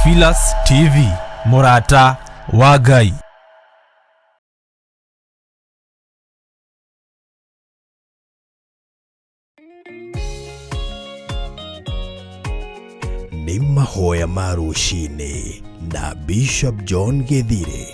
Theophilus TV, mũrata wa Ngai. Nĩ mahoya ma rũcinĩ na Bishop John Gĩthirĩ.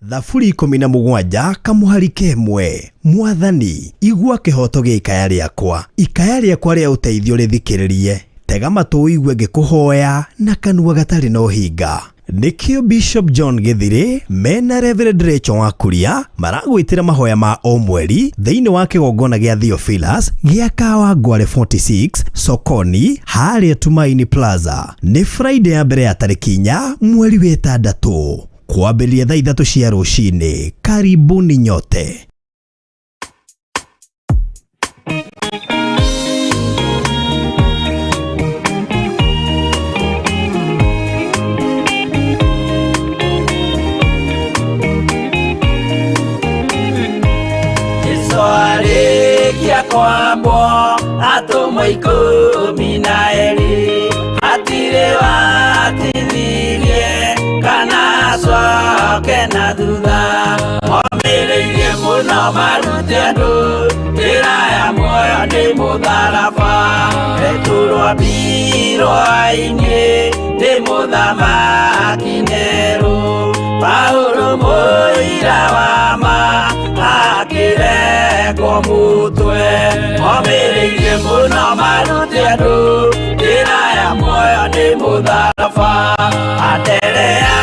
Thaburi 17 kamũhari kemwe. Mwathani, igua kĩhoto gĩa ikaya rĩakwa, ikaya rĩakwa rĩa ũteithio rĩthikĩrĩrie. Tega matũ ũigue ngĩkũhoya na kanua gatarĩ na ũhinga. Nĩkĩo Bishop John Gĩthirĩ mena Reverend Rachel Wakuria maragwĩtĩra mahoya ma o mweri thĩinĩ wa kĩgongona gĩa Theophilus gĩa Kawangware 46 Sokoni harĩa Tumaini Plaza. Nĩ Friday ya mbere ya tarĩki 4 mweri wa 6 kwambĩrĩria thaa 3 cia rũcinĩ. Karibuni nyote. Jesu arĩkia kwambwo atũmwo 12 hatirĩ watithirie kana acoke na thutha. Momĩrĩirie mũno marute andũ njĩra ya muoyo nĩ mũtharaba. Petero ambirwo-inĩ nĩ mũthamaki Nero. Paulo mũira wa ma akĩrekwo mũtwe. Momĩrĩirie mũno marute andũ njĩra ya muoyo nĩ mũtharaba. Anderea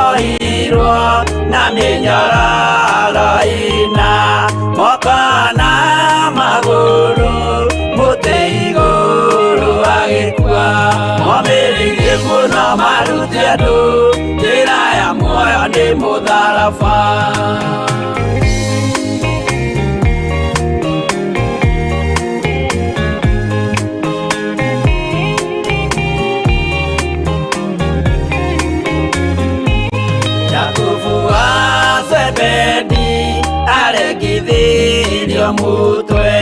ohirwo na mĩnyororo ĩna moko na magũrũ mũtĩ igũrũ agĩkua. Momĩrĩirie mũno marute andũ njĩra ya muoyo nĩ mũtharaba. Jakubu wa Zebedi aregithirio mũtwe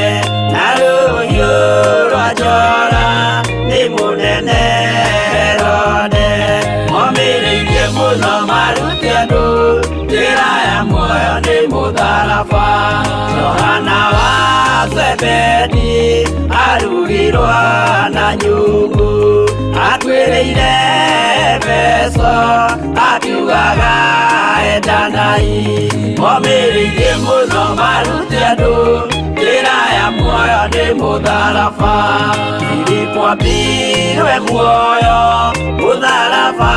na rũhiũ rwa njora nĩ mũnene Herode. Momĩrĩirie mũno marute andũ njĩra ya muoyo nĩ mũtharaba. Johana wa Zebedi arugirwo na nyũngũ akuĩrĩire Efeso akiugaga endanai. Momĩrĩirie mũno marute andũ njĩra ya muoyo nĩ mũtharaba. Filipo ambirwe muoyo mũtharaba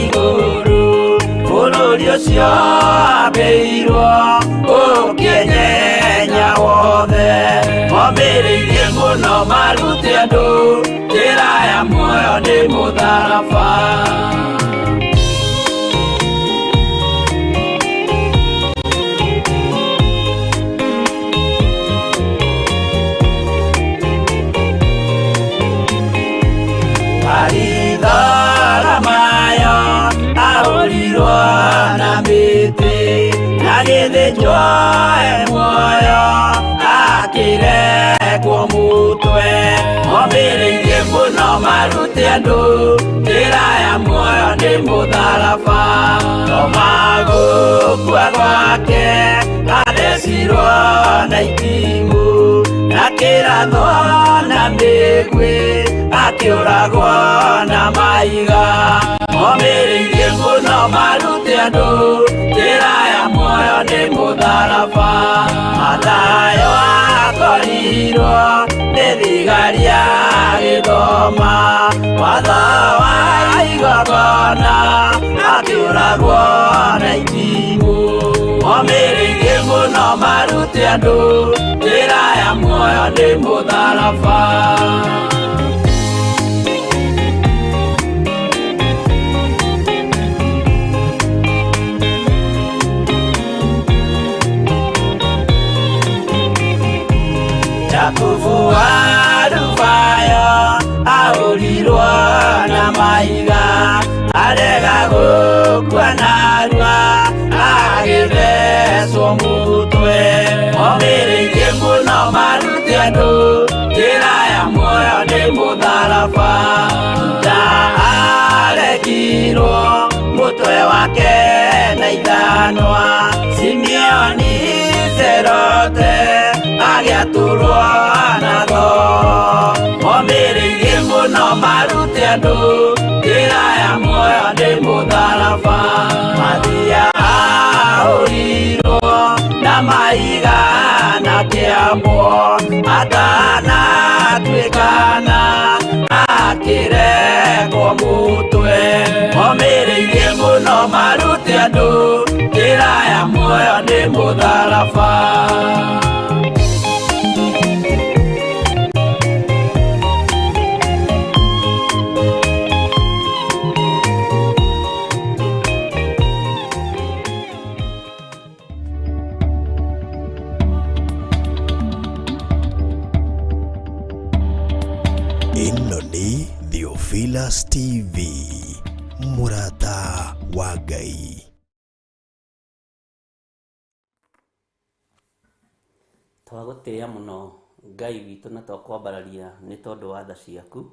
igũrũ bũrũri ũcio ambĩirwo ũkĩnyenya wothe. Momĩrĩirie mũno marute andũ njĩra ya muoyo nĩ mũtharaba. Maritharamayo ahũrirwo na mĩtĩ agĩthĩnjwo e muoyo akĩrekwo mũtwe. Momĩrĩirie mũno marute andũ njĩra ya muoyo nĩ mũtharaba. Toma gũkua gwake athecirwo na itimũ akĩrathwo na mĩguĩ akĩũragwo na mahiga. Momĩrĩirie mũno marute andũ njĩra ya muoyo nĩ mũtharaba. Mathayo akorirwo nĩ thigari agĩthoma watho wa igongona akĩũragwo na itimũ. Momĩrĩirie mũno marute andũ njĩra ya muoyo nĩ mũtharaba. Jakubu wa Alufayo ahũrirwo na mahiga arega gũkua narua agĩthecwo mũtwe. Momĩrĩirie mũno marute andũ njĩra ya muoyo nĩ mũtharaba. Andũ njĩra ya muoyo nĩ mũtharaba. Ĩno nĩ Theophilus TV, mũrata wa Ngai. Twagũtĩĩa mũno Ngai witũ na twakwambararia nĩ tondũ wa tha ciaku,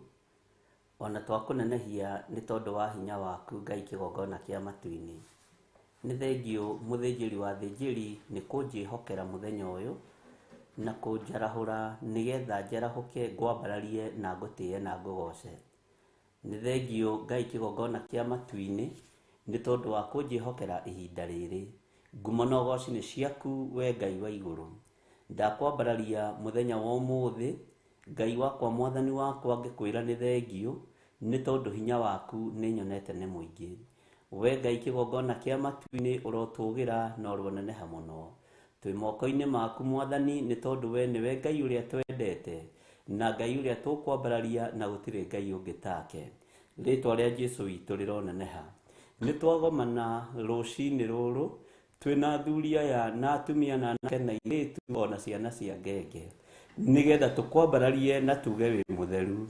ona twakũnenehia nĩ tondũ wa hinya waku Ngai kĩgongona kĩa matu-inĩ. Nĩ thengiũ mũthĩnjĩri wa thĩnjĩri nĩ kũnjĩhokera mũthenya ũyũ na kũnjarahũra nĩgetha njarahũke ngwambararie na ngũtĩe na ngũgoce. Nĩ thengiũ Ngai kĩgongona kĩa matu-inĩ nĩ tondũ wa kũnjĩhokera ihinda rĩrĩ. Ngumo na ũgoci nĩ ciaku we Ngai wa igũrũ. Ndakwambararia mũthenya wa ũmũthĩ, Ngai wakwa mwathani wakwa ngĩkwĩra nĩ thengiũ nĩ tondũ hinya waku nĩ nyonete nĩ mũingĩ. We Ngai kĩgongona kĩa matu-inĩ ũrotũgĩra na ũroneneha mũno. Twĩ moko-inĩ maku mwathani nĩ tondũ we nĩwe Ngai ũrĩa twendete na Ngai ũrĩa tũkwambararia na gũtirĩ Ngai ũngĩ take. Rĩtwa rĩa Jesu witũ rĩroneneha. Nĩ twagomana rũcinĩ rũrũ twĩna athuri aya na atumia na anake na airĩtu ona ciana cia ngenge nĩgetha tũkwambararie na tuge wĩ mũtheru,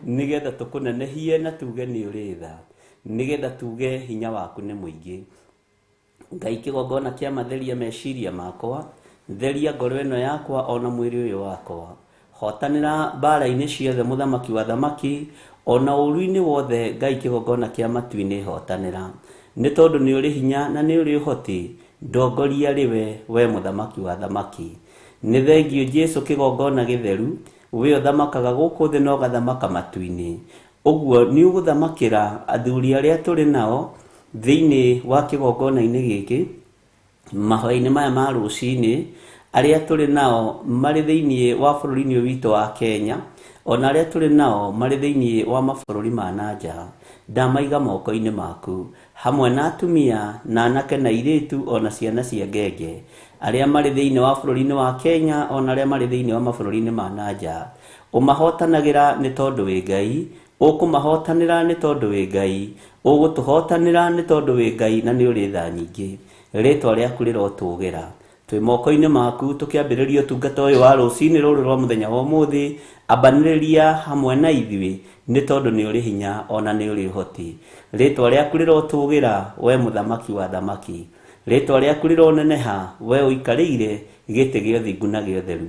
nĩgetha tũkũnenehie na tuge nĩ ũrĩ tha, nĩgetha tuge hinya waku nĩ mũingĩ. Ngai kĩgongona kĩa matheria meciria makwa, theria ngoro ĩno yakwa ona mwĩrĩ ũyũ wakwa. Hotanĩra mbara-inĩ ciothe mũthamaki wa thamaki, ona ũru-inĩ wothe Ngai kĩgongona kĩa matu-inĩ hotanĩra. Nĩ tondũ nĩ ũrĩ hinya na nĩ ũrĩ ũhoti, ndongoria rĩwe we mũthamaki wa thamaki. Nĩ thengiũ Jesu kĩgongona gĩtheru, we ũthamakaga gũkũ thĩ na ũgathamaka matu-inĩ. Ũguo nĩ ũgũthamakĩra athuri arĩa tũrĩ nao thĩinĩ wa kĩgongona-inĩ gĩkĩ, mahoya-inĩ maya ma rũcinĩ, arĩa tũrĩ nao marĩ thĩinĩ wa bũrũri-inĩ ũyũ witũ wa Kenya, ona arĩa tũrĩ nao marĩ thĩinĩ wa mabũrũri ma na nja, ndamaiga moko-inĩ maku, hamwe na atumia na anake na airĩtu ona ciana cia ngenge, arĩa marĩ thĩinĩ wa bũrũri-inĩ wa Kenya ona arĩa marĩ thĩinĩ wa mabũrũri-inĩ ma na nja. Ũmahotanagĩra nĩ tondũ wĩ Ngai, ũkũmahotanĩra nĩ tondũ wĩ Ngai, ũgũtũhotanĩra nĩ tondũ wĩ Ngai na nĩ ũrĩ tha nyingĩ. Rĩtwa rĩaku rĩrotũgĩra. Twĩ moko-inĩ maku tũkĩambĩrĩria ũtungata ũyũ wa rũcinĩ rũrũ rwa mũthenya wa ũmũthĩ, ambanĩrĩria hamwe na ithuĩ nĩ tondũ nĩ ũrĩ hinya ona nĩ ũrĩ ũhoti. Rĩtwa rĩaku rĩrotũgĩra we mũthamaki wa thamaki. Rĩtwa rĩaku rĩroneneha we ũikarĩire gĩtĩ gĩa ũthingu na gĩa ũtheru.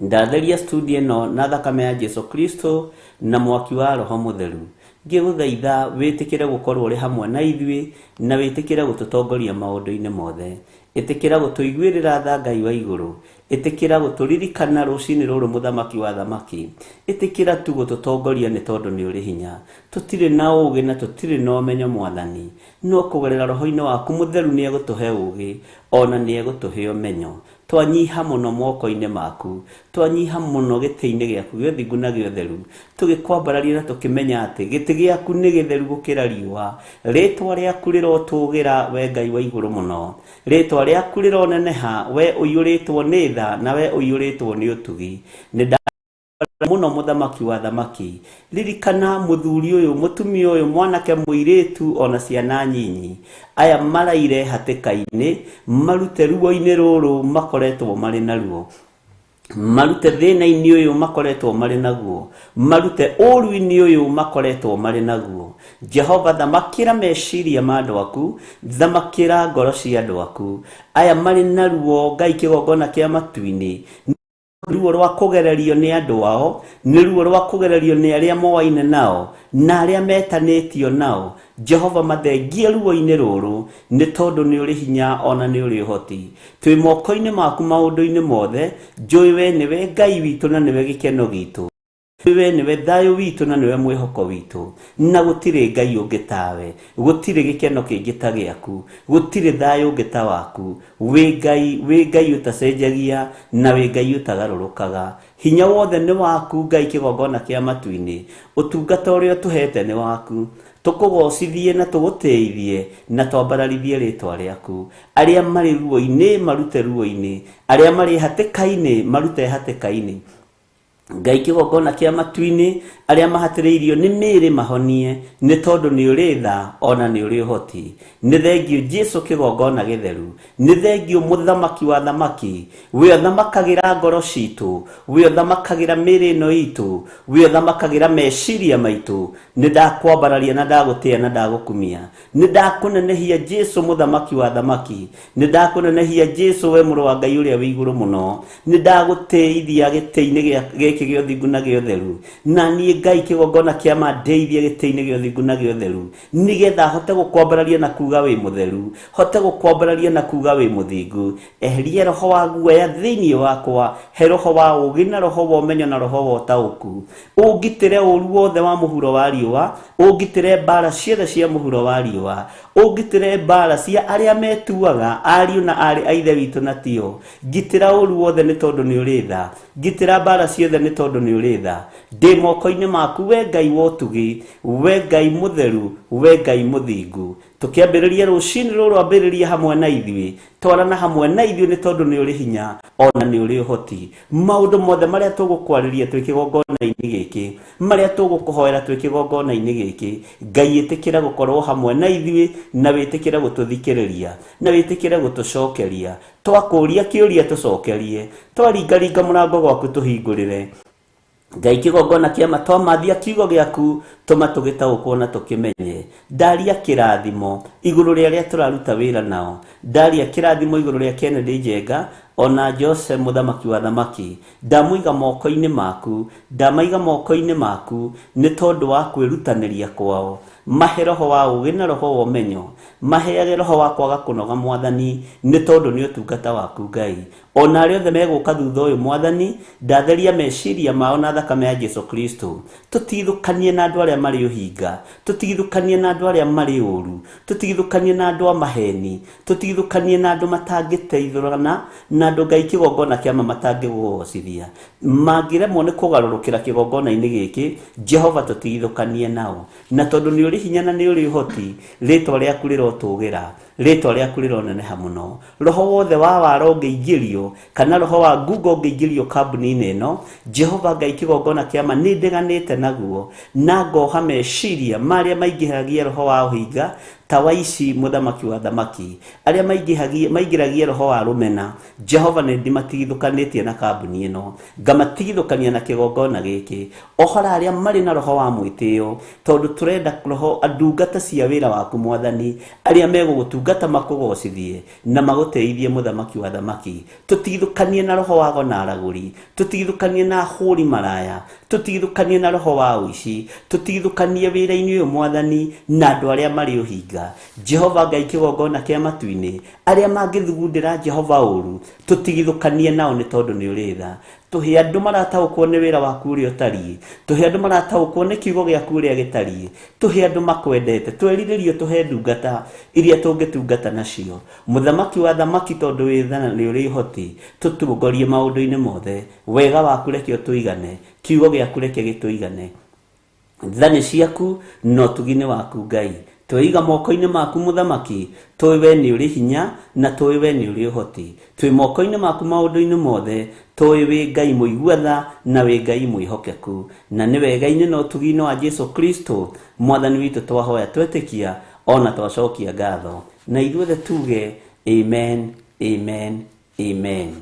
Ndatheria studio ĩno na thakame ya Jesu Kristo na mwaki wa Roho Mũtheru. Ngĩgũthaitha wĩtĩkĩre gũkorwo ũrĩ hamwe na ithuĩ na wĩtĩkĩre gũtũtongoria maũndũ-inĩ mothe. Ĩtĩkĩra gũtũiguĩrĩra tha Ngai wa igũrũ. Ĩtĩkĩra gũtũririkana rũcinĩ rũrũ mũthamaki wa thamaki. Ĩtĩkĩra tu gũtũtongoria nĩ tondũ nĩ ũrĩ hinya. Tũtirĩ na ũũgĩ na tũtirĩ na ũmenyo mwathani, no kũgerera roho-inĩ waku mũtheru nĩ egũtũhe ũũgĩ ona nĩ egũtũhe ũmenyo. Twanyiha mũno moko-inĩ maku, twanyiha mũno gĩtĩ-inĩ gĩaku gĩa ũthingu na gĩa ũtheru, tũgĩkwambararia na tũkĩmenya atĩ gĩtĩ gĩaku nĩ gĩtheru gũkĩra riũa. Rĩtwa rĩaku rĩrotũgĩra we Ngai wa igũrũ mũno. Rĩtwa rĩaku rĩroneneha we ũiyũrĩtwo nĩ tha na we ũiyũrĩtwo nĩ ũtugi. Nĩ mũno mũthamaki wa thamaki. Ririkana mũthuri ũyũ, mũtumia ũyũ, mwanake mũirĩtu ona ciana nyinyi, aya maraire hatĩka-inĩ, marute ruo-inĩ rũrũ makoretwo marĩ naruo, marute thĩna-inĩ ũyũ makoretwo marĩ naguo, marute ũru-inĩ ũyũ makoretwo marĩ naguo. Jehova thamakĩra meciria ma andũ aku, thamakĩra ngoro cia andũ aku, aya marĩ naruo Ngai kĩgongona kĩa matu-inĩ, ruo rwa kũgererio nĩ andũ ao, nĩ ruo rwa kũgererio nĩ arĩa moaine nao na arĩa metanĩtio nao. Jehova mathengie ruo-inĩ rũrũ nĩ tondũ nĩ ũrĩ hinya ona nĩ ũrĩ ũhoti. Twĩ moko-inĩ maku maũndũ-inĩ mothe, njũĩ we nĩwe Ngai witũ na nĩwe gĩkeno gitũ. We nĩwe thayũ witũ na nĩwe mwĩhoko witũ, na gũtirĩ Ngai ũngĩ tawe, gũtirĩ gĩkeno kĩngĩ ta gĩaku, gũtirĩ thayũ ũngĩ ta waku. Wĩ Ngai, wĩ Ngai ũtacenjagia na wĩ Ngai ũtagarũrũkaga. Hinya wothe nĩ waku Ngai kĩgongona kĩa matu-inĩ, ũtungata ũrĩa ũtũhete nĩ waku. Tũkũgocithie na tũgũtĩithie na twambararithie rĩtwa rĩaku. Arĩa marĩ ruo-inĩ marute ruo-inĩ, arĩa marĩ hatĩka-inĩ marute hatĩka-inĩ. Ngai kĩgongona kĩa matu-inĩ, arĩa mahatĩrĩirio nĩ mĩĩrĩ mahonie, nĩ tondũ nĩ ũrĩ tha ona nĩ ũrĩ ũhoti. Nĩ thengio Jesu kĩgongona gĩtheru, nĩ thengio mũthamaki wa thamaki, we ũthamakagĩra ngoro citũ, we ũthamakagĩra mĩĩrĩ ĩno itũ, we ũthamakagĩra meciria maitũ. Nĩ ndakwambararia na ndagũtĩa na ndagũkumia, nĩ ndakũnenehia Jesu mũthamaki wa thamaki, nĩ ndakũnenehia Jesu we mũrũ wa Ngai ũrĩa wĩ igũrũ mũno, nĩ ndagũtĩithia gĩtĩ-inĩ gĩkĩ gĩa ũthingu na gĩa ũtheru, na niĩ Ngai kĩgongona kĩa ma ndeithie gĩtĩ-inĩ gĩa ũthingu na gĩa ũtheru, nĩgetha hote gũkwambararia na kuga wĩ mũtheru, hote gũkwambararia na kuga wĩ mũthingu. Eheria roho wa guoya thĩinĩ wakwa, he roho wa ũũgĩ na roho wa ũmenyo na roho wa ũtaũku. Ũngitĩre ũũru wothe wa mũhuro wa riũa, ũngitĩre mbara ciothe cia mũhuro wa riũa, ũngitĩre mbara cia arĩa metuaga ariũ na aarĩ a ithe witũ na tio. Ngitĩra ũũru wothe nĩ tondũ nĩ ũrĩ tha, ngitĩra mbara ciothe nĩ tondũ nĩ ũrĩ tha. Ndĩ moko-inĩ maku we Ngai wa ũtugi, we Ngai mũtheru, we Ngai mũthingu. Tũkĩambĩrĩria rũcinĩ rũrũ, ambĩrĩria hamwe na ithuĩ, twarana hamwe na ithuĩ nĩ tondũ nĩ ũrĩ hinya ona nĩ ũrĩ ũhoti. Maũndũ mothe marĩa tũgũkwarĩria twĩ kĩgongona-inĩ gĩkĩ, marĩa tũgũkũhoera twĩ kĩgongona-inĩ gĩkĩ, Ngai ĩtĩkĩra gũkorwo hamwe na ithuĩ, na wĩtĩkĩre gũtũthikĩrĩria, na wĩtĩkĩre gũtũcokeria. Twakũria kĩũria tũcokerie, twaringaringa mũrango gwaku tũhingũrĩre. Ngai kĩgongona kĩa ma twamathia kiugo gĩaku, tũma tũgĩtaũkwo na tũkĩmenye. Ndaria kĩrathimo igũrũ rĩa arĩa tũraruta wĩra nao, ndaria kĩrathimo igũrũ rĩa Kennedy Njenga ona Jose mũthamaki wa thamaki. Ndamũiga moko-inĩ maku, ndamaiga moko-inĩ maku nĩ tondũ wa kwĩrutanĩria kwao. Mahe roho wa ũũgĩ na roho wa ũmenyo, maheage roho wa kwaga kũnoga Mwathani, nĩ tondũ nĩ ũtungata waku Ngai. Ona arĩa othe megũka thutha ũyũ Mwathani, ndatheria meciria mao na thakame ya Jesu Kristo. Tũtigithũkanie na andũ arĩa marĩ ũhinga, tũtigithũkanie na andũ arĩa marĩ ũũru, tũtigithũkanie na andũ a maheni, tũtigithũkanie na andũ matangĩteithũrana, na andũ Ngai kĩgongona kĩa ma matangĩgũgocithia. Mangĩremwo nĩ kũgarũrũkĩra kĩgongona-inĩ gĩkĩ, Jehova tũtigithũkanie nao. Na tondũ nĩ ũrĩ hinya na nĩ ũrĩ ũhoti, rĩtwa rĩaku rĩrotũgĩra, rĩtwa rĩaku rĩroneneha mũno. Roho wothe wa wara ũngĩingĩrio, kana roho wa ngungo ũngĩingĩrio kambuni-inĩ ĩno, Jehova Ngai kĩgongona kĩa ma nĩ ndeganĩte naguo, na ngoha meciria marĩa maingĩhagia roho wa ũhinga ta wa ici mũthamaki wa thamaki, arĩa maingĩragia roho wa rũmena. Jehova nĩ ndimatigithũkanĩtie na kambuni ĩno, ngamatigithũkania na kĩgongona gĩkĩ. Ohora arĩa marĩ na roho wa mwĩtĩo, tondũ tũrenda roho ndungata cia wĩra waku Mwathani, arĩa megũgũtungata makũgocithie na magũteithie mũthamaki wa thamaki. Tũtigithũkanie na roho wa gona aragũri, tũtigithũkanie na ahũri maraya, tũtigithũkanie na roho wa ũici, tũtigithũkanie wĩra-inĩ ũyũ Mwathani na andũ arĩa marĩ ũhinga. Jehova Ngai kĩgongona kĩa matu-inĩ, arĩa mangĩthugundĩra Jehova ũũru, tũtigithũkanie nao nĩ tondũ nĩ ũrĩ tha. Tũhe andũ marataũkwo nĩ wĩra waku ũrĩa ũtariĩ, tũhe andũ marataũkwo nĩ kiugo gĩaku ũrĩa gĩtariĩ, tũhe andũ makwendete, twerirĩrio tũhe ndungata iria tũngĩtungata nacio. Mũthamaki wa thamaki, tondũ wĩ tha na nĩ ũrĩ ũhoti, tũtongorie maũndũ-inĩ mothe. Wega waku reke ũtũigane, kiugo gĩaku reke gĩtũigane. Tha nĩ ciaku na ũtugi nĩ waku Ngai. Tweiga moko-inĩ maku mũthamaki, tũĩ we nĩ ũrĩ hinya na tũĩ we nĩ ũrĩ ũhoti. Twĩ moko-inĩ maku maũndũ-inĩ mothe, tũĩ wĩ Ngai mũigua tha na wĩ Ngai mwĩhokeku. Na nĩ wega-inĩ na ũtugi-inĩ wa Jesu Kristo Mwathani witũ twahoya twetĩkia ona twacokia ngatho. Na ithuothe tuge amen, amen, amen.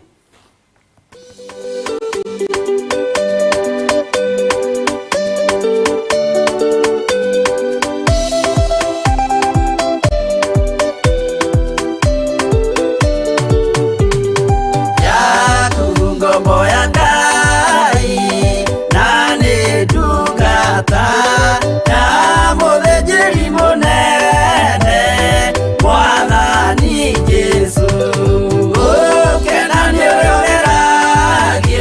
Yaku ngombo ya Ngai na nĩ ndungata ya mũthĩnjĩri mũnene Mwathani Jesũ. Ũkena nĩ ũrĩa ũgeragia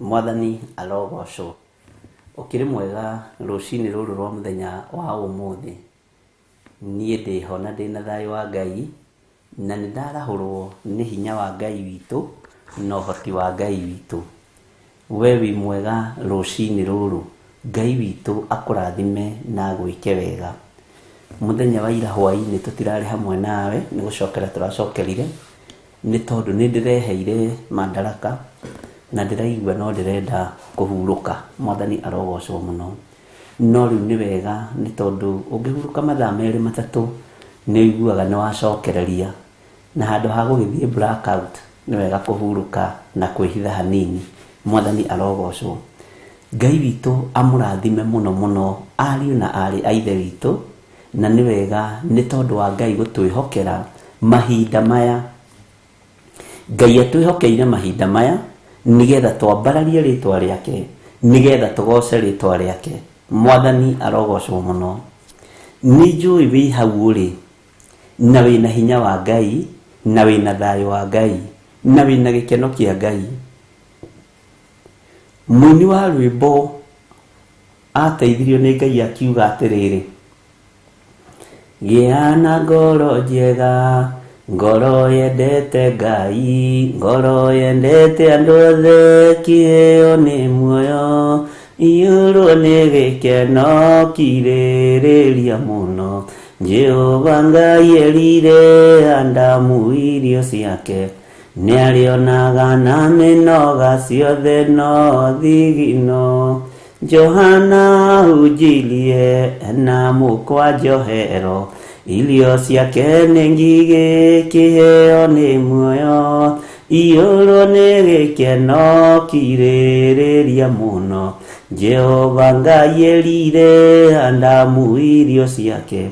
Mwathani arogocwo. Ũkĩrĩ mwega rũcinĩ rũrũ rwa mũthenya wa ũmũthĩ. Niĩ ndĩho na ndĩna thayũ wa Ngai, na nĩ ndarahũrwo nĩ hinya wa Ngai witũ na ũhoti wa Ngai witũ. We wĩ mwega rũcinĩ rũrũ, Ngai witũ akũrathime na agwĩke wega. Mũthenya wa ira hwaĩ-inĩ tũtirarĩ hamwe nawe, nĩ gũcokera tũracokerire, nĩ tondũ nĩ ndĩreheire mandaraka na ndĩraigua no ndĩrenda kũhurũka. Mwathani arogocwo mũno. No rĩu nĩ wega nĩ tondũ ũngĩhurũka mathaa merĩ matatũ nĩ ũiguaga nĩ wacokereria, na handũ ha gũgĩthiĩ blackout nĩ wega kũhurũka na kwĩhitha hanini. Mwathani arogocwo. Ngai witũ amũrathime mũno mũno ariũ na aarĩ a Ithe witũ, na nĩ wega nĩ tondũ wa Ngai gũtwĩhokera mahinda maya. Ngai atwĩhokeire mahinda maya nĩgetha twambararie rĩtwa rĩake, nĩgetha tũgoce rĩtwa rĩake. Mwathani arogocwo mũno. Nĩ njũĩ wĩ hau ũrĩ na wĩna hinya wa Ngai, na wĩna thayũ wa Ngai, na wĩna gĩkeno kĩa Ngai. Mũini wa rwĩmbo ateithirio nĩ Ngai akiuga atĩrĩrĩ, gĩa na ngoro njega, ngoro yendete Ngai, ngoro yendete andũ othe, kĩheo nĩ muoyo, iyũrwo nĩ gĩkeno kirĩrĩria mũno. Jehova Ngai erire Adamu irio ciake, nĩarĩonaga na mĩnoga ciothe no thigino. Johana hunjirie na mũkwa njohero, irio ciake nĩ ngigĩ, kĩheo nĩ muoyo, iyũrwo nĩ gĩkeno kirĩrĩria mũno. Jehova Ngai erire Adamu irio ciake,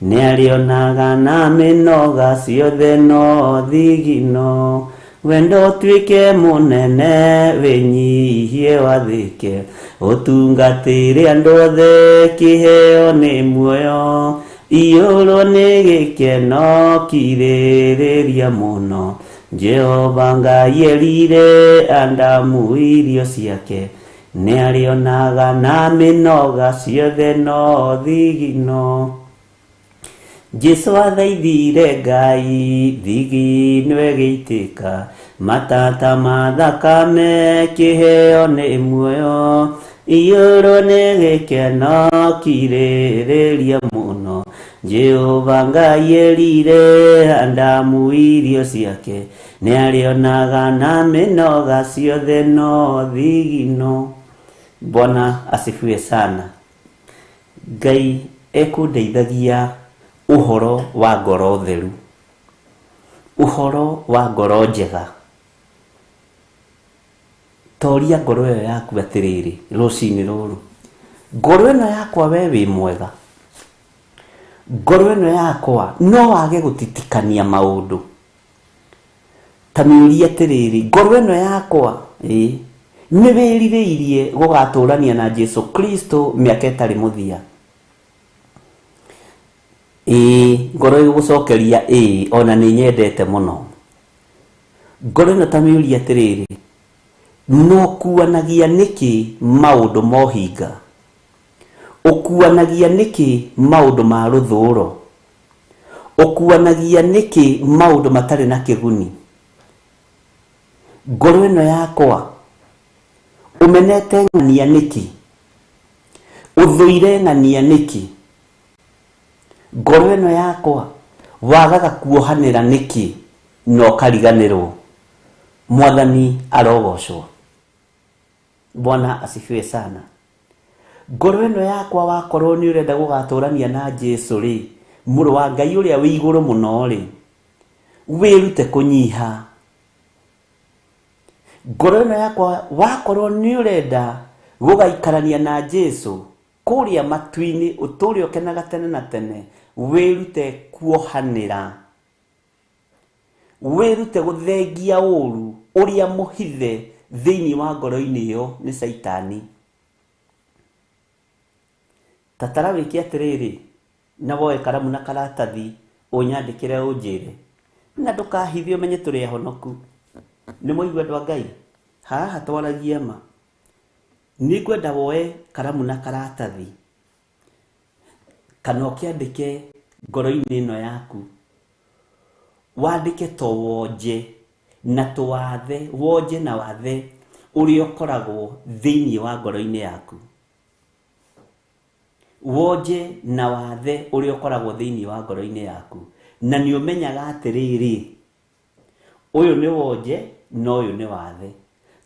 nĩarĩonaga na mĩnoga ciothe no thigino. Wendo ũtuĩke mũnene, wĩnyihie wathĩke, ũtungatĩre andũ othe, kĩheo nĩ muoyo, iyũrwo nĩ gĩkeno kirĩrĩria mũno. Jehova Ngai erire Adamu irio ciake, nĩarĩonaga na mĩnoga ciothe no thigino. Jesu athaithire Ngai thigino ĩgĩitĩka, matata ma thakame kĩheo nĩ muoyo, iyũrwo nĩ gĩkeno kirĩrĩria mũno. Jehova Ngai erire Adamu irio ciake, nĩarĩonaga na mĩnoga ciothe no thigino. Bwana asifiwe sana. Ngai ekũndeithagia ũhoro wa ngoro theru, ũhoro wa ngoro njega. Toria ngoro ĩyo yaku atĩrĩrĩ rũcinĩ rũrũ, ngoro ĩno yakwa we wĩ mwega, ngoro ĩno yakwa no wage gũtitikania maũndũ. Ta mĩũrie atĩrĩrĩ, ngoro ĩno yakwa nĩ wĩrirĩirie gũgatũrania na Jesu Kristo mĩaka ĩtarĩ mũthia? Ĩĩ, ngoro ĩgũgũcokeria ĩĩ, ona nĩ nyendete mũno. Ngoro ĩno ta mĩũrie atĩrĩrĩ, no kuanagia nĩkĩ maũndũ mohinga? Ũkuanagia nĩkĩ maũndũ ma rũthũro? Ũkuanagia nĩkĩ maũndũ matarĩ na kĩguni? Ngoro ĩno yakwa ũmenete ng'ania nĩkĩ? Ũthũire ng'ania nĩkĩ? Ngoro ĩno yakwa wagaga kuohanĩra nĩkĩ na ũkariganĩrwo? Mwathani arogocwo. Bwana asifiwe sana. Ngoro ĩno yakwa wakorwo nĩ ũrenda gũgatũrania na Jesu rĩ, mũrũ wa Ngai ũrĩa wĩ igũrũ mũno rĩ, wĩrute kũnyiha. Ngoro ĩno yakwa wakorwo nĩ ũrenda gũgaikarania na Jesu kũrĩa matu-inĩ, ũtũre ũkenaga tene na tene, wĩrute kuohanĩra, wĩrute gũthengia ũru ũrĩa mũhithe thĩinĩ wa ngoro-inĩ ĩyo nĩ Caitani. Tatara wĩke atĩrĩrĩ, na woe karamu na karatathi ũnyandĩkĩre ũnjĩre, na ndũkahithe ũmenye tũrĩ ahonoku. Nĩ mwaigua andũ a Ngai, haha twaragia ma. Nĩ ngwenda woe karamu na karatathi kana ũkĩandĩke ngoro-inĩ ĩno yaku, wandĩke to wonje na tũwathe, wonje na wathe ũrĩa ũkoragwo thĩinĩ wa ngoro-inĩ yaku. Wonje na wathe ũrĩa ũkoragwo thĩinĩ wa ngoro-inĩ yaku, na nĩ ũmenyaga atĩrĩrĩ, ũyũ nĩ wonje na ũyũ nĩ wathe,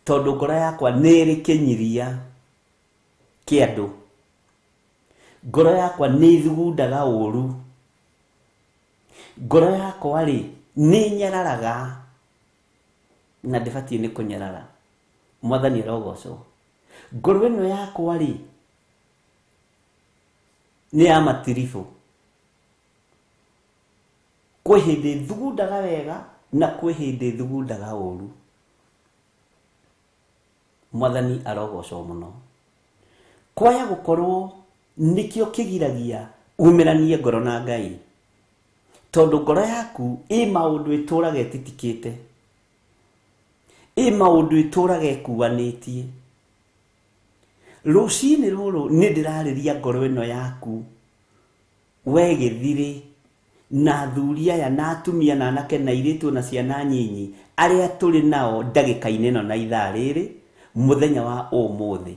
tondũ ngoro yakwa nĩ ĩrĩ kĩnyiria kĩa andũ, ngoro yakwa nĩ ĩthugundaga ũru, ngoro yakwa rĩ nĩ nyararaga na ndĩbatiĩ nĩ kũnyarara. Mwathani arogocwo. Ngoro ĩno yakwa rĩ nĩ ya matiribũ, kwĩ hĩndĩ thugundaga wega na kwĩ hĩndĩ thugundaga ũru. Mwathani arogocwo mũno. Kwaya gũkorwo nĩkĩo kĩgiragia umĩranie ngoro na Ngai, tondũ ngoro yaku ĩ maũndũ ĩtũraga ĩtitikĩte, ĩ maũndũ ĩtũraga ĩkuanĩtie. Rũcinĩ rũrũ nĩ ndĩrarĩria ngoro ĩno yaku we gĩthirĩ na athuri aya na atumia na anake na airĩtu na ciana nyinyi arĩa tũrĩ nao ndagĩka-inĩ ĩno na ithaa rĩrĩ mũthenya wa ũmũthĩ.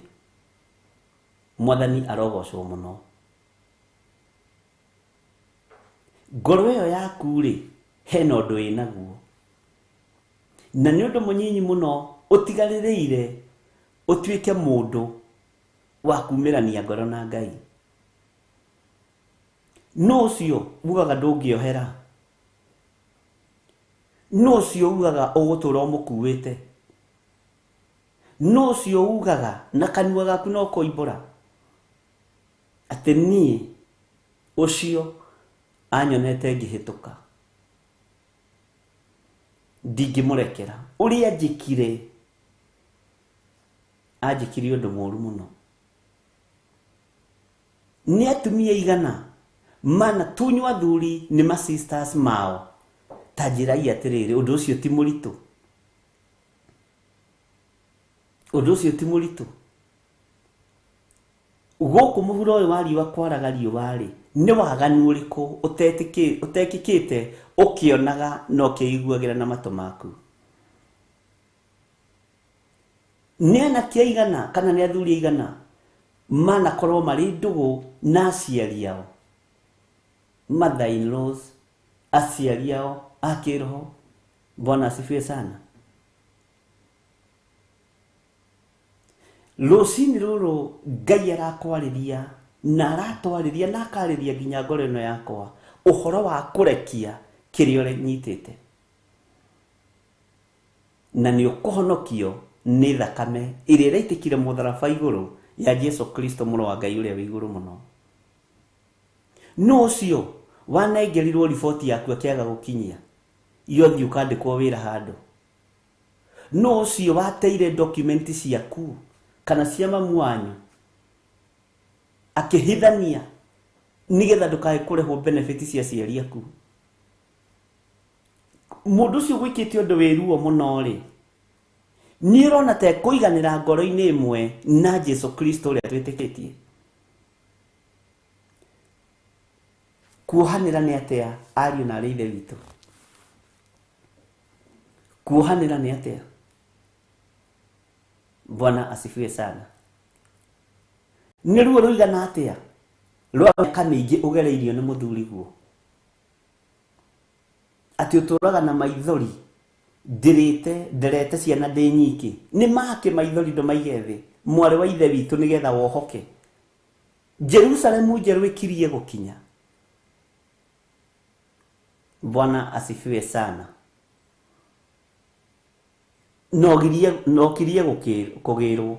Mwathani arogocwo mũno. Ngoro ĩyo yaku rĩ hena ũndũ ĩnaguo, na nĩ ũndũ mũnyinyi mũno ũtigarĩrĩire ũtuĩke mũndũ wa kumĩrania ngoro na Ngai. No ũcio ugaga ndũngĩohera, no ũcio ugaga ũgũtũra ũmũkuĩte, no ũcio ugaga na kanua gaku no koimbũra atĩ niĩ ũcio anyonete ngĩhĩtũka ndingĩmũrekera, ũrĩa anjĩkire anjĩkire ũndũ mũru mũno. Nĩ atumia igana mana tunywo athuri nĩ ma sisters mao, ta njĩrai atĩrĩrĩ, ũndũ ũcio ti mũritũ, ũndũ ũcio ti mũritũ. Gũkũ mũhuro ũyũ wa riũa kwaraga riũa rĩ, nĩ waganu ũrĩkũ ũtekĩkĩte ũkĩonaga na ũkĩiguagĩra na matũ maku? Nĩ anake aigana kana nĩ athuri aigana manakorwo marĩ ndũgũ na aciari ao, mother in laws, aciari ao a kĩroho? Bwana asifiwe sana. Rũcinĩ rũrũ Ngai arakwarĩria na aratwarĩria na akarĩria nginya ngoro ĩno yakwa ũhoro wa kũrekia kĩrĩa ũnyitĩte, na nĩ ũkũhonokio nĩ thakame ĩrĩa ĩraitĩkire mũtharaba igũrũ ya Jesu Kristo mũrũ wa Ngai ũrĩa wĩ igũrũ mũno. No ũcio wanengerirwo riboti yaku akĩaga gũkinyia, yothiĩ ũkandĩkwo wĩra handũ. No ũcio wateire document ciaku kana cia mamu wanyu akĩhithania nĩgetha ndũkae kũrĩhwo benefit cia aciari aku. Mũndũ ũcio gwĩkĩte ũndũ wĩ ruo mũno rĩ, nĩ ũrona ta ekũiganĩra ngoro-inĩ ĩmwe na Jesu Kristo ũrĩa twĩtĩkĩtie? Kuohanĩra nĩ atĩa ariũ na arĩ ithe witũ? Kuohanĩra nĩ atĩa? Bwana asifiwe sana. Nĩ ruo rũigana atĩa rwa mĩaka mĩingĩ ũgereirio nĩ mũthuri guo, atĩ ũtũraga na maithori, ndĩrĩte nderete ciana ndĩ nyiki, nĩ make maithori ndũmaige thĩ, mwarĩ wa ithe witũ, nĩgetha wohoke. Jerusalemu njerũ ĩkirie gũkinya. Bwana asifiwe sana. Nokirie kũgĩrwo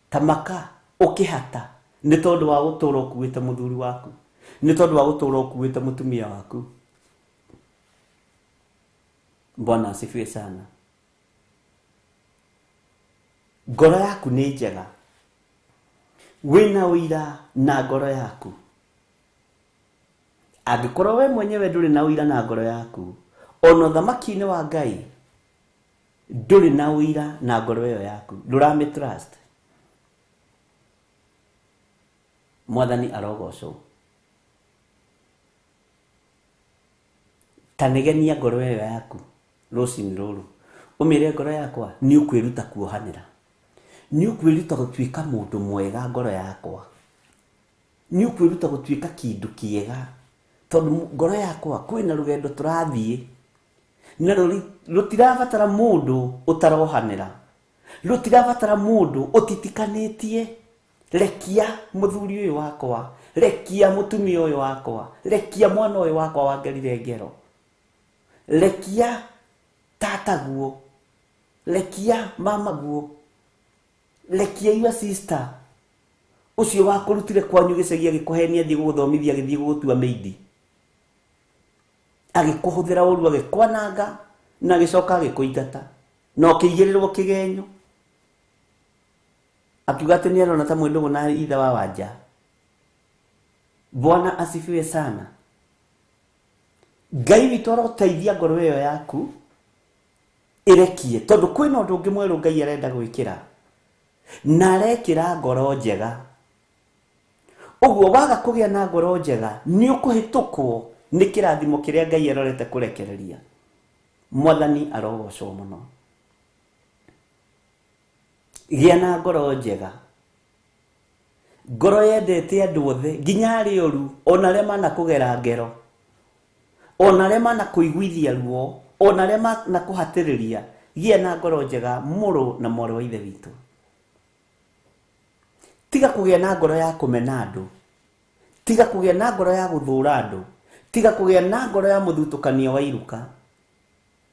ta maka ũkĩhata nĩ tondũ wa gũtũra ũkuĩte mũthuri waku, nĩ tondũ wa gũtũra ũkuĩte mũtumia waku. Bwana asifiwe sana. Ngoro yaku nĩ njega, wĩna ũira na ngoro yaku. Angĩkorwo we mwenyewe ndũrĩ na ũira na ngoro yaku, ona ũthamaki-inĩ wa Ngai Ndũrĩ na ũira na ngoro ĩyo yaku, ndũramĩ trust. Mwathani arogocwo. Ta negenia ngoro ĩyo yaku rũcinĩ rũrũ, ũmĩre ngoro yakwa nĩ ũkwĩruta kuohanĩra, nĩ ũkwĩruta gũtuĩka mũndũ mwega ngoro yakwa, nĩ ũkwĩruta gũtuĩka kĩndũ kĩega, tondũ ngoro yakwa kwĩna rũgendo tũrathiĩ na rũtirabatara mũndũ ũtarohanĩra, rũtirabatara mũndũ ũtitikanĩtie. Rekia mũthuri ũyũ wakwa, rekia mũtumia ũyũ wakwa, rekia mwana ũyũ wakwa wangerire ngero, rekia tataguo, rekia mamaguo, rekia your sister ũcio wakũrutire kwanyu gĩcagi agĩkũhenia athiĩ gũgũthomithia, agĩthiĩ gũgũtua maid, agĩkũhũthĩra ũru, agĩkwananga na agĩcoka agĩkũingata na ũkĩigĩrĩrwo kĩgenyo, akiuga atĩ nĩarona ta mwĩ ndũgũ na ithe wa Wanja. Bwana asifiwe sana. Ngai witũ aroteithia ngoro ĩyo yaku ĩrekie, tondũ kwĩna ũndũ ũngĩ mwerũ Ngai arenda gwĩkĩra, na arekĩra ngoro njega. Ũguo waga kũgĩa na ngoro njega nĩ ũkũhĩtũkwo nĩ kĩrathimo kĩrĩa Ngai arorete kũrekereria. Mwathani arogocwo mũno. Gĩa na ngoro njega, ngoro yendete andũ othe nginya arĩa oru, ona arĩa manakũgera ngero, ona arĩa manakũiguithia ruo, ona arĩa manakũhatĩrĩria. Gĩa na ngoro njega mũrũ na mwarĩ wa Ithe witũ. Tiga kũgĩa na ngoro ya kũmena andũ, tiga kũgĩa na ngoro ya gũthũra andũ, tiga kũgĩa na ngoro ya mũthutũkanio wa iruka,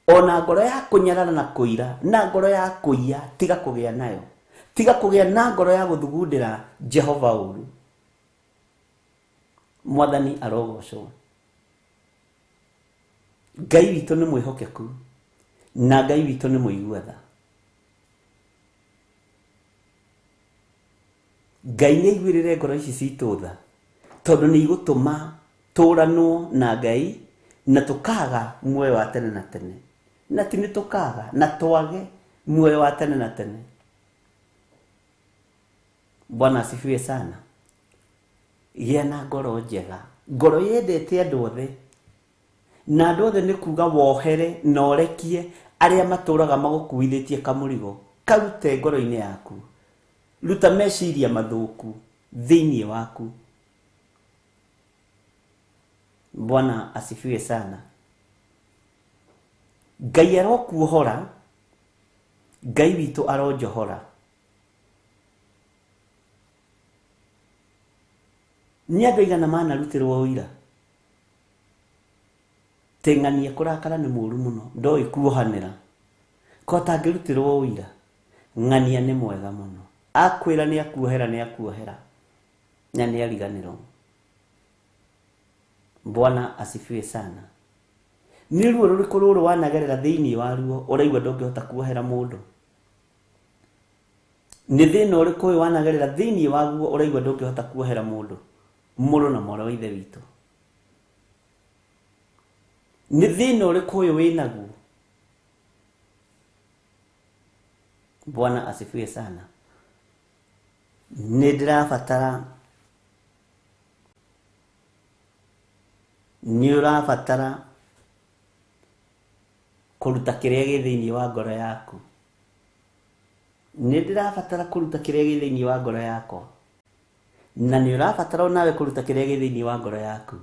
ona ngoro ya kũnyarara na kũira, na ngoro ya kũiya, tiga kũgĩa nayo. Tiga kũgĩa na ngoro ya gũthugundĩra Jehova ũru. Mwathani arogocwo. Ngai witũ nĩ mwĩhokeku na Ngai witũ nĩ mũigua tha. Ngai nĩ aiguĩrĩre ngoro ici citũ tha, tondũ nĩ igũtũma tũranwo na Ngai na tũkaga muoyo wa tene na tene, na ti nĩ tũkaga na twage muoyo wa tene na tene. Bwana asifiwe sana. Gĩa na ngoro njega, ngoro yendete andũ othe, na andũ othe nĩ kuga wohere na ũrekie arĩa matũraga magũkuithĩtie kamũrigo. Karute ngoro-inĩ yaku, ruta meciria mathũku thĩinĩ waku. Bwana asifiwe sana. Ngai arokuohora, Ngai witũ aronjohora. Nĩ andũ aigana manarutĩrwo ũira teng'ania kũrakara nĩ mũru mũno, ndoĩ kuohanĩra, ko atangĩrutĩrwo ũira ng'ania nĩ mwega mũno. Akwĩra nĩ akuohera, nĩ akuohera na nĩ ariganĩrwo. Bwana asifiwe sana. Nĩ ruo rũrĩkũ rũrũ wanagerera thĩinĩ wa ruo ũraigua ndũngĩhota kuohera mũndũ? Nĩ thĩna ũrĩkũ ũyũ wanagerera thĩinĩ waguo ũraigua ndũngĩhota kuohera mũndũ? Mũrũ na mwarĩ wa Ithe witũ, nĩ thĩna ũrĩkũ ũyũ wĩnaguo? Bwana asifiwe sana. Nĩ ndĩrabatara, nĩ ũrabatara kũruta kĩrĩa gĩ thĩinĩ wa ngoro yaku. Nĩ ndĩrabatara kũruta kĩrĩa gĩ thĩinĩ wa ngoro yakwa, na nĩ ũrabatara onawe kũruta kĩrĩa gĩ thĩinĩ wa ngoro yaku,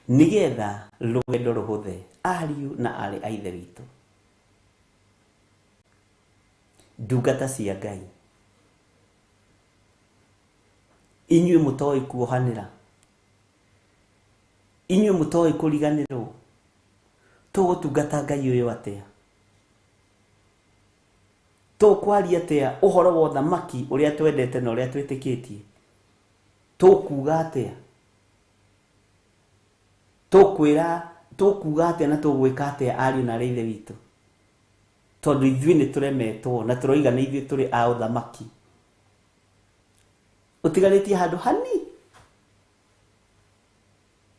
nĩgetha rũgendo rũhũthe, ariũ na aarĩ a Ithe witũ, ndungata cia Ngai, inyuĩ mũtoĩ kuohanĩra, inyuĩ mũtoĩ kũriganĩrwo, tũgũtungata Ngai ũyũ atĩa? Tũkwaria atĩa ũhoro wa ũthamaki ũrĩa twendete na ũrĩa twĩtĩkĩtie? Tũkuga atĩa? Tũkwĩra, tũkuga atĩa na tũgwĩka atĩa ariũ na aarĩ a Ithe witũ? Tondũ ithuĩ nĩ tũremetwo na tũroiga nĩ ithuĩ tũrĩ a ũthamaki. Ũtigarĩtie handũ hani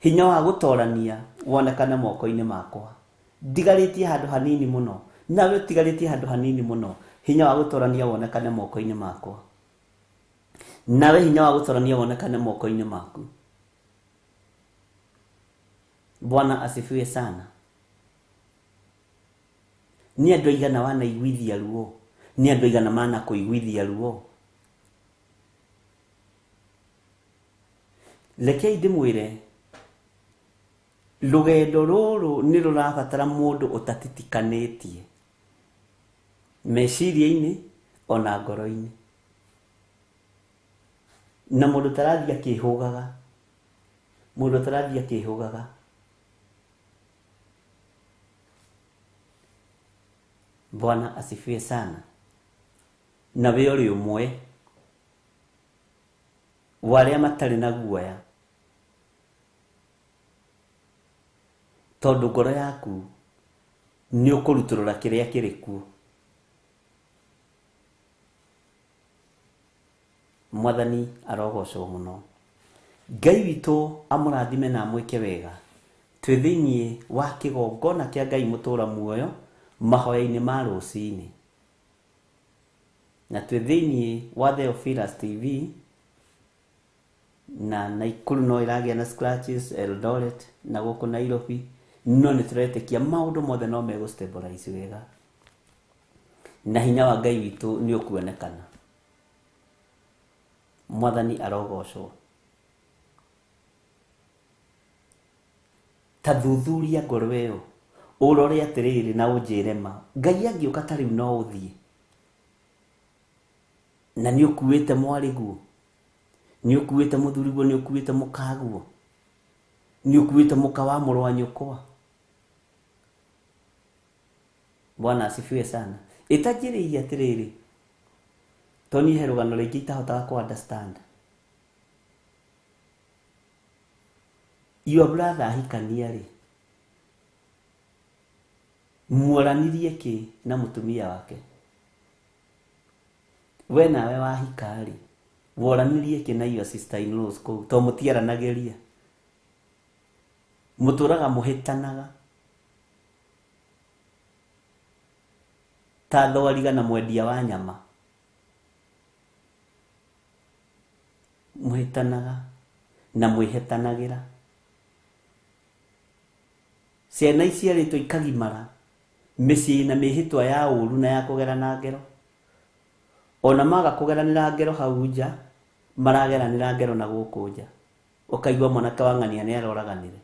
hinya wa gũtorania wonekane moko-inĩ makwa. Ndigarĩtie handũ hanini mũno Nawe ũtigarĩtie handũ hanini mũno, hinya wa gũtorania wonekane moko-inĩ makwa. Nawe hinya wa gũtorania wonekane moko-inĩ maku. Bwana asifiwe sana. Nĩ andũ aigana wanaiguithia ruo, nĩ andũ aigana manakũiguithia ruo. Rekei ndĩmwĩre, rũgendo rũrũ nĩ rũrabatara mũndũ ũtatitikanĩtie meciria-inĩ ona ngoro-inĩ, na mũndũ ũtarathiĩ akĩhũgaga, mũndũ ũtarathiĩ akĩhũgaga. Bwana asifiwe sana. Na we ũrĩ ũmwe wa arĩa matarĩ na guoya, tondũ ngoro yaku nĩ ũkũrutũrũra kĩrĩa kĩrĩ kuo. Mwathani arogocwo mũno. Ngai witũ amũrathime na amwĩke wega. Twĩ thĩinĩ wa kĩgongona kĩa Ngai mũtũra muoyo mahoya-inĩ ma rũcinĩ, na twĩ thĩinĩ wa Theophilus TV, na Nakuru no ĩragĩa na scratches, Eldoret na gũkũ Nairobi, no nĩ tũretĩkia maũndũ mothe no megũ stabilize wega, na hinya wa Ngai witũ nĩ ũkuonekana. Mwathani arogocwo. Ta thuthuria ngoro ĩyo, ũrore atĩrĩrĩ na ũnjĩre ma. Ngai angĩũka ta rĩu no ũthiĩ, na nĩ ũkuĩte mwarĩguo, nĩ ũkuĩte mũthuriguo, nĩ ũkuĩte mũkaguo, nĩ ũkuĩte mũka wa mũrũ wa nyũkwa. Bwana asifiwe sana. Ĩtanjĩrĩirie atĩrĩrĩ, to niĩ he rũgano rũingĩ itahotaga kũ understand. Your brother ahikania rĩ, muoranirie kĩ na mũtumia wake? We nawe wahika rĩ, woranirie kĩ na your sister in laws kũu? To mũtiaranagĩria, mũtũraga mũhĩtanaga ta thwariga na mwendia wa nyama, mũhĩtanaga na mwĩhetanagĩra. Ciana iciarĩtwo ikagimara mĩciĩ na mĩhĩtwa ya ũru na ya kũgerana ngero. Ona maga kũgeranĩra ngero hau nja, marageranĩra ngero na gũkũ nja. Ũkaigua mwanake wa ng'ania nĩ aroraganire,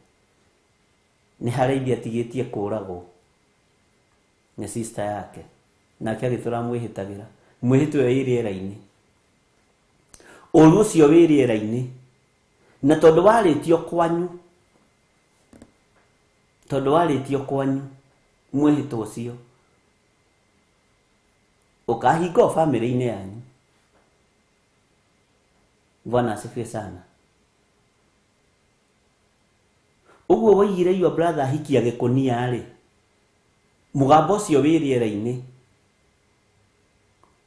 nĩ harĩa ithe atigĩtie kũragwo nĩ sister yake, nake agĩtũra mwĩhĩtagĩra. Mwĩhĩtwa ĩyo ĩ rĩera-inĩ, ũru ũcio wĩ rĩera-inĩ, na tondũ warĩtio kwanyu, tondũ warĩtio kwanyu mwĩhĩtwa ũcio ũkahinga o bamĩrĩ-inĩ yanyu. Bwana asifiwe sana. Ũguo woigire your brother ahikia gĩkũnia rĩ, mũgambo ũcio wĩ rĩera-inĩ.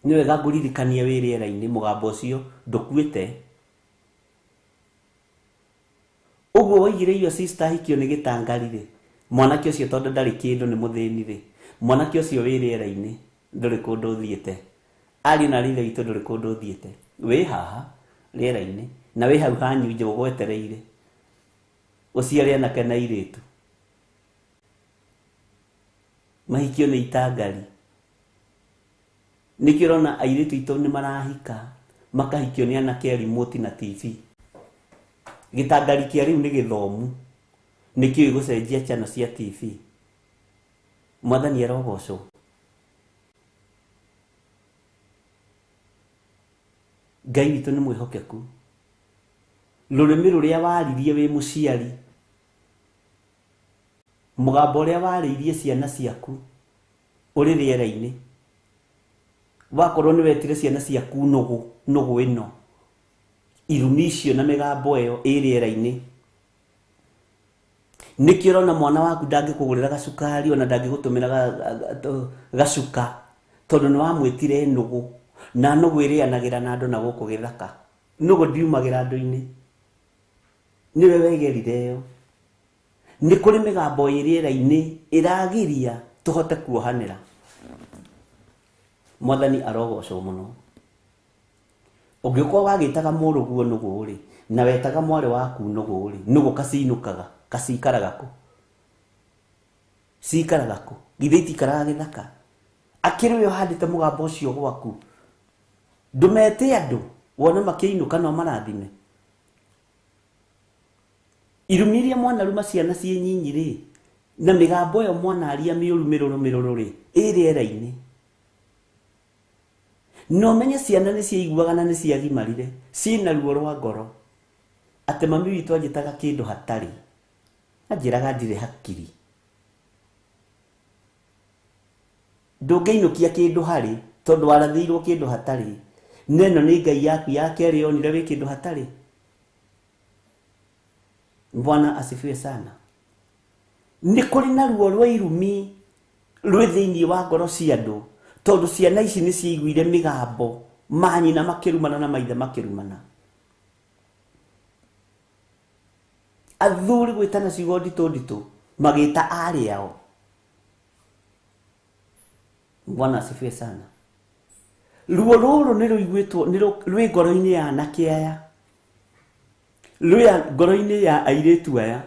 Nĩ wega ngũririkanie wĩ rĩera-inĩ, mũgambo ũcio ndũkuĩte. Ũguo woigire your sister ahikio nĩ gĩtangari rĩ, mwanake ũcio tondũ ndarĩ kĩndũ nĩ mũthĩni rĩ, mwanake ũcio wĩ rĩera-inĩ ndũrĩ kũndũ ũthiĩte. Ariũ na aarĩ a Ithe witũ ndũrĩ kũndũ ũthiĩte, wĩ haha rĩera-inĩ, na wĩ hau hanyu nja ũgwetereire ũciare anake na airĩtu. Mahikio nĩ itangari. Nĩkĩo ũrona airĩtu aitũ nĩ marahika, makahikio nĩ anake a remote na TV. Gĩtangari kĩa rĩu nĩ gĩthomu, nĩkĩo gĩgũcenjia channel cia TV. Mwathani arogocwo. Ngai witũ nĩ mwĩhokeku. Rũrĩmĩ rũrĩa waririe wĩ mũciari, mũgambo ũrĩa warĩirie ciana ciaku ũrĩ rĩera-inĩ, wakorwo nĩ wetire ciana ciaku nũgũ, nũgũ ĩno, irumi icio na mĩgambo ĩyo ĩ rĩera-inĩ. Nĩkĩo ũrona mwana waku ndangĩkũgũrĩra gacukari ona ndangĩgũtũmĩra gacuka, tondũ nĩ wamwĩtire nũgũ, na nũgũ ĩrĩanagĩra na andũ na gũkũ gĩthaka. Nũgũ ndiumagĩra andũ-inĩ, nĩwe wegerire ĩyo. Nĩ kũrĩ mĩgambo ĩ rĩera-inĩ ĩragiria tũhote kuohanĩra. Mwathani arogocwo mũno. Ũngĩkorwo wagĩtaga mũrũguo nũgũ rĩ, na wetaga mwarĩ waku nũgũ rĩ, nũgũ kacinũkaga, kacikaraga kũ? Cikaraga kũ? Githĩ itikaraga gĩthaka? Akĩrĩ we ũhandĩte mũgambo ũcio gwaku, ndũmete andũ wone makĩinũka no marathime. Irumi iria mwanaruma ciana ciĩ nyinyi rĩ, na mĩgambo ĩyo mwanaria mĩũru mĩrũrũ mĩrũrũ rĩ, ĩ rĩera-inĩ. Na ũmenye ciana nĩ ciaiguaga na nĩ ciagimarire, ciĩna ruo rwa ngoro atĩ mami witũ anjĩtaga kĩndũ hatarĩ, anjĩraga ndirĩ hakiri. Ndũngĩinũkia kĩndũ harĩ tondũ warathĩirwo kĩndũ hatarĩ. Na ĩno nĩ Ngai yaku ya kerĩ yonire wĩ kĩndũ hatarĩ. Bwana asifiwe sana. Nĩ kũrĩ na ruo rwa irumi rwĩ thĩinĩ wa ngoro cia andũ, tondũ ciana ici nĩ ciaiguire mĩgambo manyina makĩrumana na maithe makĩrumana. Athuri gwĩtana ciugo nditũ nditũ magĩta arĩ ao. Bwana asifiwe sana. Ruo rũrũ nĩ rũiguĩtwo, nĩ rwĩ ngoro-inĩ ya anake aya, rwĩ ngoro-inĩ ya airĩtu aya.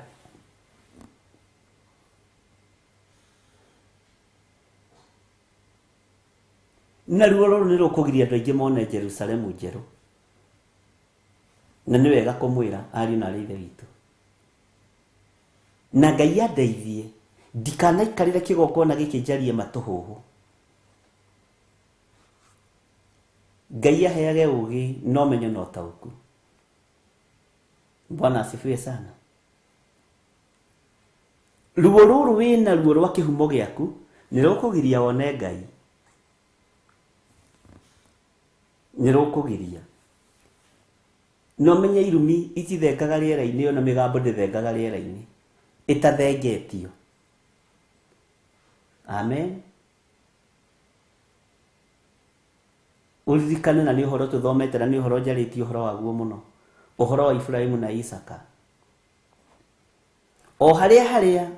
Na ruo rũrũ nĩ rũkũgiria andũ aingĩ mone Jerusalemu njerũ. Na nĩ wega kũmwĩra ariũ na arĩ ithe witũ. Na Ngai andeithie ndikanaikarĩre kĩgongona gĩkĩ njarie matũhũhũ. Ngai aheage ũgĩ na ũmenyo na ũtaũku. Bwana asifiwe sana. Ruo rũrũ wĩna ruo rwa kĩhumo gĩaku nĩ rũkũgiria wone Ngai. Nĩ rũkũgiria. Na ũmenye irumi itithengaga rĩera-inĩ, ona mĩgambo ndĩthengaga rĩera-inĩ ĩtathengetio. Amen. Ũririkane, na nĩ ũhoro tũthomete na nĩ ũhoro njarĩtie ũhoro waguo mũno, ũhoro wa Ibrahimu na Isaka. O harĩa harĩa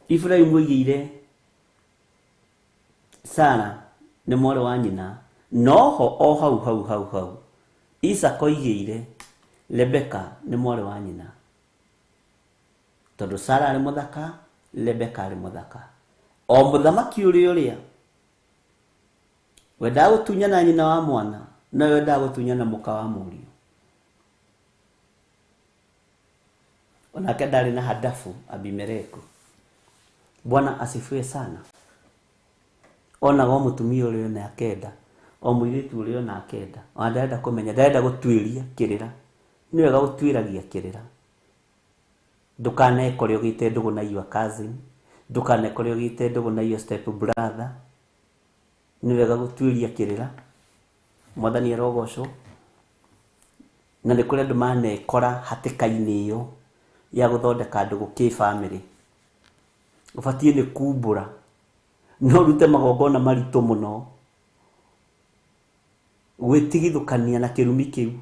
Ibrahimu oigĩire Sara nĩ mwarĩ wa nyina, noho o hau hau hau hau Isaka oigĩire Rebeka nĩ mwarĩ wa nyina. Tondũ Sara arĩ mũthaka, Rebeka arĩ mũthaka. O mũthamaki ũrĩa ũrĩa wendaga gũtunyana nyina wa mwana, nowe wendaga gũtunyana mũka wa mũriũ. Onake ndarĩ na hadafu Abimeleku. Bwana asifiwe sana. Onaga o mũtumia ũrĩa ona akenda, o mũirĩtu ũrĩa ona akenda, ona ndarenda kũmenya, ndarenda gũtuĩria kĩrĩra. Nĩ wega gũtuĩragia kĩrĩra. Ndũkanekore ũgĩte ndũgũ na your cousin, ndũkanekore ũgĩte ndũgũ na your step brother. Nĩ wega gũtuĩria kĩrĩra. Mwathani arogocwo. Na nĩ kũrĩ andũ manekora hatĩka-inĩ ĩyo ya gũthondeka ndũgũ kĩ-bamĩrĩ. Ũbatiĩ nĩ kumbũra, no ũrute magongona maritũ mũno gwĩtigithũkania na kĩrumi kĩu.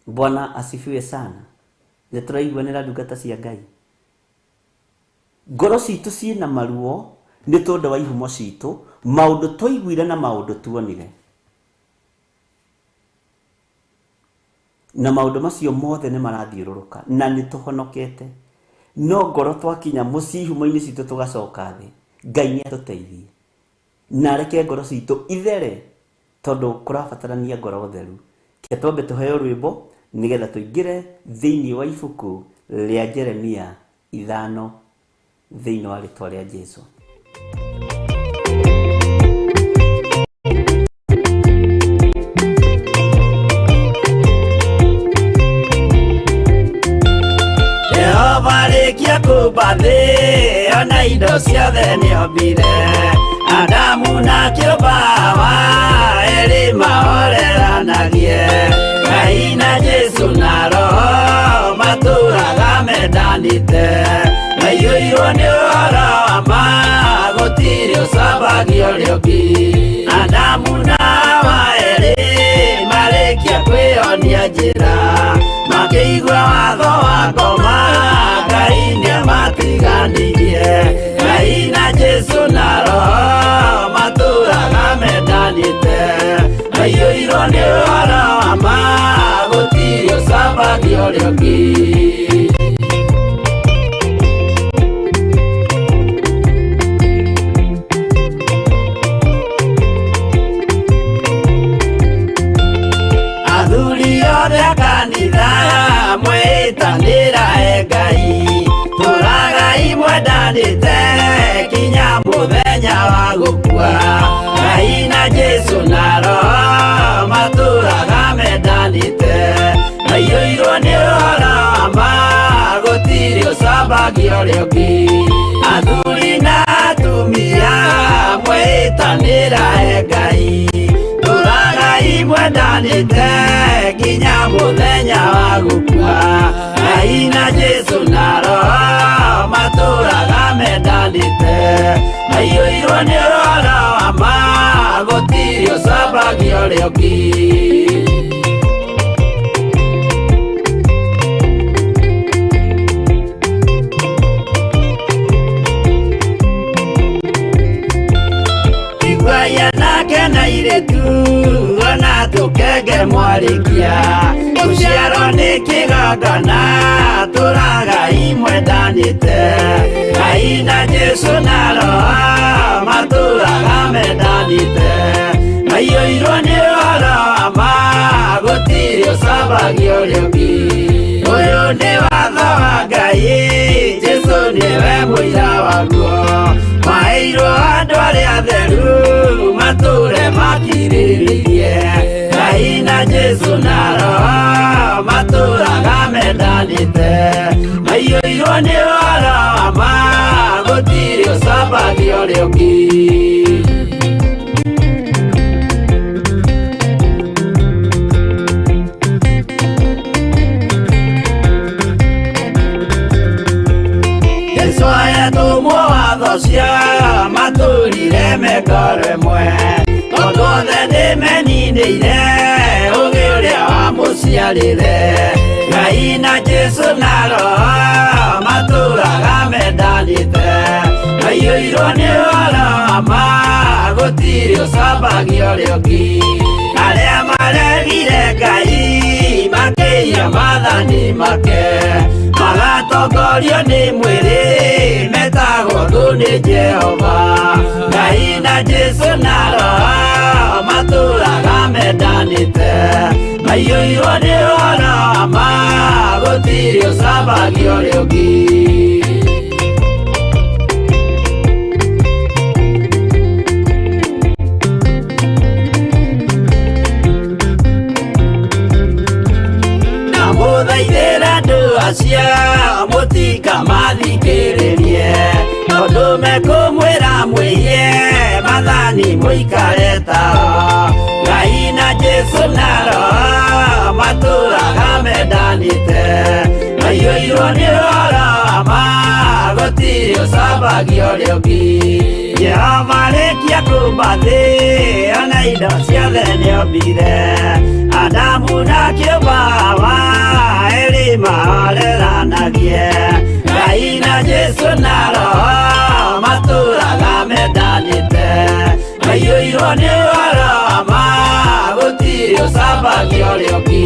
Bwana asifiwe sana. Nĩ tũraiguanĩra ndungata cia Ngai. Ngoro citũ ciĩna maruo nĩ tondũ wa ihumo citũ, maũndũ twaiguire na maũndũ tuonire. Na maũndũ macio mothe nĩ marathiũrũrũka na nĩ tũhonokete. No ngoro twakinya mũciĩ ihumo-inĩ citũ tũgacoka thĩ. Ngai nĩ atũteithie na areke ngoro citũ ithere, tondũ kũrabatarania ngoro theru. Reke twambe tũheo rwĩmbo nĩgetha tũingĩre thĩinĩ wa ibuku rĩa Jeremia 5 thĩinĩ wa rĩtwa rĩa Jesu. Jehova arĩkia kũmba thĩ, ona indo ciothe nĩombire. Adamu na kĩũmba Hawa, erĩ mahoreranagie. Ngai na Jesu na Roho matũraga mendanĩte. Maiyũirwo nĩ ũhoro wa ma, gũtirĩ ũcambagio ũrĩa ũngĩ. Adamu na Hawa erĩ marĩkia kwĩyonia njĩra, makĩigua watho wa ngoma, Ngai nĩamatiganirie. Ngai na Jesu na Roho ũrĩa ũngĩ. Athuri othe a kanitha mwĩtanĩra e Ngai, tũragai mwendanĩte kinya mũthenya wa gũkua. Ngai na Jesũ na Roho matũraga mendanĩte, maiyũirwo nĩ ũhoro wa ma, gũtirĩ ũcambagia ũrĩa ũngĩ. Athuri na atumia mwĩtanĩra e Ngai, tũragai mwendanĩte nginya mũthenya wa gũkua. Ngai na Jesũ na Roho matũraga mendanĩte, maiyũirwo nĩ ũhoro wa ma, gũtirĩ ũcambagia ũrĩa ũngĩ. Iguai anake na airĩtu ona tũkenge mwarĩkia, gũciarwo nĩ kĩgongona, tũragai mwendanĩte. Ngai na Jesũ na Roho matũraga mendanĩte, maiyũirwo nĩ ũhoro wa ma, gũtirĩ ũcambagia ũrĩa ũngĩ. Ũyũ nĩ watho wa Ngai, Jesũ nĩwe mũira waguo, maheirwo andũ arĩa atheru matũre makirĩrĩirie. Ngai na Jesũ na Roho matũraga mendanĩte, maiyũirwo nĩ ũhoro wa ma, gũtirĩ ũcambagia ũrĩa ũngĩ. Jesũ ayatũmwo watho cia matũrire mekoro ĩmwe, tondũ othe nĩmeninĩire ũgĩ ũrĩa wamũciarire. Ngai na Jesũ na Roho matũraga mendanĩte, maiyũirwo nĩ ũhoro wa ma, gũtirĩ ũcambagia ũrĩa ũngĩ. Arĩa maregire Ngai makĩiya maathani make, magatongorio nĩ mwĩrĩ, metagwo thũ nĩ Jehova. Ngai na Jesũ na Roho matũraga mendanĩte, maiyũirwo nĩ ũhoro wa ma, gũtirĩ ũcambagia ũrĩa ũngĩ. Ndamũthaithĩra andũ acio mũtikamathikĩrĩrie, tondũ mekũmwĩra mwĩhie maathani mũikare tao. Ngai na Jesũ na Roho matũraga mendanĩte, maiyũirwo nĩ ũhoro wa ma, gũtirĩ ũcambagia ũrĩa ũngĩ. Jehova arĩkia kũũmba thĩ, ona indo ciothe nĩombire, Adamu na kĩũmba Hawa erĩ mahoreranagie. Ngai na Jesũ na Roho matũraga mendanĩte, maiyũirwo nĩ ũhoro wa ma, gũtirĩ ũcambagia ũrĩa ũngĩ.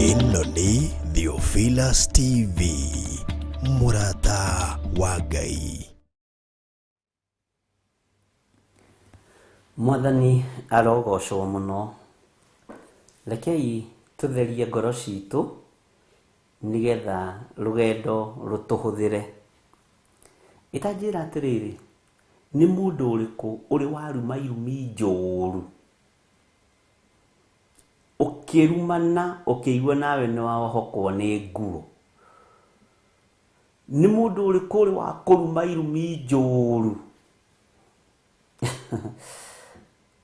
Ĩno nĩ Theophilus TV, mũrata wa Ngai. Mwathani arogocwo mũno. Rekei tũtherie ngoro citũ nĩgetha rũgendo rũtũhũthĩre. Ĩtanjĩra atĩrĩrĩ, nĩ mũndũ ũrĩkũ ũrĩ waruma irumi njũru, ũkĩrumana ũkĩigua nawe nĩ wahokwo nĩ nguo? Nĩ mũndũ ũrĩkũ ũrĩ wa kũruma irumi njũru?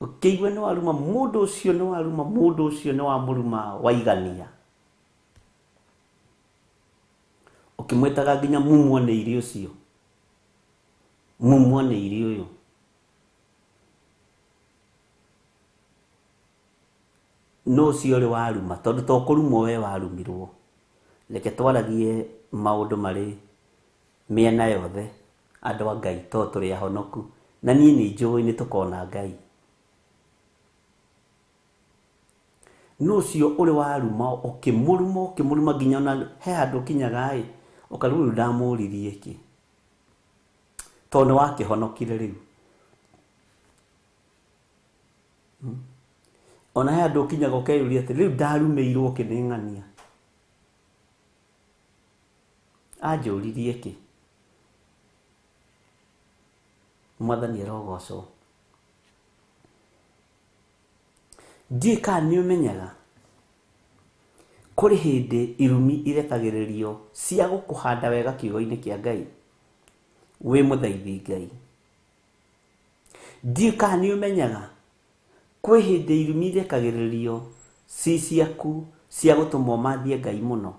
Ũkĩigua nĩ waruma mũndũ ũcio, nĩ waruma mũndũ ũcio, nĩ wamũruma waigania. Ũkĩmwĩtaga nginya mumuonĩire ũcio, mumuonĩire ũyũ. No ũcio ũrĩ waruma, tondũ to kũrumwo we warumirwo. Reke twaragie maũndũ marĩ mĩena yothe, andũ a Ngai, tondũ tũrĩ ahonoku. Na niĩ nĩ njũĩ nĩ tũkona Ngai. No ũcio ũrĩ waruma, ũkĩmũruma, ũkĩmũruma nginya ona he handũ ũkinyaga ĩ, ũkarigwo rĩu ndamũririe kĩ, tondũ nĩ wakĩhonokire rĩu. Ona he handũ ũkinyaga ũkeyũria atĩ rĩu ndarumĩirwo kĩ nĩ ng'ania, anjũririe kĩ. Mwathani arogocwo. Ndiũĩ kana nĩ ũmenyaga kũrĩ hĩndĩ irumi irekagĩrĩrio cia gũkũhanda wega kiugo-inĩ kĩa Ngai wĩ mũthaithi Ngai. Ndiũĩ kana nĩ ũmenyaga kwĩ hĩndĩ irumi irekagĩrĩrio ci ciaku cia gũtũma ũmathie Ngai mũno,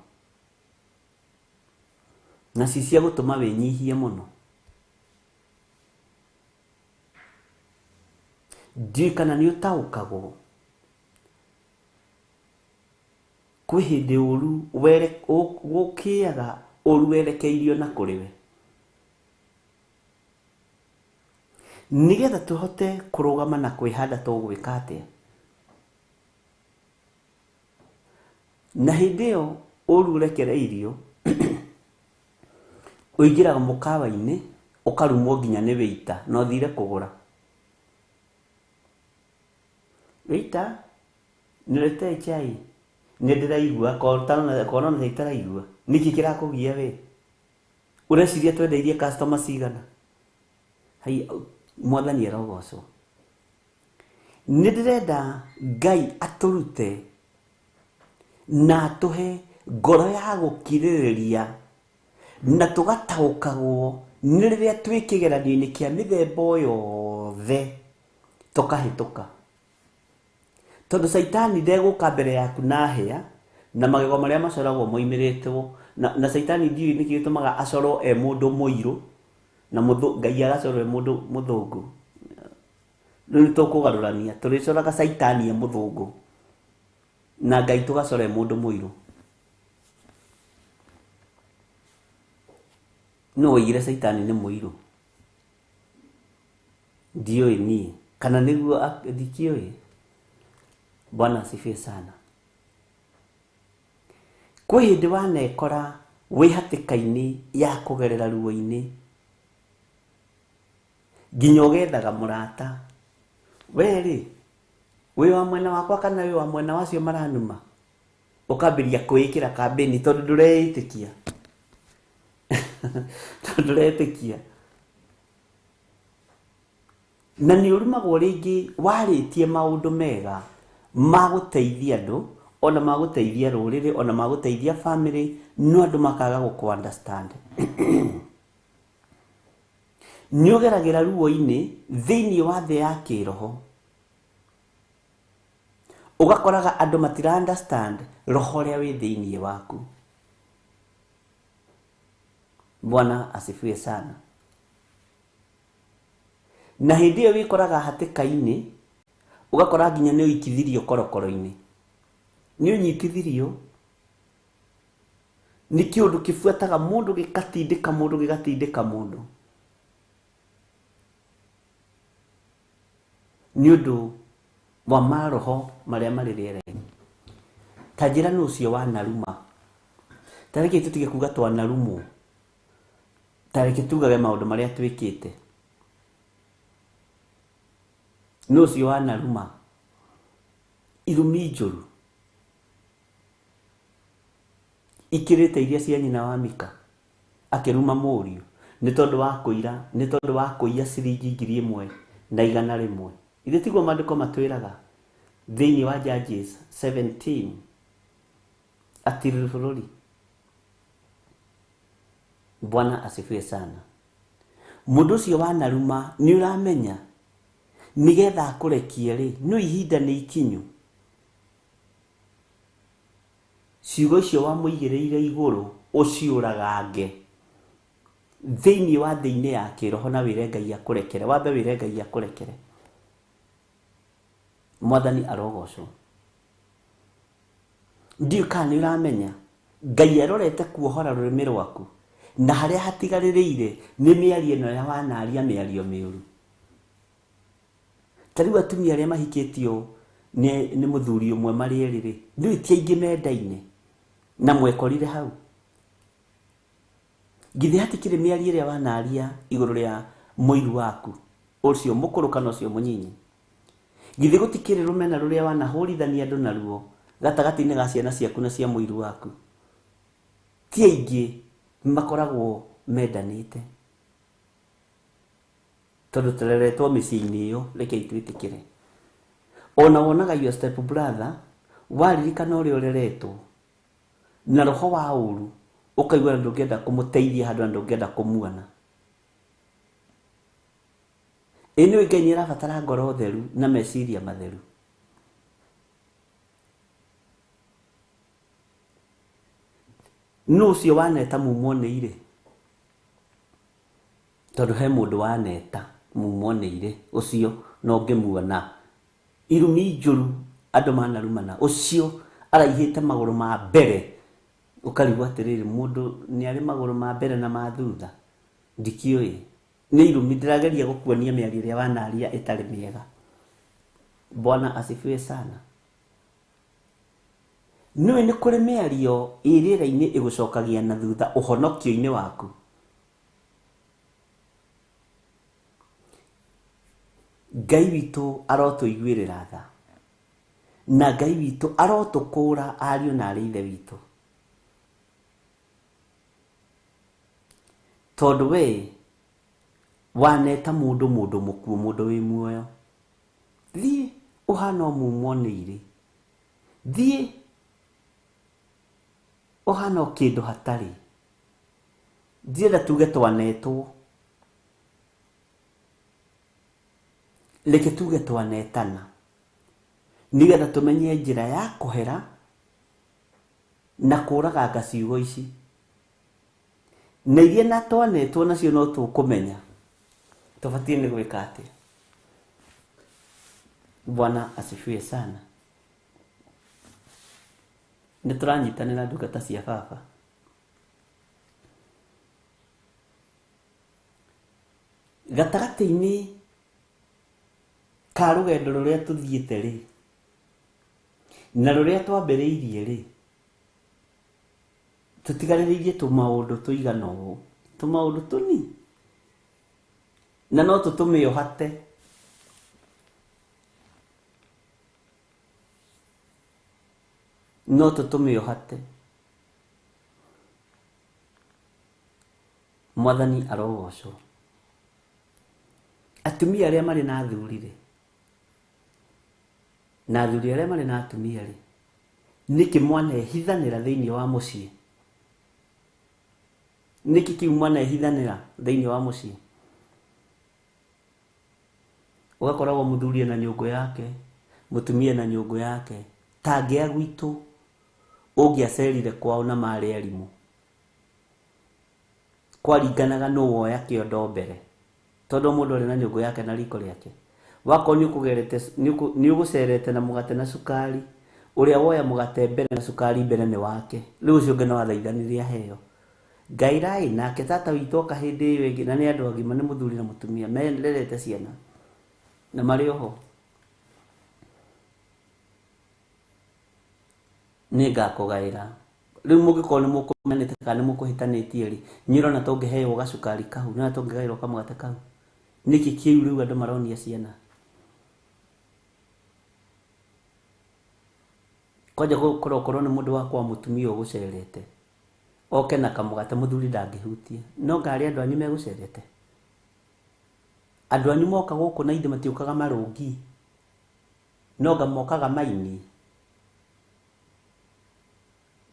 na ci cia gũtũma wĩnyihie mũno. Ndiũĩ kana nĩ ũtaũkagwo kwĩ hĩndĩ ũru gũkĩaga ũru werekeirio na kũrĩ we, nĩgetha tũhote kũrũgama na kwĩhanda tũgwĩka atĩa. Na hĩndĩ ĩyo ũru ũrekereirio, ũingĩraga mũkawa-inĩ ũkarumwo nginya nĩ wĩita na ũthire kũgũra. Wĩita, niletee chai. Nĩ ndĩraigua, korona ta itaraigua. Nĩkĩ kĩrakũgia we? Ũreciria twendeirie customer cigana? Hai, Mwathani arogocwo. Nĩ ndĩrenda Ngai atũrute na atũhe ngoro ya gũkirĩrĩria, na tũgataũkagwo nĩ rĩrĩa twĩ kĩgeranio-inĩ kĩa mĩthemba o yothe tũkahĩtũka. Tondũ Caitani ndegũka mbere yaku na hĩa na magego marĩa macoragwo moimĩrĩtwo, na Caitani ndiũĩ nĩkĩ gĩtũmaga acorwo e mũndũ mũirũ na Ngai agacorwo e mũndũ mũthũngũ. Rĩu nĩ tũkũgarũrania, tũrĩcoraga Caitani e mũthũngũ na Ngai tũgacora e mũndũ mũirũ. No woigire Caitani nĩ mũirũ? Ndiũĩ niĩ kana nĩguo ndikĩũĩ. Bwana asifiwe sana. Kwĩ hĩndĩ wanekora wĩ hatĩka-inĩ ya kũgerera ruo-inĩ, nginya ũgethaga mũrata. We rĩ, wĩ wa mwena wakwa kana wĩ wa mwena wacio maranuma? Ũkambĩrĩria kwĩĩkĩra kambĩni tondũ ndũreĩtĩkia. Tondũ ndũretĩkia. Na nĩ ũrumagwo rĩngĩ warĩtie maũndũ mega ma gũteithia andũ, ona ma gũteithia rũrĩrĩ, ona ma gũteithia family, no andũ makaga gũkũ understand. Nĩ ũgeragĩra ruo-inĩ thĩinĩ wa thĩ ya kĩroho, ũgakoraga andũ matira understand roho ũrĩa wĩ thĩinĩ waku. Bwana asifiwe sana. Na hĩndĩ ĩyo wĩkoraga hatĩka-inĩ, ũgakora nginya nĩ ũikithirio korokoro-inĩ, nĩ ũnyitithirio nĩ kĩũndũ kĩbuataga mũndũ, gĩgatindĩka mũndũ, gĩgatindĩka mũndũ, nĩ ũndũ wa maroho marĩa marĩ rĩera-inĩ. Ta njĩra nĩ ũcio wanaruma. Ta reke tũtige kuga twanarumwo, ta reke tugage maũndũ marĩa twĩkĩte. Nĩ ũcio wanaruma irumi njũru ikĩrĩte iria cia nyina wa Mika, akĩruma mũriũ nĩ tondũ wa kũira, nĩ tondũ wa kũiya ciringi 1,100. Ithe tiguo maandĩko matwĩraga thĩinĩ wa Judges 17 atiriri bũrũri. Bwana asifiwe sana. Mũndũ ũcio wanaruma nĩ ũramenya Nĩgetha akũrekie rĩ, no ihinda nĩ ikinyu. Ciugo icio wamũigĩrĩire igũrũ ũciũragange thĩinĩ wa thĩinĩ ya kĩroho na wĩre Ngai akũrekere. Wambe wĩre Ngai akũrekere. Mwathani arogocwo. Ndiũĩ kana nĩ ũramenya Ngai arorete kuohora rũrĩmĩ rwaku na harĩa hatigarĩrĩire nĩ mĩario ĩno ya wanaria mĩario mĩũru. Ta rĩu atumia arĩa mahikĩtio nĩ mũthuri ũmwe marĩ erĩ rĩ, nĩũĩ ti aingĩ mendaine na mwekorire hau. Githĩ hatikĩrĩ mĩario ĩrĩa wanaria igũrũ rĩa mũiru waku ũcio mũkũrũ kana ũcio mũnyinyi? Githĩ gũtikĩrĩ rũmena rũrĩa wanahũrithania andũ naruo gatagatĩ-inĩ ga ciana ciaku na cia mũiru waku? Ti aingĩ makoragwo mendanĩte tondũ tũreretwo mĩciĩ-inĩ ĩyo, rekei twĩtĩkĩre. Ona wonaga your step brother waririkana ũrĩa ũreretwo na roho wa ũru, ũkaigua na ndũngĩenda kũmũteithia handũ na ndũngĩenda kũmuona. Ĩ nĩũĩ Ngai nĩ arabatara ngoro theru na meciria matheru. Nũ ũcio waneta mumwo nĩ irĩ? Tondũ he mũndũ waneta mumwo nĩ irĩ, ũcio no ngĩmuona. Irumi njũru andũ manarumana, ũcio araihĩte magũrũ ma mbere. Ũkarigwo atĩrĩrĩ, mũndũ nĩ arĩ magũrũ ma mbere na ma thutha? Ndikĩũĩ. Nĩ irumi, ndĩrageria gũkuonia mĩario ĩrĩa wanaria ĩtarĩ mĩega. Bwana asifiwe sana. Nĩũĩ nĩ kũrĩ mĩario ĩ rĩera-inĩ ĩgũcokagia na thutha ũhonokio-inĩ waku. Ngai witũ arotũiguĩrĩra tha, na Ngai witũ arotũkũũra ariũ na arĩ ithe witũ, tondũ we waneta mũndũ mũndũ mũkuũ, mũndũ wĩ muoyo. Thiĩ ũhana o mumwo nĩ irĩ, thiĩ ũhana o kĩndũ hatarĩ. Ndirenda tuge twanetwo, reke tuge twanetana, nĩgetha tũmenye njĩra ya kũhera na kũraganga ciugo ici. Na iria na twanetwo nacio no tũkũmenya tũbatiĩ nĩ gwĩka atĩa. Bwana asifiwe sana. Nĩ tũranyitanĩra ndungata cia baba. Gatagatĩ-inĩ ka rũgendo rũrĩa tũthiĩte rĩ, na rũrĩa twambĩrĩirie rĩ, tũtigarĩrĩirie tũmaũndũ tũigana ũũ, tũmaũndũ tũnini, na no tũtũmĩohate. No tũtũmĩohate. Mwathani arogocwo. Atumia arĩa marĩ na athuri rĩ, na athuri arĩa marĩ na atumia rĩ, nĩkĩ mwanehithanĩra thĩinĩ wa mũciĩ? Nĩkĩ kĩu mwanehithanĩra thĩinĩ wa mũciĩ? Ũgakoragwo mũthuri na nyũngũ yake, mũtumia na nyũngũ yake. Tangĩa gwitũ ũngĩacerire kwao na marĩ arimũ, kwaringanaga nũ woya kĩondo mbere, tondũ mũndũ arĩ na nyũngũ yake na riko rĩake. Wakorwo nĩ ũgũcerete na mũgate na cukari, ũrĩa woya mũgate mbere na cukari mbere nĩ wake, rĩu ũcio ũngĩ no athaithanĩre aheo. Ngai rai nake tata witũ oka hĩndĩ ĩyo ĩngĩ, na nĩ andũ agima, nĩ mũthuri na mũtumia mererete ciana na marĩ oho. Nĩ ngakũgaĩra. Rĩu mũngĩkorwo nĩ mũkũmenete kana nĩ mũkũhĩtanĩtie rĩ, niĩ ũrona tũngĩheo gacukari kau, nĩ ũrona tũngĩgaĩrwo kamũgate kau. Nĩkĩ kĩu rĩu andũ maronia ciana? Kwanja gũkorwo korwo nĩ mũndũ wa kwa mũtumia ũgũcerete, oke na kamũgate mũthuri ndangĩhutia. No ngarĩ andũ anyu megũcerete. Andũ anyu moka gũkũ na ithe matiũkaga marũngi, no nga mokaga maini.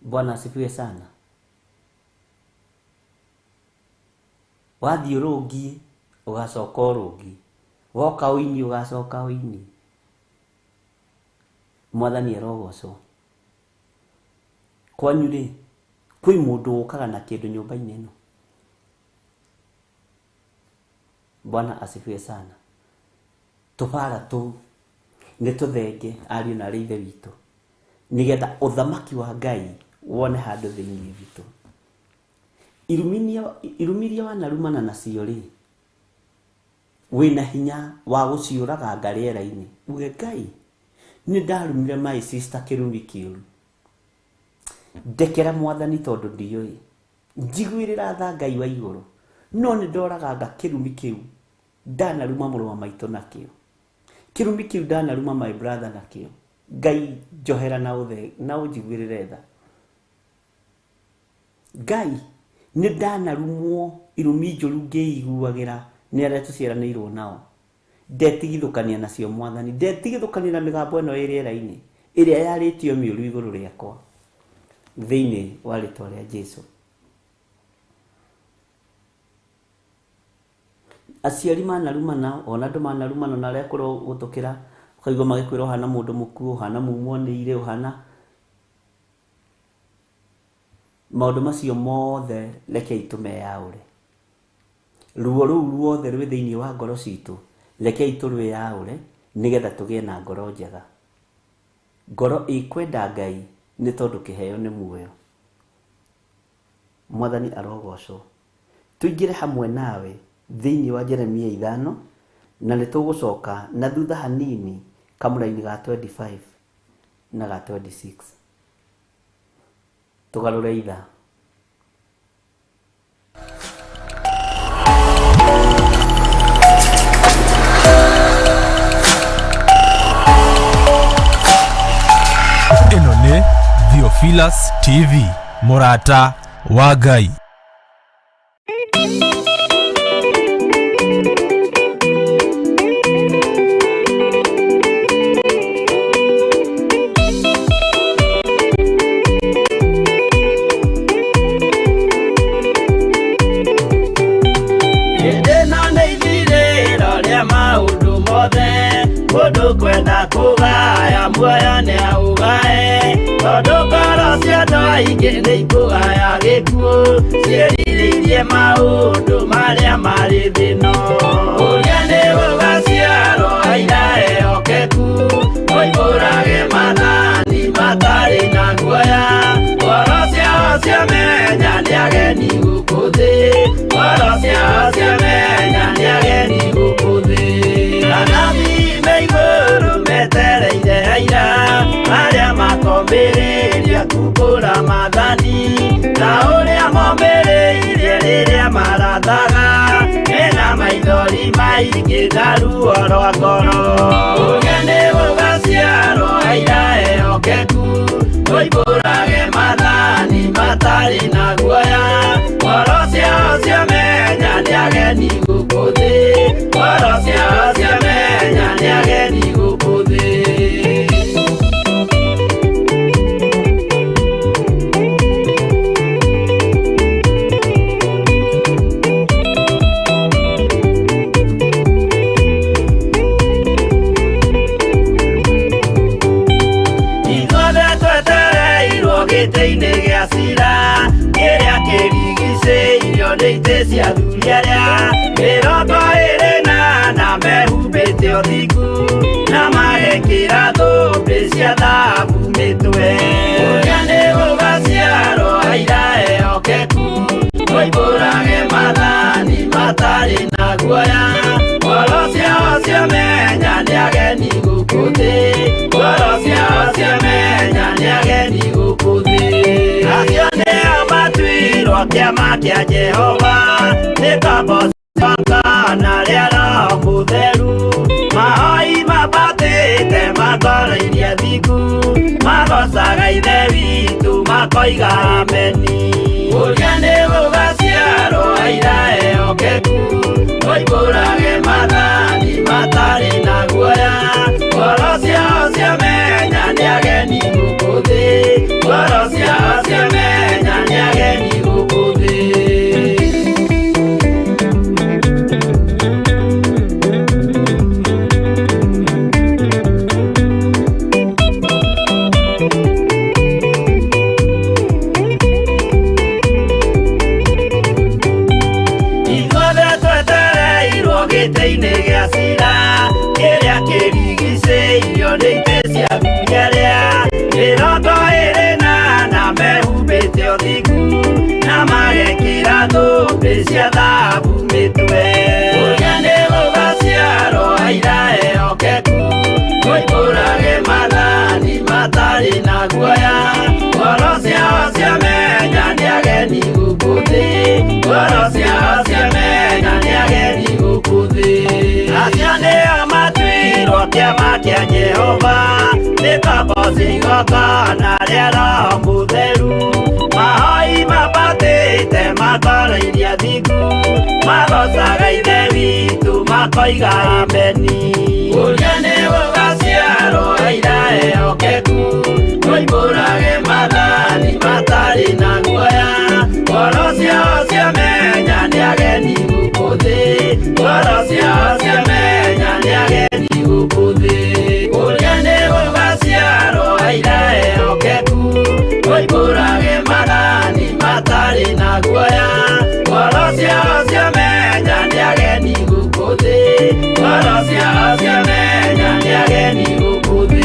Bwana asifiwe sana. Wathiĩ ũrũngiĩ, ũgacoka ũrũngiĩ. Woka ũini ũgacoka ũini. Mwathani arogocwo. Kwanyu rĩ, kwĩ mũndũ ũkaga na kĩndũ nyũmba-inĩ ĩno? Bwana asifiwe sana. Tũbara tũu nĩ tũthenge ariũ na arĩ ithe witũ, nĩgetha ũthamaki wa Ngai wone handũ thĩinĩ witũ. Irumi iria wanarumana nacio rĩ, wĩna hinya wa gũciũraganga rĩera-inĩ. Uge Ngai, nĩ ndarumire my sister kĩrumi kĩũru. Ndekera Mwathani tondũ ndiũĩ. Njiguĩrĩra tha Ngai wa igũrũ. No nĩ ndoraganga kĩrumi kĩu ndanaruma mũrũ wa maitũ nakĩo. Kĩrumi kĩu ndanaruma my brother nakĩo. Ngai njohera na ũthe na ũnjiguĩrĩre tha. Ngai nĩ ndanarumwo irumi njũru ngĩiguagĩra nĩ arĩa tũciaranĩirwo nao. Ndetigithũkania nacio Mwathani, ndetigithũkania na mĩgambo ĩno ĩ rĩera-inĩ ĩrĩa yarĩtio mĩũru igũrũ rĩakwa thĩinĩ wa rĩtwa rĩa Jesu. Aciari manarumana ona andũ manarumana na arĩa akũrũ gũtũkĩra, ũkaigua magĩkwĩra ũhana mũndũ mũkuũ, ũhana mumwo nĩ irĩ, ũhana maũndũ macio mothe rekei tũmeyaũre. Ruo rũu ruothe rwĩ thĩinĩ wa ngoro citũ rekei tũrwĩyaũre nĩgetha tũgĩe na ngoro njega. Ngoro ĩkwenda Ngai nĩ tondũ kĩheo nĩ muoyo. Mwathani arogocwo. Tũingĩre hamwe nawe thĩinĩ wa Jeremia 5 na nĩ tũgũcoka na thutha hanini kamũraini ga 25 na ga 26. Tũgarũre ithaa. Ĩno nĩ Theophilus TV, mũrata wa Ngai. Hĩndĩ ĩno nĩ ithirĩro rĩa maũndũ mothe, mũndũ kwenda kũgaya muoyo nĩ aũgae, tondũ ngoro cia andũ aingĩ nĩ ikũgaya gĩkuũ, ciĩrirĩirie maũndũ marĩa marĩ thĩ ĩno. Ũrĩa nĩ gũgaciarwo aira ehokeku, moimbũrage maathani matarĩ na guoya, ngoro ciao ciamenya nĩ ageni gũkũ thĩ, ngoro ciao ciamenya nĩ ageni gũkũ thĩ. Anabii me igũrũ metereire aira, arĩa makombĩrĩria kumbũra maathani, ta ũrĩa mombĩrĩirie rĩrĩa marathaga, mena maithori maingĩ na ruo rwa ngoro. Ũrĩa nĩ gũgaciarwo aira ehokeku, moimbũrage maathani matarĩ na guoya, ngoro ciao ciamenya nĩ ageni gũkũ thĩ, ngoro ciao ciamenya nĩ ageni gũkũ thĩ. Ithuothe twetereirwo gĩtĩ-inĩ gĩa cira, kĩrĩa kĩrigicĩirio nĩ itĩ cia athuri arĩa 24 mehumbĩte ũthingu, na magekĩra thũmbĩ cia thahabu mĩtwe. Ũrĩa nĩ gũgaciarwo aira ehokeku, moimbũrage maathani matarĩ na guoya, ngoro ciao ciamenya nĩ ageni gũkũ thĩ, ngoro ciao ciamenya nĩ ageni gũkũ thĩ. Acio nĩo matuirwo kĩama kĩa Jehova, nĩ kana rĩa Roho Mũtheru, mahoi mabatĩte makoro-iria thingu, magocaga Ithe witũ makoiga ameni. Ũrĩa nĩ gũgaciarwo aira ehokeku, moimbũrage maathani matarĩ na guoya, ngoro ciao ciamenya nĩ ageni gũkũ thĩ, ngoro ciao ciamenya nĩ ageni gũkũ thĩ. guoya, ngoro ciao ciamenya nĩ ageni gũkũ thĩ, ngoro ciao ciamenya nĩ ageni gũkũ thĩ. Acio nĩo matuirwo kĩama kĩa Jehova, nĩ kaboci igongona rĩa Roho Mũtheru, mahoi mabatĩte matoroirie thingu, magocaga Ithe witũ makoiga ameni. Ũrĩa nĩ gũgaciarwo aira ehokeku, moimbũrage maathani matarĩ na guoya, ngoro ciao ciamenya nĩ ageni gũkũ thĩ, ngoro ciao ciamenya nĩ ageni gũkũ thĩ. Ũrĩa nĩ gũgaciarwo aira ehokeku, moimbũrage maathani matarĩ na guoya, ngoro ciao ciamenya nĩ ageni gũkũ thĩ, ngoro ciao ciamenya nĩ ageni gũkũ thĩ.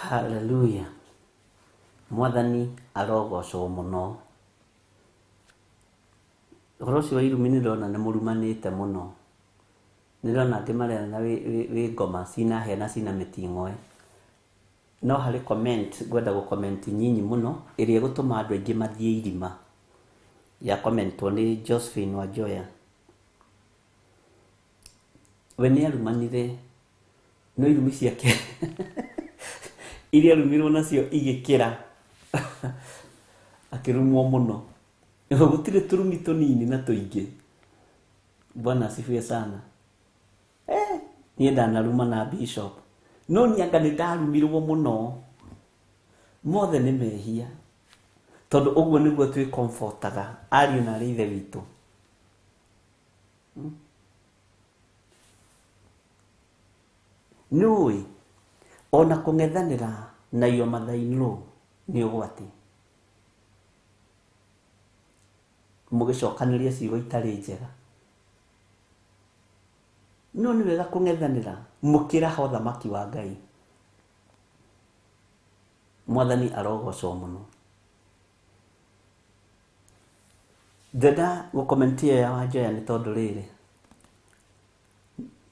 Hallelujah. Mwathani arogocwo mũno. Ũhoro ũcio wa irumi nĩ ndĩrona nĩ mũrumanĩte mũno. Nĩ ndĩrona angĩ marerana wĩ ngoma cina hĩa na cina mĩting'oe. No harĩ comment ngwenda gũ comment nyinyi mũno ĩrĩa ĩgũtũma andũ aingĩ mathiĩ irima. Ya commentwo nĩ Josephine Wanjoya. We nĩ arumanire no irumi ciake iria arumirwo nacio igĩkĩra akĩrumwo mũno. Gũtirĩ tũrumi tũnini na tũingĩ. Bwana asifiwe sana. Niĩ ndanaruma na bishop no niĩ anga nĩ ndarumirwo mũno. Mothe nĩ mehia tondũ ũguo nĩguo twĩ comfortaga ariũ na arĩ ithe witũ. Nĩũĩ ona kũng'ethanĩra na your mother-in-law nĩ ũgwati. Mũgĩcokanĩria ciugo itarĩ njega. No nĩ wega kũng'ethanĩra mũkĩraha ũthamaki wa Ngai. Mwathani arogocwo mũno. Ndĩrenda gũ-comment ĩyo ya Wanjoya nĩ tondũ rĩrĩ,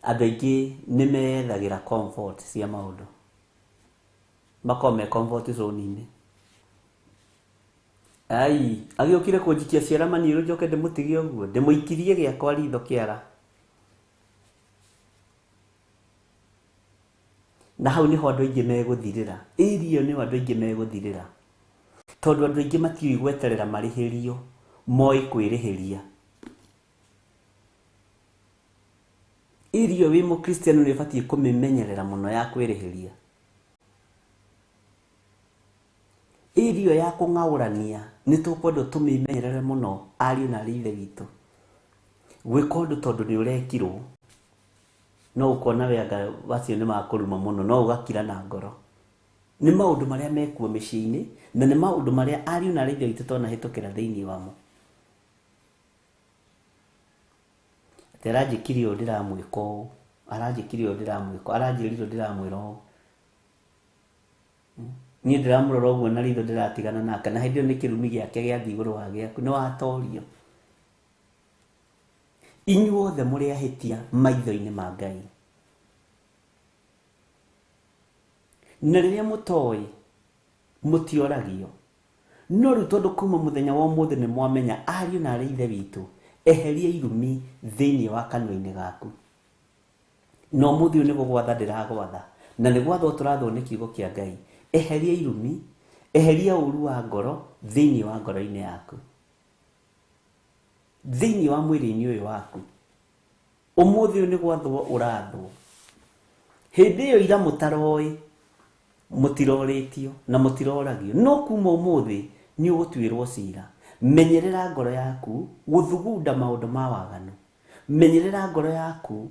andũ aingĩ nĩ meyethagĩra comfort cia maũndũ. Makoragwo me comfort zone-inĩ. Ai, agĩũkire kũnjikia ciara maniũrũ njoke ndĩmũtige ũguo, ndĩmũikirie gĩakwa ritho kĩara. Na hau nĩho andũ aingĩ megũthirĩra. Area ĩyo nĩho andũ aingĩ megũthirĩra. Tondũ andũ aingĩ matiũĩ gweterera marĩhĩrio, moĩ kwĩrĩhĩria. Area ĩyo wĩ mũkristiano nĩ ũbatiĩ kũmĩmenyerera mũno ya kwĩrĩhĩria. Area ĩyo ya kũng'aũrania nĩ tũkwendwo tũmĩmenyerere mũno ariũ na arĩ ithe witũ. Gwĩka ũndũ tondũ nĩ ũrekirwo no ũkona we anga acio nĩ makũruma mũno no ũgakira na ngoro. Nĩ maũndũ marĩa mekuo mĩciĩ-inĩ na nĩ maũndũ marĩa ariũ na arĩ ithe witũ twanahĩtũkĩra thĩinĩ wamo. Atĩ aranjĩkire ũũ ndĩramwĩka ũũ, aranjĩkire ũũ ndĩramwĩka ũũ, aranjĩrire ũũ ndĩramwĩra ũũ. Niĩ ndĩramũrora ũguo na ritho ndĩratigana nake na hĩndĩ ĩyo nĩ kĩrumi gĩake gĩathiĩ igũrũ wa gĩaku, nĩ watorio. Inyuothe mũrĩ ahĩtia maitho-inĩ ma Ngai. Na rĩrĩa mũtoĩ mũtioragio. No rĩu tondũ kuma mũthenya wa ũmũthĩ nĩ mwamenya ariũ na arĩ ithe witũ, eheria irumi thĩinĩ wa kanua-inĩ gaku. Na ũmũthĩ ũyũ nĩ gũgwatha ndĩragwatha, na nĩ gwathwo tũrathwo nĩ kiugo kĩa Ngai. Eheria irumi, eheria ũru wa ngoro thĩinĩ wa ngoro-inĩ yaku, thĩinĩ wa mwĩrĩ-inĩ ũyũ waku. Ũmũthĩ ũyũ nĩ gwathwo ũrathwo. Hĩndĩ ĩyo ira mũtaroĩ, mũtirorĩtio na mũtiroragio. No kuma ũmũthĩ nĩ ũgũtuĩrwo cira. Menyerera ngoro yaku gũthugunda maũndũ ma waganu. Menyerera ngoro yaku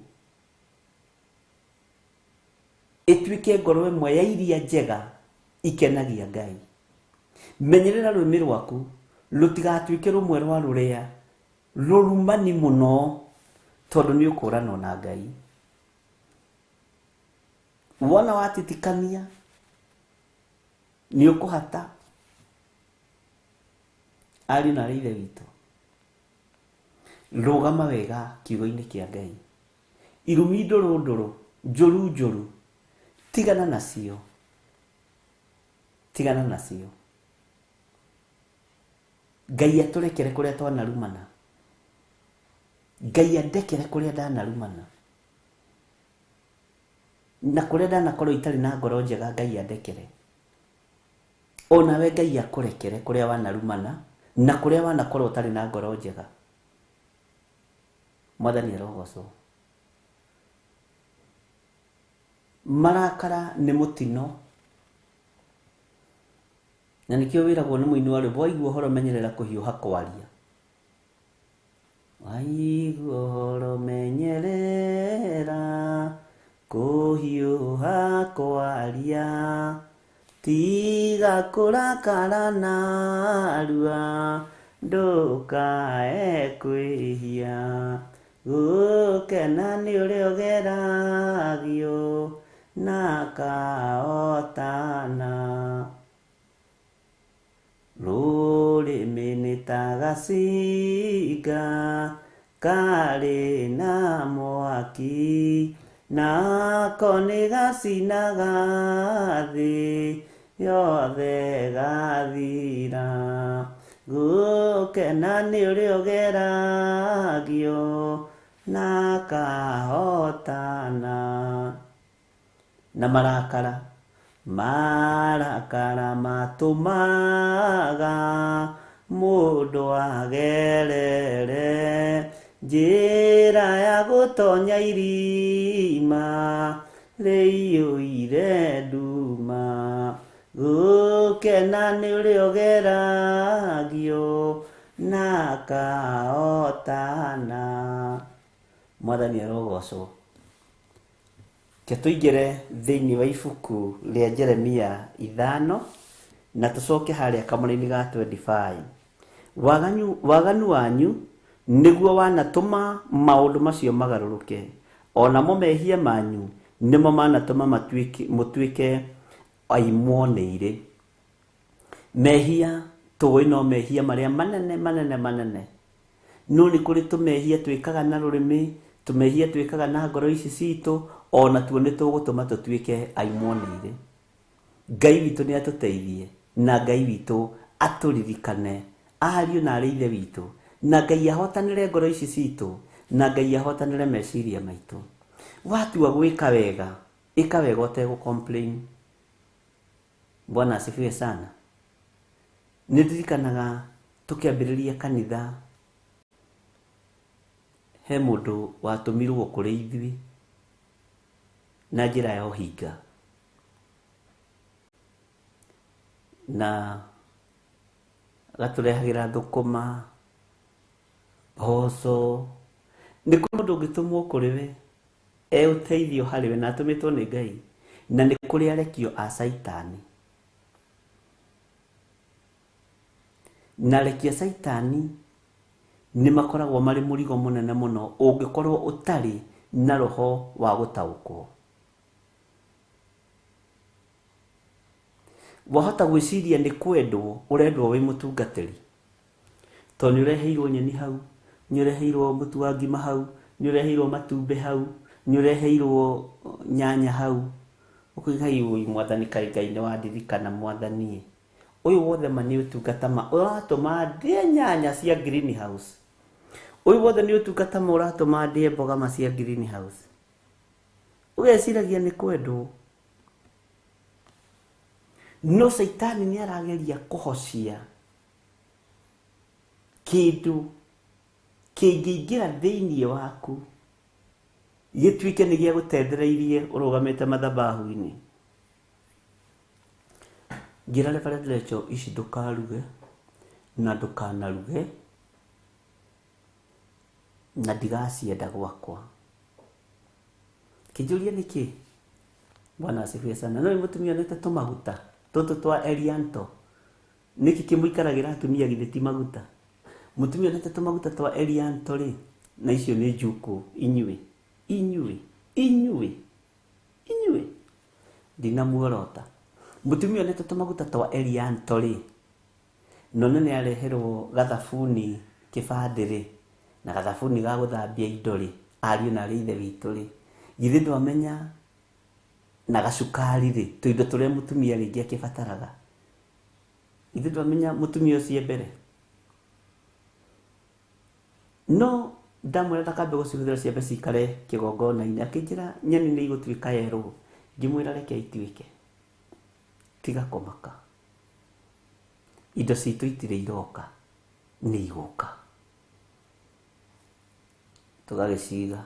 ĩtuĩke ngoro ĩmwe ya iria njega ikenagia Ngai. Menyerera rũrĩmĩ rwaku rũtigatuĩke rũmwe rwa rũrĩa rũrumani mũno, tondũ nĩ ũkũranwo na Ngai. Wona watitikania nĩ ũkũhata. Ariũ na aarĩ a Ithe witũ, rũgama wega kiugo-inĩ kĩa Ngai. Irumi ndũrũ ndũrũ, njũru njũru, tigana nacio, tigana nacio. Ngai atũrekere kũrĩa twanarumana. Ngai andekere kũrĩa ndanarumana. Na kũrĩa ndanakorwo itarĩ na ngoro njega, Ngai andekere. Onawe Ngai akũrekere kũrĩa wanarumana na kũrĩa wanakorwo ũtarĩ na ngoro njega. Mwathani arogocwo. Marakara nĩ mũtino. Na nĩkĩo wĩragwo nĩ mũini wa rwĩmbo, waigua ũhoro menyerera kũhiũha kwaria. Waigua ũhoro menyerera kũhiũha kwaria, tiga kũrakara narua, ndũkae kwĩhia. Gũkena nĩ ũrĩa ũgeragio na kaotana. Rũrĩmĩ nĩ ta gacinga karĩ na mwaki, nako nĩ gacinaga thĩ yothe gathira. Gũkena nĩ ũrĩa ũgeragio na kahotana. Na marakara, marakara matũmaga mũndũ agerere njĩra ya gũtonya irima rĩiyũire nduma. Gũkena nĩ ũrĩa ũgeragio na kahotana. Mwathani arogocwo. Ke tũingĩre thĩinĩ wa ibuku rĩa Jeremia 5 na tũcoke harĩa kamũra-inĩ ga 25. Waganu wanyu nĩguo wanatũma maũndũ macio magarũrũke, onamo mehia manyu nĩmo manatũma mũtuĩke aimwo nĩ irĩ. Mehia tũĩ no mehia marĩa manene manene manene, no nĩ kũrĩ tũmehia twĩkaga na rũrĩmĩ, tũmehia twĩkaga na ngoro ici citũ, ona tuo nĩ tũgũtũma tũtuĩke aimwo nĩ irĩ. Ngai witũ nĩ atũteithie, na Ngai witũ atũririkane ariũ na aarĩ Ithe witũ, na Ngai ahotanĩre ngoro ici citũ, na Ngai ahotanĩre meciria maitũ. Watua gwĩka wega, ĩka wega ũtegũ complain. Bwana asifiwe sana. Nĩ ndirikanaga tũkĩambĩrĩria kanitha, he mũndũ watũmirwo kũrĩ ithuĩ na njĩra ya ũhinga, na agatũrehagĩra thũkũma, mboco. Nĩ kũrĩ mũndũ ũngĩtũmwo kũrĩ we e ũteithio harĩ we na atũmĩtwo nĩ Ngai, na nĩ kũrĩ arekio a Caitani. Na arekio a Caitani nĩ makoragwo marĩ mũrigo mũnene mũno ũngĩkorwo ũtarĩ na roho wa gũtaũkwo. Wahota gwĩciria nĩ kwendwo ũrendwo wĩ mũtungatĩri, tondũ nĩ ũreheirwo nyeni hau, nĩ ũreheirwo mũtu wa ngima hau, nĩ ũreheirwo matumbĩ hau, nĩ ũreheirwo nyanya hau. Ũkoiga, "Ĩ, Mwathani, kaĩ Ngai nĩ wandirikana, Mwathani. Ũyũ wothe ma nĩ ũtungata ma ũratũma ndĩe nyanya cia greenhouse. Ũyũ wothe nĩ ũtungata ma ũratũma ndĩe mboga ma cia greenhouse." Ũgeciragia nĩ kwendwo. No Caitani nĩ arageria kũhocia kĩndũ kĩngĩingĩra thĩinĩ waku Gĩtuĩke nĩ gĩa gũtethereirie ũrũgamĩte mathabahu-inĩ. Ngĩra Reverend Rachel ici ndũkaruge na ndũkanaruge na ndigacienda gwakwa. Kĩnjũria nĩkĩ? Bwana asifiwe sana. No mũtumia onete tũmaguta tũtũ twa Elianto. Nĩkĩ kĩmũikaragĩra atumia githĩ ti maguta? Mũtumia onete tũmaguta twa Elianto rĩ, na icio nĩ njukũ inyuĩ. Inyuĩ, inyuĩ, inyuĩ. Ndinamuorota. Mũtumia onete tũmaguta twa Elianto rĩ, none nĩ areherwo gathabuni kĩbandĩ rĩ, na gathabuni ga gũthambia indo rĩ, ariũ na arĩ ithe witũ rĩ, githĩ ndwamenya na gacukari rĩ, tũindo tũrĩa mũtumia rĩngĩ akĩbataraga. Githĩ ndwamenya mũtumia ũcio mbere. No ndamwĩra ndakambe gũcihũthĩra ciambe cikare kĩgongona-inĩ, akĩnjĩra nyeni nĩ igũtuĩka yerũ. Ngĩmwĩra reke ituĩke. Tiga kũmaka. Indo citũ itirĩ iroka, nĩ igũka. Tũgagĩciga,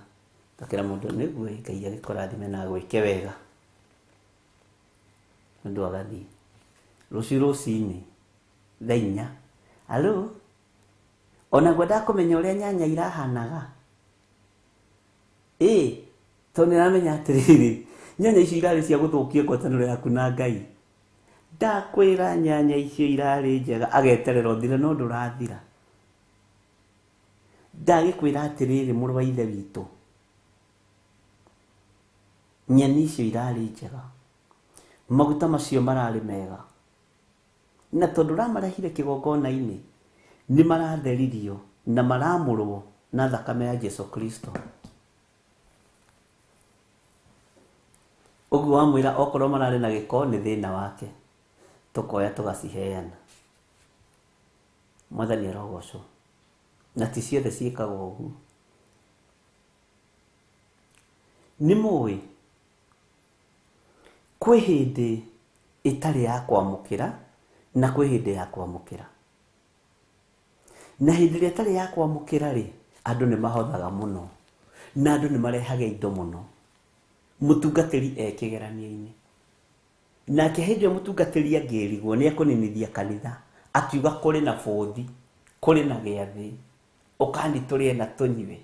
tũkĩra mũndũ nĩguo Ngai agĩkũrathime na agwĩke wega. Mũndũ agathiĩ. Rũciũ rũcinĩ thaa inya. Alo? Ona ngwendaga kũmenya ũrĩa nyanya irahanaga. Ĩ, tondũ nĩaramenya atĩrĩrĩ, nyanya icio irarĩ cia gũthũkia ngwatanĩro yaku na Ngai. Ndakwĩra nyanya icio irarĩ njega, ageterera ũthire no ndũrathira. Ndagĩkwĩra atĩrĩrĩ mũrũ wa ithe witũ, nyeni icio irarĩ njega, maguta macio mararĩ mega, na tondũ ũramarehire kĩgongona-inĩ, nĩ maratheririo na maramũrwo na thakame ya Jesu Kristo. Ũguo wamwĩra okorwo mararĩ na gĩko nĩ thĩna wake, tũkoya tũgaciheana. Mwathani arogocwo. Na ti ciothe ciĩkagwo ũguo. Nĩ mũĩ kwĩ hĩndĩ ĩtarĩ ya kwamũkĩra na kwĩ hĩndĩ ya kwamũkĩra. Na hĩndĩ ĩrĩa ĩtarĩ ya kwamũkĩra rĩ, andũ nĩ mahothaga mũno na andũ nĩ marehaga indo mũno. Mũtungatĩri e kĩgeranio-inĩ. Nake hĩndĩ ĩyo mũtungatĩri angĩrigwo nĩ ekũninithia kanitha, akiuga kũrĩ na bũthi, kũrĩ na gĩathĩ, ũkani tũrĩe na tũnyue.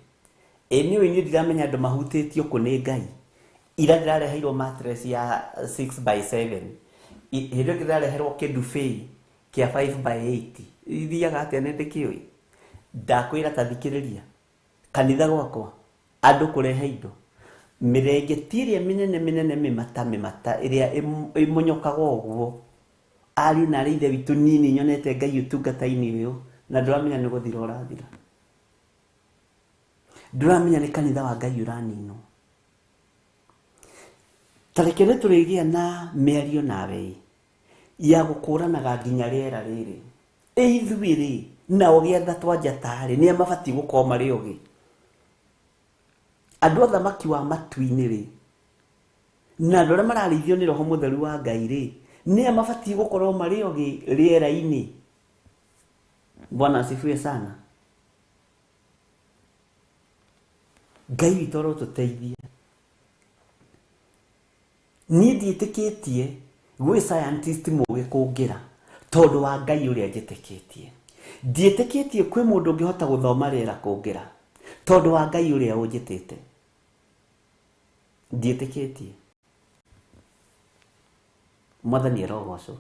Ĩ nĩ ũĩ niĩ ndiramenya andũ mahutĩtio kũ nĩ Ngai. Ira ndĩrareheirwo mattress ya 6x7. Hĩndĩ ĩyo ndĩrareherwo kĩndubei kĩa 5x8. Ithiaga atĩa nĩ ndĩkĩũĩ? Ndakwĩra ta thikĩrĩria. Kanitha gwakwa andũ kũrehe indo. Mĩrengeti ĩrĩa mĩnene mĩnene mĩmata mĩmata ĩrĩa ĩmonyokaga ũguo. Ariũ na arĩ ithe witũ niĩ nĩ nyonete Ngai ũtungata-inĩ ũyũ na ndũramenya nĩ gũthira ũrathira. Ndũramenya nĩ kanitha wa Ngai ũraninwo. Ta reke nĩ tũrĩgĩa na mĩario nawe ya gũkũranaga nginya rĩera rĩrĩ. Ĩ ithuĩ rĩ, nao gĩatha twa njata rĩ, nĩa mabatiĩ gũkorwo marĩ ogĩ. Andũ a thamaki wa matu-inĩ rĩ, na andũ arĩa mararĩithio nĩ Roho Mũtheru wa Ngai rĩ, nĩa mabatiĩ gũkorwo marĩ ogĩ rĩera-inĩ. Bwana asifiwe sana. Ngai witũ arotũteithia. Niĩ ndiĩtĩkĩtie gwĩ scientist mũgĩ kũngĩra tondũ wa Ngai ũrĩa njĩtĩkĩtie. Ndiĩtĩkĩtie kwĩ mũndũ ũngĩhota gũthoma rĩera kũngĩra tondũ wa Ngai ũrĩa ũnjĩtĩte. Ndiĩtĩkĩtie. Mwathani arogocwo.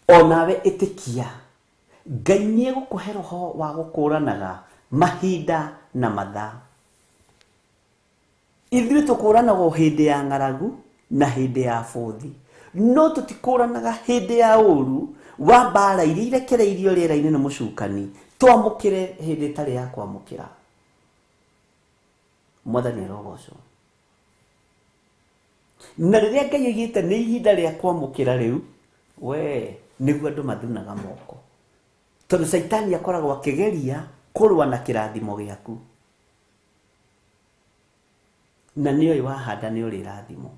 Onawe ĩtĩkia Ngai nĩ egũkũhe roho wa gũkũranaga mahinda na mathaa. Ithuĩ tũkũranaga o hĩndĩ ya ng'aragu na hĩndĩ ya bũthi, no tũtikũranaga hĩndĩ ya ũru wa mbara iria irekereirio rĩera-inĩ nĩ mũcukani, twamũkĩre hĩndĩ ĩtarĩ ya kwamũkĩra. Mwathani arogocwo. Na rĩrĩa Ngai oigĩte nĩ ihinda rĩa kwamũkĩra rĩu, we nĩguo andũ mathunaga moko. Tondũ Caitani akoragwo akĩgeria kũrũa na kĩrathimo gĩaku. Na nĩoĩ wahanda nĩ ũrĩrathimwo.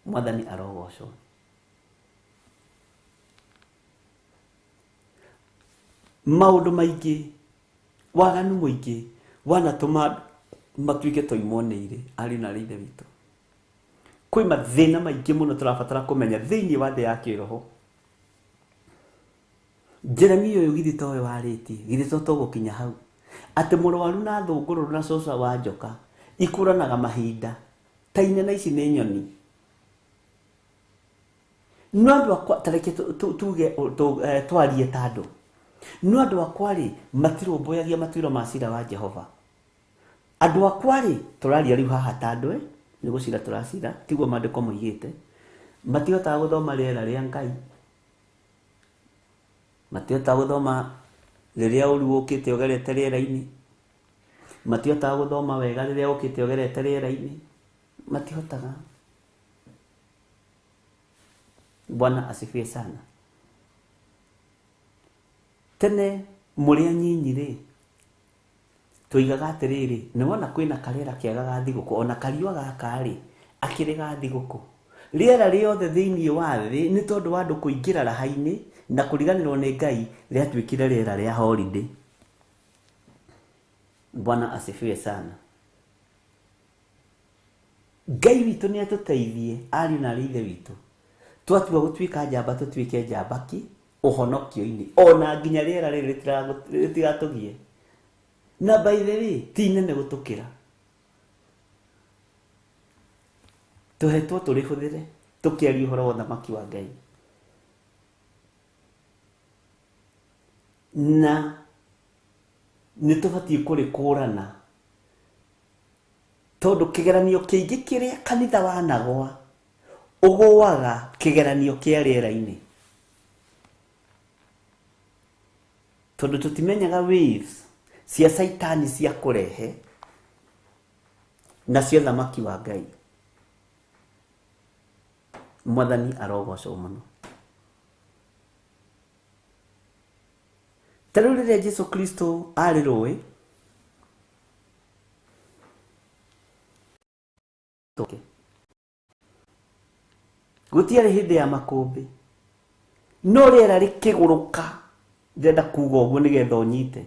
Mwathani arogocwo. Maũndũ maingĩ, waganu mũingĩ Wanatũma matuĩke toimwo nĩ irĩ ariũ na aarĩ a Ithe witũ. Kwĩ mathĩna maingĩ mũno tũrabatara kũmenya thĩinĩ wa thĩ ya kĩroho. Jeremia ũyũ githĩ to we warĩtie, githĩ to tũgũkinya hau atĩ mũrwaru na thũngũrũrũ na cũca wa njoka ikũranaga mahinda ta inena ici nĩ nyoni. No andũ akwa ta reke tuge twarie ta andũ, no andũ akwa rĩ matirũmbũyagia matuĩro ma cira wa Jehova. Andũ akwa rĩ tũraria rĩu haha ta andũ nĩ gũcira tũracira, tiguo maandĩko moigĩte. Matihotaga gũthoma rĩera rĩa Ngai, matihotaga gũthoma rĩrĩa ũru ũkĩte ũgerete rĩera-inĩ, matihotaga gũthoma wega rĩrĩa ũkĩte ũgerete rĩera-inĩ, matihotaga. Bwana asifiwe sana. Tene mũrĩ anyinyi rĩ tũigaga atĩrĩrĩ, nĩ wona kwĩna karĩera kega ga thigũkũ, ona kariũa gaka rĩ akĩrĩ ga thigũkũ. Rĩera rĩothe thĩinĩ wa thĩ nĩ tondũ wa andũ kũingĩra raha-inĩ na kũriganĩrwo nĩ Ngai rĩatuĩkire rĩera rĩa holiday. Bwana asifiwe sana. Ngai witũ nĩ atũteithie ariũ na aarĩ a Ithe witũ, twatua gũtuĩka njamba tũtuĩke njamba ki ũhonokio-inĩ, ona nginya rĩera rĩrĩ rĩtigatũgie. Na by the way ti nene gũtũkĩra, tũhetwo tũrĩhũthĩre tũkĩaria ũhoro wa ũthamaki wa Ngai. Na nĩ tũbatiĩ kũrĩkũrana tondũ kĩgeranio kĩingĩ kĩrĩa kanitha wanagwa ũgũaga kĩgeranio kĩa rĩera-inĩ, tondũ tũtimenyaga waves cia Saitani cia kũrehe na cia ũthamaki wa Ngai. Mwathani arogocwo mũno. Ta rĩu rĩrĩa Jesu Kristo arĩ rũĩ, gũtiarĩ hĩndĩ ya makũmbĩ, no rĩera rĩkĩgũrũka. Ndĩrenda kuga ũguo nĩgetha ũnyite.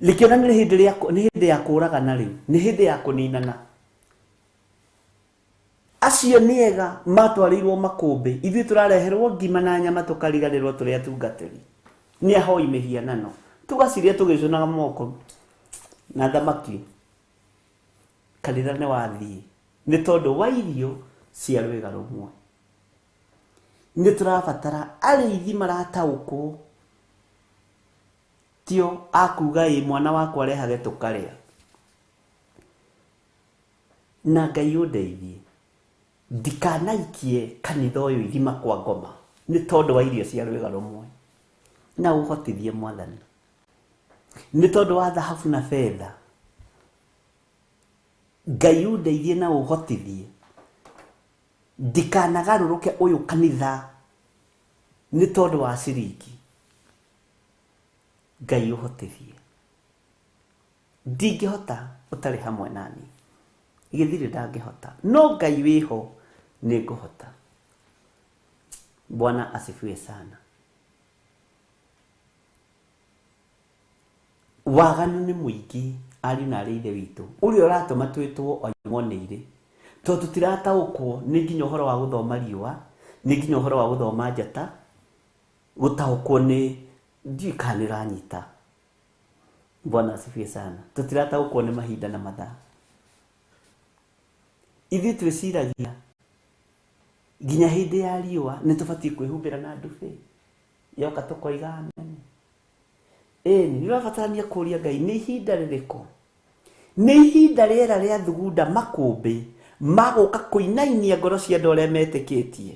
Rĩkĩona nĩ hĩndĩ ya kũragana rĩu, nĩ hĩndĩ ya kũninana. Acio nĩ ega matwarĩirwo makũmbĩ, ithuĩ tũrareherwo ngima na nyama tũkariganĩrwo tũrĩ atungatĩri. Nĩ ahoi mĩhianano, tũgaciria tũgĩcũnaga moko na thamaki. Kanitha nĩ wathiĩ nĩ tondũ wa irio cia rwĩga rũmwe. Nĩ tũrabatara arĩithi marataũkwo, tio akuga ĩ mwana wakwa arehage tũkarĩa. Na Ngai ũndeithie ndikanaikie kanitha ũyũ irima kwa ngoma nĩ tondũ wa irio cia rwĩga rũmwe. Na ũhotithie Mwathani nĩ tondũ wa thahabu na betha. Ngai ũndeithie na ũhotithie ndikanagarũrũke ũyũ kanitha nĩ tondũ wa ciringi. Ngai ũhotithie, ndingĩhota ũtarĩ hamwe nani, gĩthirĩ ndangĩhota, no Ngai wĩho nĩ ngũhota. Bwana asifiwe sana. Waganu nĩ mũingĩ ariũ na aarĩ a Ithe witũ, ũrĩa ũratũma twĩtwo oimwo nĩ irĩ, tondũ tũtirataũkwo nĩ nginya ũhoro wa gũthoma riũa, nĩ nginya ũhoro wa gũthoma njata, gũtaũkwo nĩ ndiũĩ kana nĩ ũranyita. Bwana asifiwe sana. Tũtirataũkwo nĩ mahinda na mathaa. Ithuĩ twĩciragia nginya hĩndĩ ya riũa nĩ tũbatiĩ kwĩhumbĩra na ndubĩ, yoka tũkoiga amen. Ĩni nĩ ũrabatarania kũũria Ngai nĩ ihinda rĩrĩkũ, nĩ ihinda rĩera rĩa thugunda makũmbĩ magũka kũinainia ngoro cia andũ arĩa metĩkĩtie.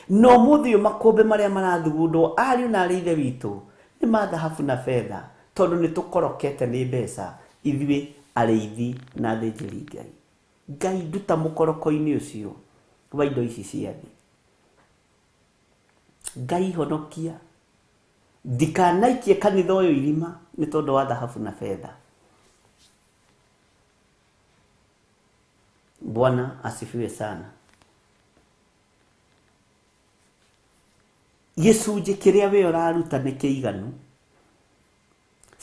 No ũmũthĩ ũyũ makũmbĩ marĩa marathugundwo ariũ na aarĩ a Ithe witũ nĩ ma thahabu na betha, tondũ nĩ tũkorokete nĩ mbeca ithuĩ arĩithi na athĩnjĩri Ngai. Ngai nduta mũkoroko-inĩ ũcio wa indo ici cia thĩ. Ngai honokia ndikanaikie kanitha ũyũ irima nĩ tondũ wa thahabu na betha. Bwana asifiwe sana. Gĩcunjĩ kĩrĩa we ũraruta nĩ kĩiganu.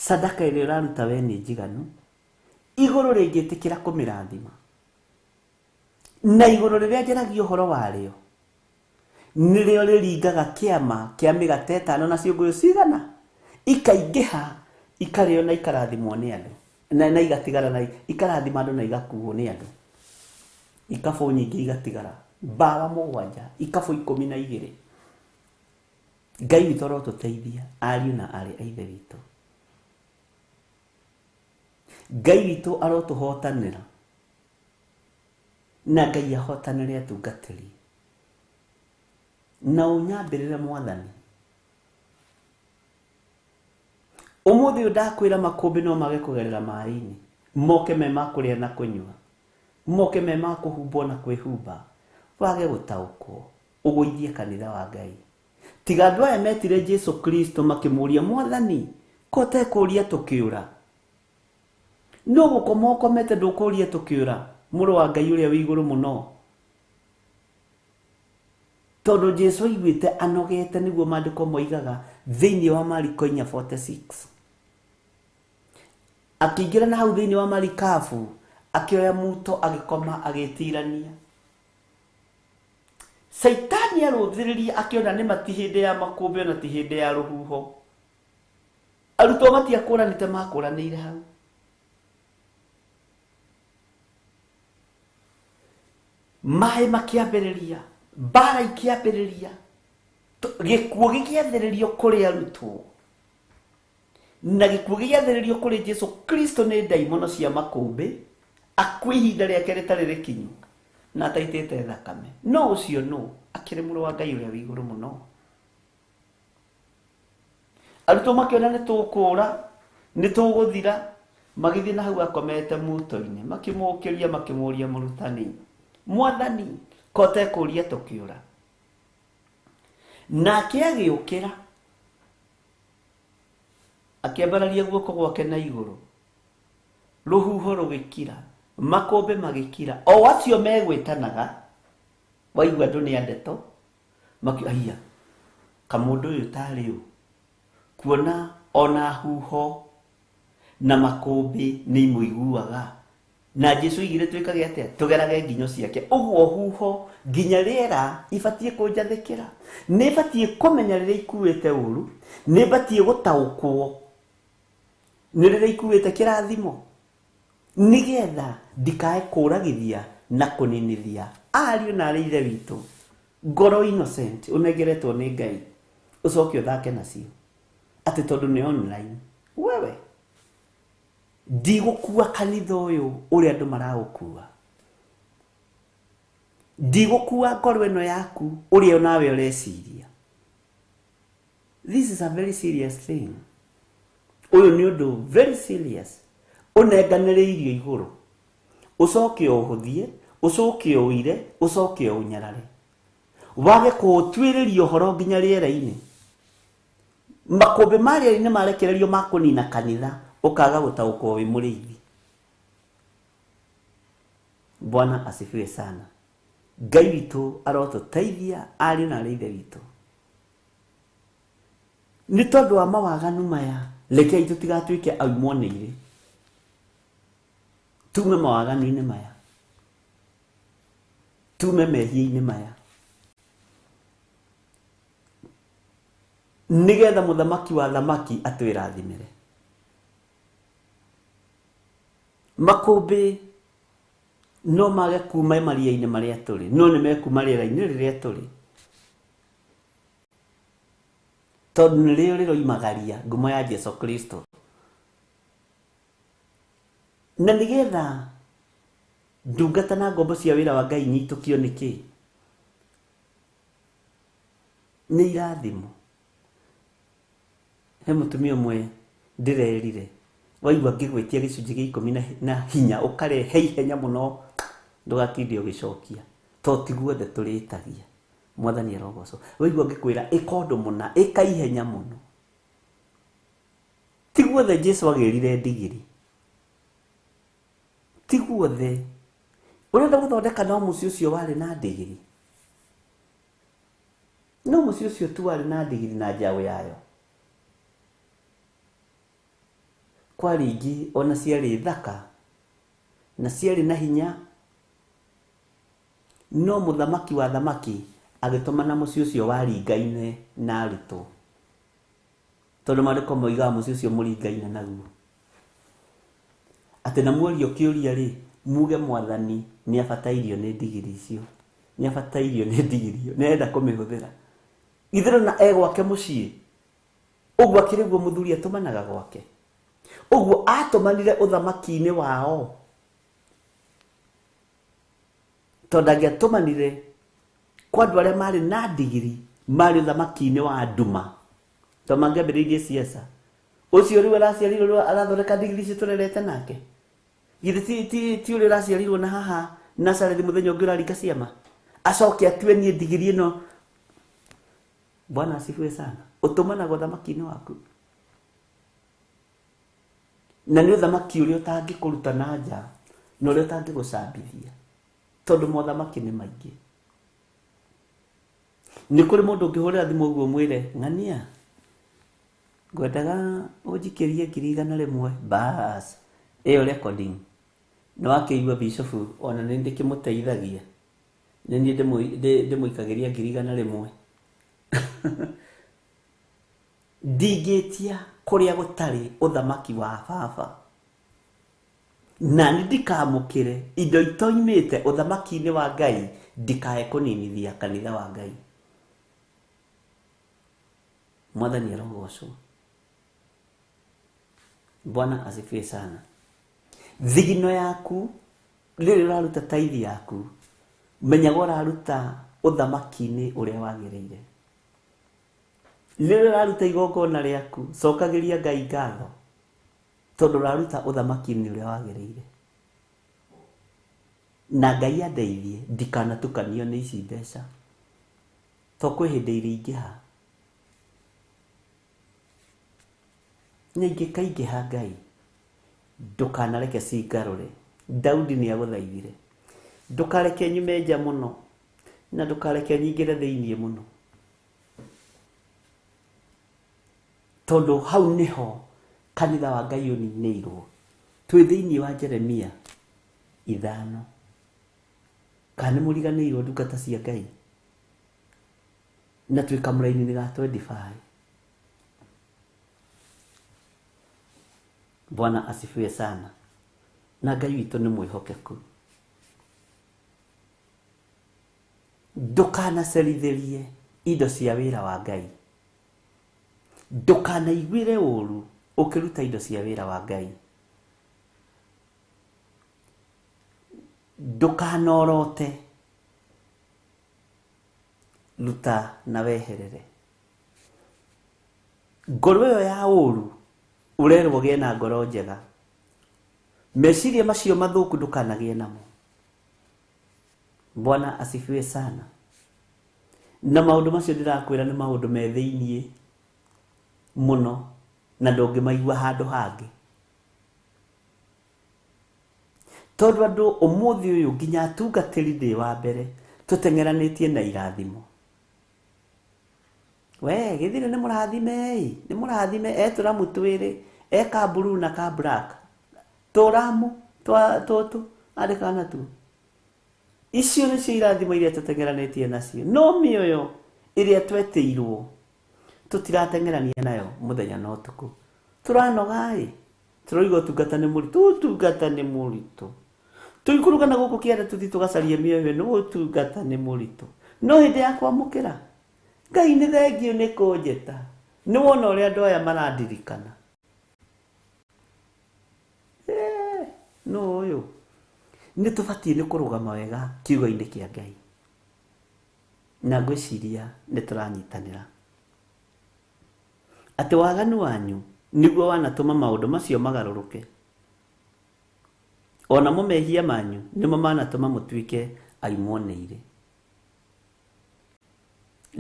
Sadaka ĩrĩa ũraruta we nĩ njiganu. Igũrũ rĩngĩtĩkĩra kũmĩrathima. Na igũrũ rĩrĩa njaragia ũhoro warĩo nĩrĩo rĩringaga kĩama kĩa mĩgate ĩtano na ciũngũyũ cigana ikaingĩha ikarĩo na ikarathimwo nĩ andũ na igatigara na ikarathima andũ na igakuo nĩ andũ. Ikabũ nyingĩ igatigara mbawa 7 ikabũ 12. Ngai witũ arotũteithia ariũ na aarĩ a Ithe witũ. Ngai witũ arotũhotanĩra na Ngai ahotanĩre atungatĩri na ũnyambĩrĩre Mwathani. Ũmũthĩ ũyũ ndakwĩra makũmbĩ no mage kũgerera maĩ-inĩ, moke me ma kũrĩa na kũnyua, moke me ma kũhumbwo na kwĩhumba, wage gũtaũkwo, ũgũithie kanitha wa Ngai. Tiga andũ aya metire Jesu Kristo makĩmũria Mwathani, ko ũtekũũria tũkĩũra? No gũkoma ũkomete ndũkũũria tũkĩũra, mũrũ wa Ngai ũrĩa wĩ igũrũ mũno. Tondũ Jesu aiguĩte anogete nĩguo maandĩko moigaga thĩinĩ wa Mariko 4:46. Akĩingĩra na hau thĩinĩ wa marikabu, akĩoya muto agĩkoma agĩtirania. Caitani arũthĩrĩria akĩona nĩ mati hĩndĩ ya makũmbĩ ona ti hĩndĩ ya rũhuho. Arutwo matiakũranĩte makũranĩire hau. Maĩ makĩambĩrĩria, mbara ikĩambĩrĩria, gĩkuũ gĩkĩathĩrĩrio kũrĩ arutwo na gĩkuũ gĩgĩathĩrĩrio kũrĩ Jesu Kristo nĩ ndaimono cia makũmbĩ akue ihinda rĩake rĩtarĩ rĩkinyu na ataitĩte thakame. No ũcio nũ akĩrĩ mũrũ wa Ngai ũrĩa wĩ igũrũ mũno. Arutwo makĩona nĩ tũkũũra, nĩ tũgũthira, magĩthiĩ na hau akomete muto-inĩ, makĩmũũkĩria makĩmũũria mũrutani, Mwathani, ko ũtekũũria tũkĩũra? Nake agĩũkĩra akĩambararia guoko gwake na igũrũ, rũhuho rũgĩkira, makũmbĩ magĩkira. O acio megwĩtanaga, waigua andũ nĩ a ndeto, makiuga aiya, kamũndũ ũyũ tarĩ ũ, kuona ona huho na makũmbĩ nĩ imũiguaga. Na Jesu oigire twĩkage atĩa? Tũgerage nginyo ciake. Ũguo huho nginya rĩera ibatiĩ kũnjathĩkĩra, nĩ ibatiĩ kũmenya rĩrĩa ikuĩte ũru, nĩ ibatiĩ gũtaũkwo nĩ rĩrĩa ikuĩte kĩrathimo, nĩgetha ndikae kũragithia na kũninithia ariũ na aarĩ Ithe witũ. Ngoro innocent ũnengeretwo nĩ Ngai, ũcoke ũthake nacio atĩ tondũ nĩ online. Wewe ndigũkua kanitha ũyũ ũrĩa andũ maraũkua, ndigũkua ngoro ĩno yaku ũrĩa nawe ũreciria. This is a very serious thing. Ũyũ nĩ ũndũ very serious ũnenganĩrĩirio igũrũ, ũcoke ũhũthie, ũcoke ũire, ũcoke ũnyarare, wage kũũtuĩrĩria ũhoro nginya rĩera-inĩ. Makũmbĩ ma rĩera-inĩ marekererio ma kũnina kanitha, ũkaga gũtaũkwo wĩ mũrĩithi. Bwana asifiwe sana. Ngai witũ arotũteithia ariũ na aarĩ Ithe witũ. Nĩ tondũ wa mawaganu maya, rekei tũtigatuĩke aumwo nĩ irĩ, tume mawaganu-inĩ maya, tume mehia-inĩ maya, nĩgetha mũthamaki wa thamaki atwĩrathimĩre. Makũmbĩ no mage kuma maria-inĩ marĩa tũrĩ, no nĩ mekuma rĩera-inĩ rĩrĩa tũrĩ, tondũ nĩrĩo rĩroimagaria ngumo ya Jesu Kristo. Na nĩgetha ndungata na ngombo cia wĩra wa Ngai nyitũkio nĩ kĩ? Nĩ irathimo. He mũtumia ũmwe ndĩrerire, waigua ngĩgwĩtia gĩcunjĩ gĩa 10 na hinya ũkarehe ihenya mũno, ndũgatinde ũgĩcokia, to ti guothe tũrĩtagia. Mwathani arogocwo. Waigua ngĩkwĩra ĩka ũndũ mũna, ĩka ihenya mũno. Ti guothe Jesu agĩrire ndigiri, ti guothe. Ũrenda gũthondeka no mũciĩ ũcio warĩ na ndigiri, no mũciĩ ũcio tu warĩ na ndigiri na njaũ yayo. Kwarĩ ingĩ ona ciarĩ thaka na ciarĩ na hinya, no mũthamaki wa thamaki agĩtũmana mũciĩ ũcio waringaine na arutwo, tondũ maandĩko moigaga mũciĩ ũcio mũringaine naguo, atĩ na muorio kĩũria rĩ, muge mwathani nĩ abatairio nĩ ndigiri icio, nĩ abatairio nĩ ndigiri ĩyo, nĩ arenda kũmĩhũthĩra. Itherũ na e gwake mũciĩ ũguo akĩrĩ guo mũthuri atũmanaga gwake, ũguo atũmanire ũthamaki-inĩ wao, tondũ angĩatũmanire kwa andũ arĩa marĩ na ndigiri marĩ ũthamaki-inĩ wa nduma, tondũ mangĩambĩrĩirie siasa, ũcio rĩu araciarirwo rĩu arathondeka ndigiri icio tũrerete nake, githĩ ti ũrĩa ũraciarirwo na haha Nazarethi mũthenya ũngĩ ũraringa ciama, acoke atue niĩ ndigiri ĩno. Bwana asifiwe sana. Ũtũmanaga ũthamaki-inĩ waku, na nĩ ũthamaki ũrĩa ũtangĩkũruta na nja na ũrĩa ũtangĩgũcambithia, tondũ mothamaki nĩ maingĩ. Nĩ kũrĩ mũndũ ũngĩhũrĩra thimũ ũguo mwĩre, ng'ania ngwendaga ũnjikĩrie 100,000, bas ĩyo recording nĩ wakĩigua bishop ona nĩ ndĩkĩmũteithagia, nĩ niĩ ndĩmũikagĩria 100,000. Ndingĩtia kũrĩa gũtarĩ ũthamaki wa baba, na nĩ ndikamũkĩre indo itoimĩte ũthamaki-inĩ wa Ngai, ndikae kũninithia kanitha wa Ngai. Mwathani arogocwo. Bwana asifiwe sana. Thigino yaku rĩrĩa ũraruta taithi yaku, menyaga ũraruta ũthamaki-inĩ ũrĩa wagĩrĩire. Rĩrĩa ũraruta igongona rĩaku, cokagĩria Ngai ngatho, tondũ ũraruta ũthamaki-inĩ ũrĩa wagĩrĩire. Na Ngai andeithie ndikanatukanio nĩ ici mbeca, to kwĩ hĩndĩ iringĩha, na ingĩkaingĩha Ngai ndũkanareke cingarũre. Daudi nĩ agũthaithire, ndũkareke nyume nja mũno na ndũkareke nyingĩre thĩinĩ mũno, tondũ hau nĩho kanitha wa Ngai ũninĩirwo. Twĩ thĩinĩ wa Jeremia 5. Kana nĩ mũriganĩirwo ndungata cia Ngai? Na twĩ kamũraini-inĩ ga 25. Bwana asifiwe sana. Na Ngai witũ nĩ mwĩhokeku. Ndũkanacerithĩrie indo cia wĩra wa Ngai, ndũkanaiguĩre ũru ũkĩruta indo cia wĩra wa Ngai, ndũkanorote, ruta na weherere. Ngoro ĩyo ya ũru ũrerwo ũgĩe na ngoro njega, meciria macio mathũku ndũkanagĩe namo. Bwana asifiwe sana. Na maũndũ macio ndĩrakwĩra nĩ maũndũ me thĩiniĩ mũno na ndũngĩmaigua handũ hangĩ, tondũ andũ ũmũthĩ ũyũ nginya atungatĩri ndĩ wa mbere tũteng'eranĩtie na irathimo. We gĩthire nĩ mũrathime ĩ, nĩ mũrathime, e tũramu twĩrĩ, e ka blue na ka black, tũramu tũtũ andĩkaga natuo. Icio nĩcio irathimo iria tũteng'eranĩtie nacio, no mĩoyo ĩrĩa twetĩirwo tũtirateng'erania nayo mũthenya na ũtukũ. Tũranoga ĩ, tũroiga ũtungata nĩ mũritũ, ũtungata nĩ mũritũ. Tũikũrũka na gũkũ kĩanda tũthiĩ tũgacarie mĩoyo ĩno, ũtungata nĩ mũritũ. No hĩndĩ ya kwamũkĩra Ngai nĩ thengiũ nĩ kũnjĩta, nĩ wona ũrĩa andũ aya marandirikana. No ũyũ nĩ tũbatiĩ nĩ kũrũgama wega kiugo-inĩ kĩa Ngai, na ngwĩciria nĩ tũranyitanĩra atĩ waganu wanyu nĩguo wanatũma maũndũ macio magarũrũke, onamo mehia manyu nĩmo manatũma mũtuĩke aimwo nĩ irĩ.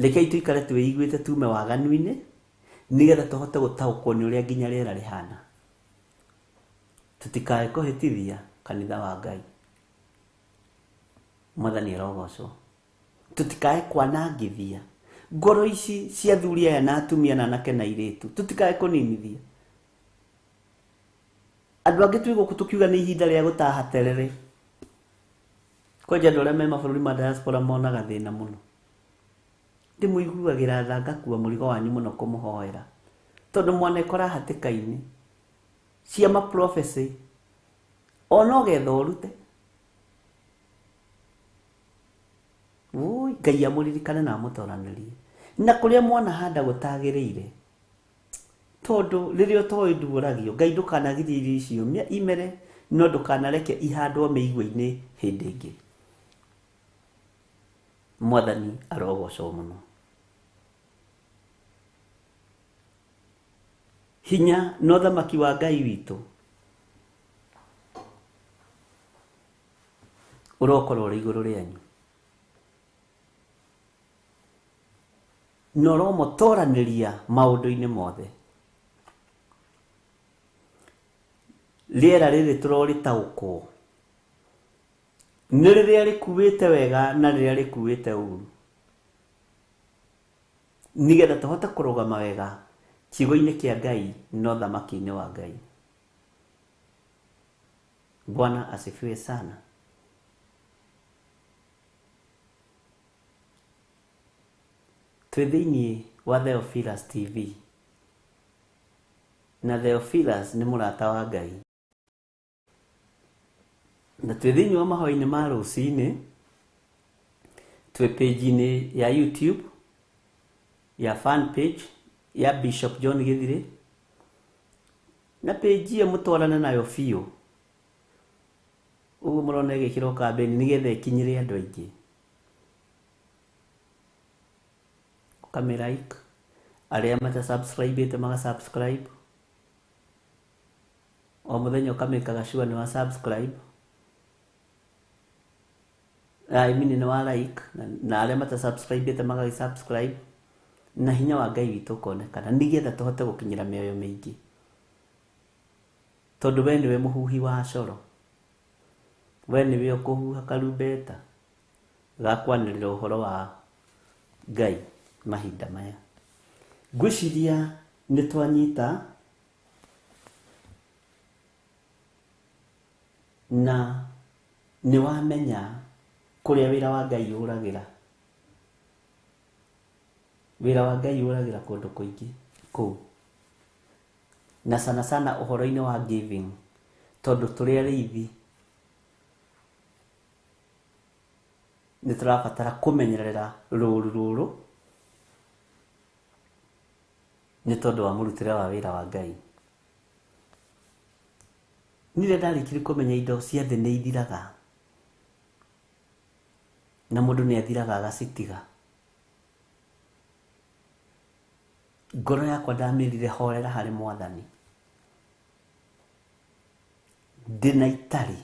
Rekei tũikare twĩiguĩte tume waganu-inĩ, nĩgetha tũhote gũtaũkwo nĩ ũrĩa nginya rĩera rĩhana, tũtikae kũhĩtithia kanitha wa Ngai. Mwathani arogocwo. Tũtikae kwanangithia ngoro ici cia athuri aya na atumia na anake na airĩtu, tũtikae kũninithia. Andũ angĩ twĩ gũkũ tũkiuga nĩ ihinda rĩa gũtaha terere. Kwanja andũ arĩa me mabũrũri ma diaspora monaga thĩna mũno. Ndĩmũiguagĩra tha ngakua mũrigo wanyu mũno kũmũhoera. Tondũ mwanekora hatĩka-inĩ cia ma prophecy ona ũgetha ũrute. Ui, Ngai amũririkane na amũtoranĩrie. Na kũrĩa mwanahanda gũtagĩrĩire. Tondũ rĩrĩa ũtoĩ nduũragio, Ngai ndũkanagirie irio icio imere, no ndũkanareke ihandwo mĩigua-inĩ hĩndĩ ĩngĩ. Mwathani arogocwo mũno. Hinya na ũthamaki wa Ngai witũ ũrokorwo ũrĩ igũrũ rĩanyu. Na ũromotoranĩria maũndũ-inĩ mothe. Rĩera rĩrĩ tũrorĩtaũkwo nĩ rĩrĩa rĩkuĩte wega na rĩrĩa rĩkuĩte ũru, nĩgetha tũhote kũrũgama wega kiugo-inĩ kĩa Ngai na ũthamaki-inĩ wa Ngai. Bwana asifiwe sana. Twĩ thĩinĩ wa Theophilus TV, na Theophilus nĩ mũrata wa Ngai, na twĩ thĩinĩ wa mahoya-inĩ ma rũcinĩ, twĩ page-inĩ ya YouTube ya fan page ya Bishop John Githiri, na page ĩyo mũtwarane nayo biũ ũguo mũrona ĩgĩkĩrwo kambĩni nĩgetha ĩkinyĩre andũ aingĩ. Ũkamĩ like, arĩa mata subscribe maga subscribe, o mũthenya ũkamĩkaga sure nĩ wa subscribe, I mean nĩ wa like, na arĩa mata subscribe magagĩ subscribe, na hinya wa Ngai witũ ũkonekana nĩgetha tũhote gũkinyĩra mĩoyo mĩingĩ, tondũ we nĩwe mũhuhi wa coro, we nĩwe ũkũhuha karumbeta ga kwanĩrĩra ũhoro wa Ngai mahinda maya. Ngwĩciria nĩ twanyita na nĩ wamenya kũrĩa wĩra wa Ngai ũragĩra. Wĩra wa Ngai ũragĩra kũndũ kũingĩ kũu, na sana sana ũhoro-inĩ wa giving, tondũ tũrĩ arĩithi nĩ tũrabatara kũmenyerera rũru rũrũ nĩ tondũ wa mũrutĩre wa wĩra wa Ngai. Nĩ rĩrĩa ndarĩkirie kũmenya indo cia thĩ nĩ ithiraga na mũndũ nĩ athiraga agacitiga, ngoro yakwa ndamĩrire horera harĩ Mwathani, ndĩna itarĩ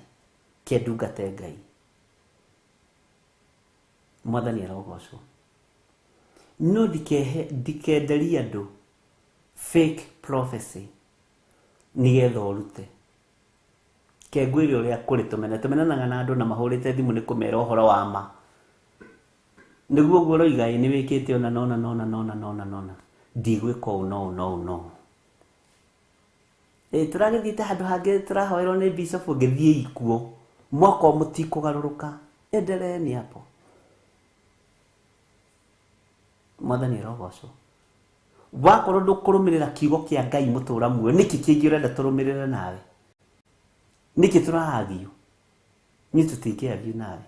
kĩa ndungate Ngai. Mwathani arogocwo. No ndikenderie andũ fake prophecy nĩgetha ũrute. Ke ngwĩre ũrĩa kũrĩ, tũmene tũmenanaga na andũ na mahũrĩte thimũ nĩ kũmera ũhoro wa ma. Nĩguo ũguo ũroiga ĩ nĩ wĩkĩte ũna na ũna na ũna na ũna na ũna na ũna, ndigwĩka ũũ na ũũ na ũũ na ũũ. Ĩ tũragĩthiĩte handũ hangĩ tũrahoerwo nĩ bishop, ngĩthiĩ ikuo mwaka ũyũ mũtikũgarũrũka, endeleeni hapo. Mwathani arogocwo. Wakorwo ndũkũrũmĩrĩra kiugo kĩa Ngai mũtũra muoyo, nĩkĩ kĩngĩ ũrenda tũrũmĩrĩre nawe? Nĩkĩ tũrahagio? Niĩ tũtingĩagio nawe.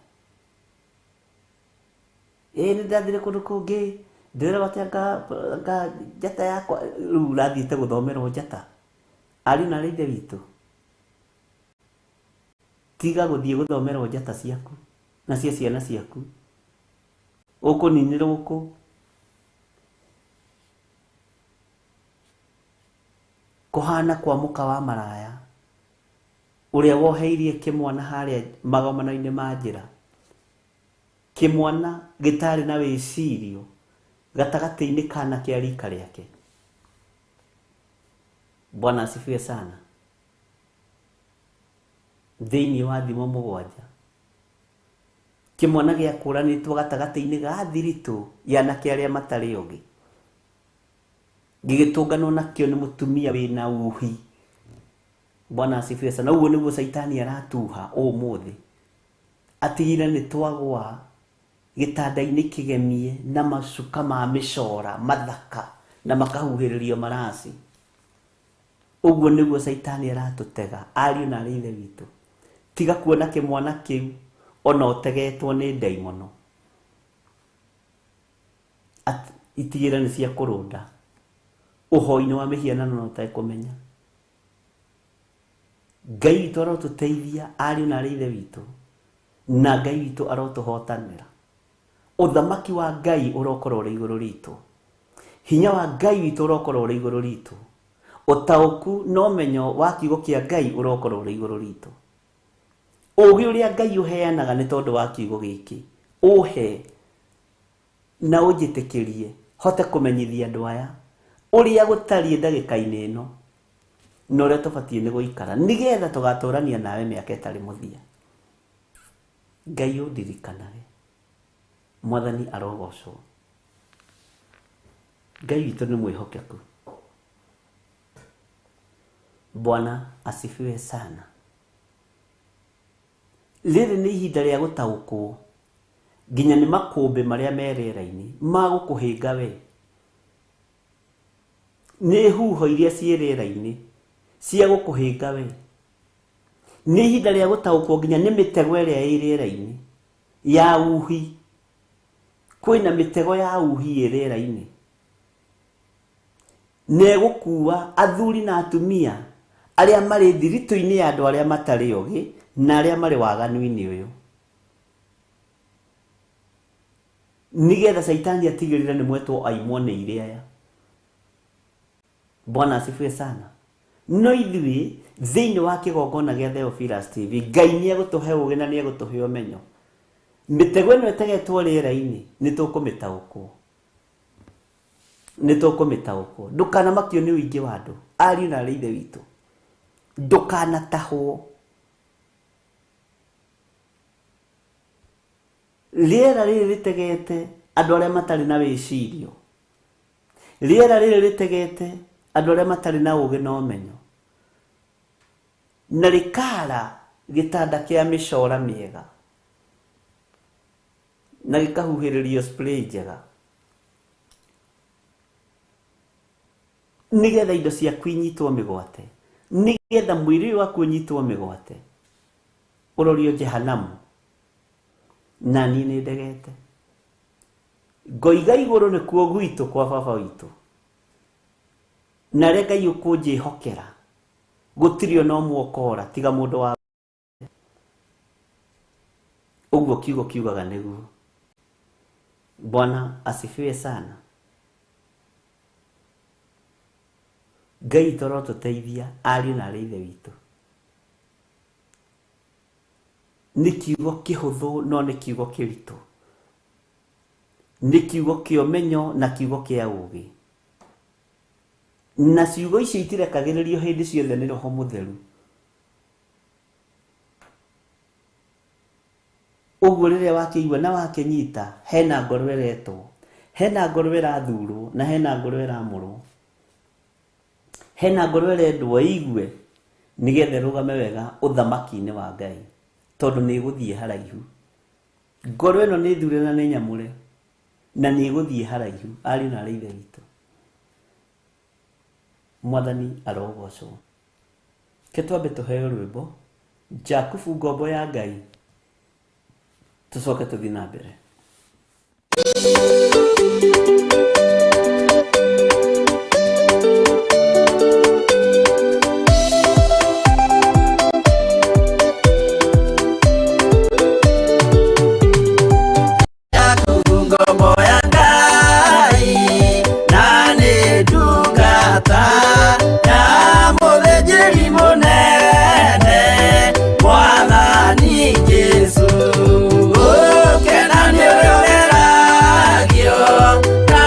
Ĩ nĩ ndathire kũndũ kũngĩ, ndĩrerwo atĩ anga njata yakwa, rĩu ũrathiĩte gũthomerwo njata. Ariũ na aarĩ a Ithe witũ, tiga gũthiĩ gũthomerwo njata ciaku na cia ciana ciaku. Ũkũninĩrwo kũ? Kũhana kwa mũka wa maraya ũrĩa woheirie kĩmwana harĩa magomano-inĩ ma njĩra, kĩmwana gĩtarĩ na wĩcirio gatagatĩ-inĩ ka anake a rika rĩake. Bwana asifiwe sana. Thĩinĩ wa thimo mũgwanja, kĩmwana gĩakũranĩtwo gatagatĩ-inĩ ga thiritũ ya anake arĩa matarĩ ogĩ, gĩgĩtũnganwo nakĩo nĩ mũtumia wĩna uhi. Bwana asifiwe sana. Ũguo nĩguo Caitani aratuha ũmũthĩ, atigire nĩ twagwa gĩtanda-inĩ kĩgemie na macuka ma mĩcora mathaka na makahuhĩrĩrio maraci. Ũguo nĩguo Caitani aratũtega ariũ na arĩ ithe witũ. Tiga kuona kĩmwana kĩu ona ũtegetwo nĩ ndaimono. Itigĩra nĩ cia kũrũnda ũhoi-inĩ wa mĩhianano na ũtekũmenya. Ngai witũ arotũteithia ariũ na arĩ ithe witũ, na Ngai witũ arotũhotanĩra. Ũthamaki wa Ngai ũrokorwo ũrĩ igũrũ ritũ, hinya wa Ngai witũ ũrokorwo ũrĩ igũrũ ritũ, ũtaũku na ũmenyo wa kiugo kĩa Ngai ũrokorwo ũrĩ igũrũ ritũ. Ũũgĩ ũrĩa Ngai ũheanaga nĩ tondũ wa kiugo gĩkĩ, ũhe na ũnjĩtĩkĩrie hote kũmenyithia andũ aya ũrĩa gũtariĩ ndagĩka-inĩ ĩno na ũrĩa tũbatiĩ nĩ gũikara nĩgetha tũgatũrania nawe mĩaka ĩtarĩ mũthia. Ngai ũndirikanage. Mwathani arogocwo. Ngai witũ nĩ mwĩhokeku. Bwana asifiwe sana. Rĩrĩ nĩ ihinda rĩa gũtaũkwo nginya nĩ makũmbĩ marĩa me rĩera-inĩ ma gũkũhĩnga we. Nĩ huho iria ciĩ rĩera-inĩ cia gũkũhĩnga we. Nĩ ihinda rĩa gũtaũkwo nginya nĩ mĩtego ĩrĩa ĩ rĩera-inĩ ya uhi. Kwĩna mĩtego ya uhi ĩ rĩera-inĩ. Na ĩgũkua athuri na atumia arĩa marĩ thiritũ-inĩ ya andũ arĩa matarĩ ogĩ na arĩa marĩ waganu-inĩ ũyũ, nĩgetha Caitani atigĩrĩre nĩ mwetwo aimwo nĩ irĩ aya. Bwana asifiwe sana. No ithuĩ thĩinĩ wa kĩgongona gĩa Theophilus TV, Ngai nĩ egũtũhe ũũgĩ na nĩ egũtũhe ũmenyo. Mĩtego ĩno ĩtegetwo rĩera-inĩ nĩ tũkũmĩtaũkwo, nĩ tũkũmĩtaũkwo. Ndũkanamakio nĩ ũingĩ wa andũ, ariũ na arĩ ithe witũ. Ndũkanatahwo. Rĩera rĩrĩ rĩtegete andũ arĩa matarĩ na wĩcirio. Rĩera rĩrĩ rĩtegete andũ arĩa matarĩ na ũũgĩ na ũmenyo. Na rĩkara gĩtanda kĩa mĩcora mĩega na gĩkahuhĩrĩrio spray njega nĩgetha indo ciaku inyitwo mĩgwate, nĩgetha mwĩrĩ ũyũ waku ũnyitwo mĩgwate ũrorio Jehanamu. Na niĩ nĩ ndegete ngoiga igũrũ nĩkuo gwitũ kwa baba witũ, na arĩa Ngai ũkũnjĩhokera gũtirĩ ona ũmwe ũkora tiga mũndũ wa ũguo kiugo kiugaga nĩguo. Bwana asifiwe sana. Ngai witũ arotũteithia ariũ na arĩ ithe witũ. Nĩ kiugo kĩhũthũ no nĩ kiugo kĩritũ, nĩ kiugo kĩa ũmenyo na kiugo kĩa ũũgĩ, na ciugo icio itirekagĩrĩrio hĩndĩ ciothe nĩ Roho Mũtheru. Ũguo rĩrĩa wakĩigua na wakĩnyita, hena ngoro ĩretwo, hena ngoro ĩrathurwo, na hena ngoro ĩramũrwo, hena ngoro ĩrendwo ĩigue nĩgetha ĩrũgame wega ũthamaki-inĩ wa Ngai, tondũ nĩ ĩgũthiĩ haraihu. Ngoro ĩno nĩ thure na nĩ nyamũre na nĩ ĩgũthiĩ haraihu, ariũ na arĩ ithe witũ. Mwathani arogocwo. Ke twambe tũheo rwĩmbo Jakubu ngombo ya Ngai, tũcoke tũthiĩ na mbere. Jakubu ngombo ya Ngai, na nĩ ndungata ya mũthĩnjĩri mũnene Mwathani Jesũ. Ũkena nĩ ũrĩa ũgeragio ta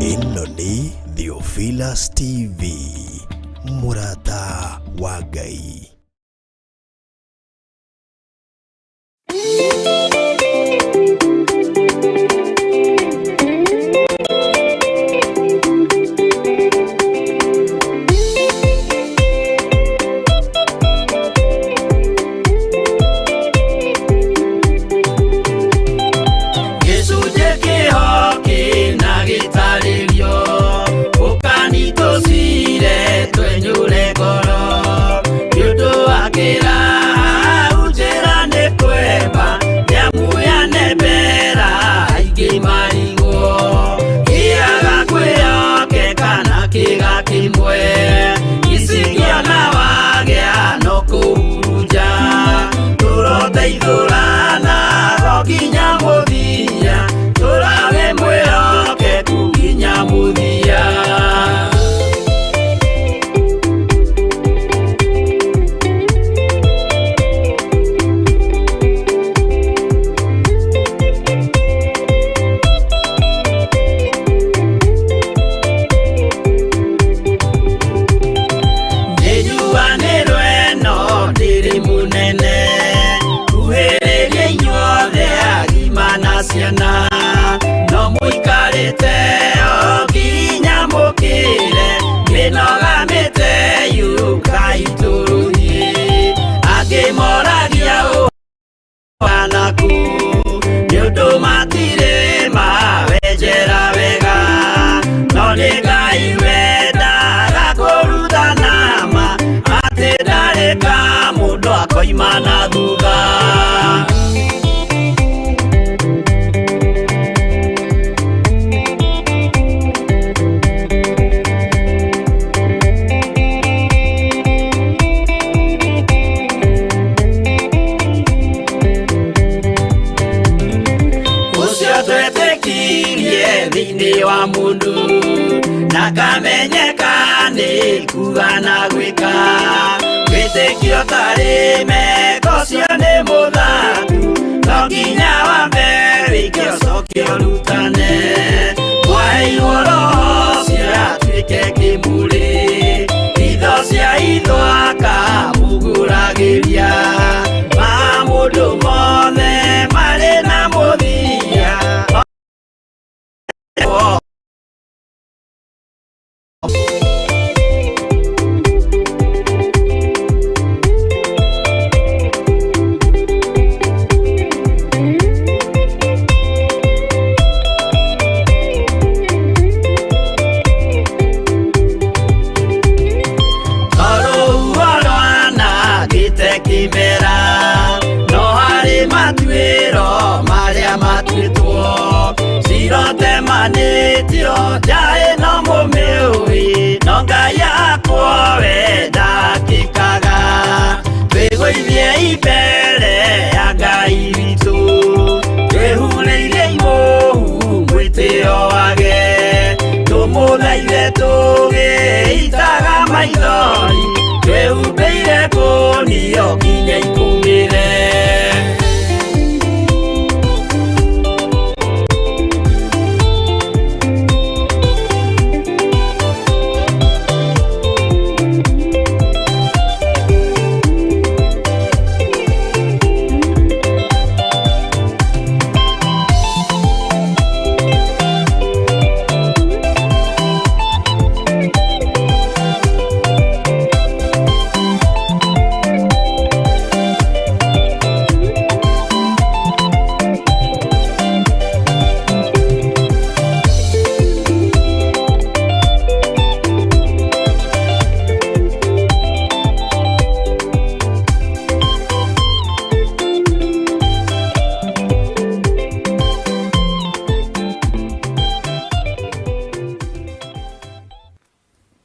Ĩno nĩ Theophilus TV, mũrata wa Ngai. Gĩcunjĩ kĩho kĩna gĩtarĩrio ũkani tũcire twenyũre ngoro nĩ ũndũ wa kĩraha njĩra nĩ kwemba nĩamu yanembera aingĩ marigwo kĩaga kwĩyokeka na kĩga kĩmwe icingĩona wagĩa no kũhurunja tũroteithũrana go nginya mũthia tũrage mwĩhokeku nginya mũthia. Nĩnjuanĩrwo ĩno ndĩrĩ mũnene kuhĩrĩria inyuothe agima na ciana no mũikarĩte o nginya mũkĩre mĩnoga mĩte yũkai tũrũthiĩ angĩ moragia ũhanaku nĩ ũndũ matirĩ mawenjera wega no nĩ Ngai wendaga kũrutana ma atĩ ndarĩ ka mũndũ akoima na thutha. Ũcio twetĩkirie thĩinĩ wa mũndũ na kamenyeka nĩ kuga na gwĩka wĩtĩkio tarĩ meko ũcio nĩ mũthaku no nginya wambe wĩke ũcoke ũrutane mwaheirwo roho ũcio atuĩke kĩmũrĩ itho cia itho akamũgũragĩria ma mũndũ mothe marĩ na mũthia. Tondũ rwanangĩte kĩmera no harĩ matuĩro marĩa matuĩtwo cirotemanĩtio nja ĩno mũmĩũĩ no Ngai akwo we ndakĩkaga twĩgũithie mbere ya Ngai witũ twĩhurĩire imũhu mwĩtĩo wage tũmũthaithe tũgĩitaga maithori twĩhumbĩire kũnio nginya ikũmĩre.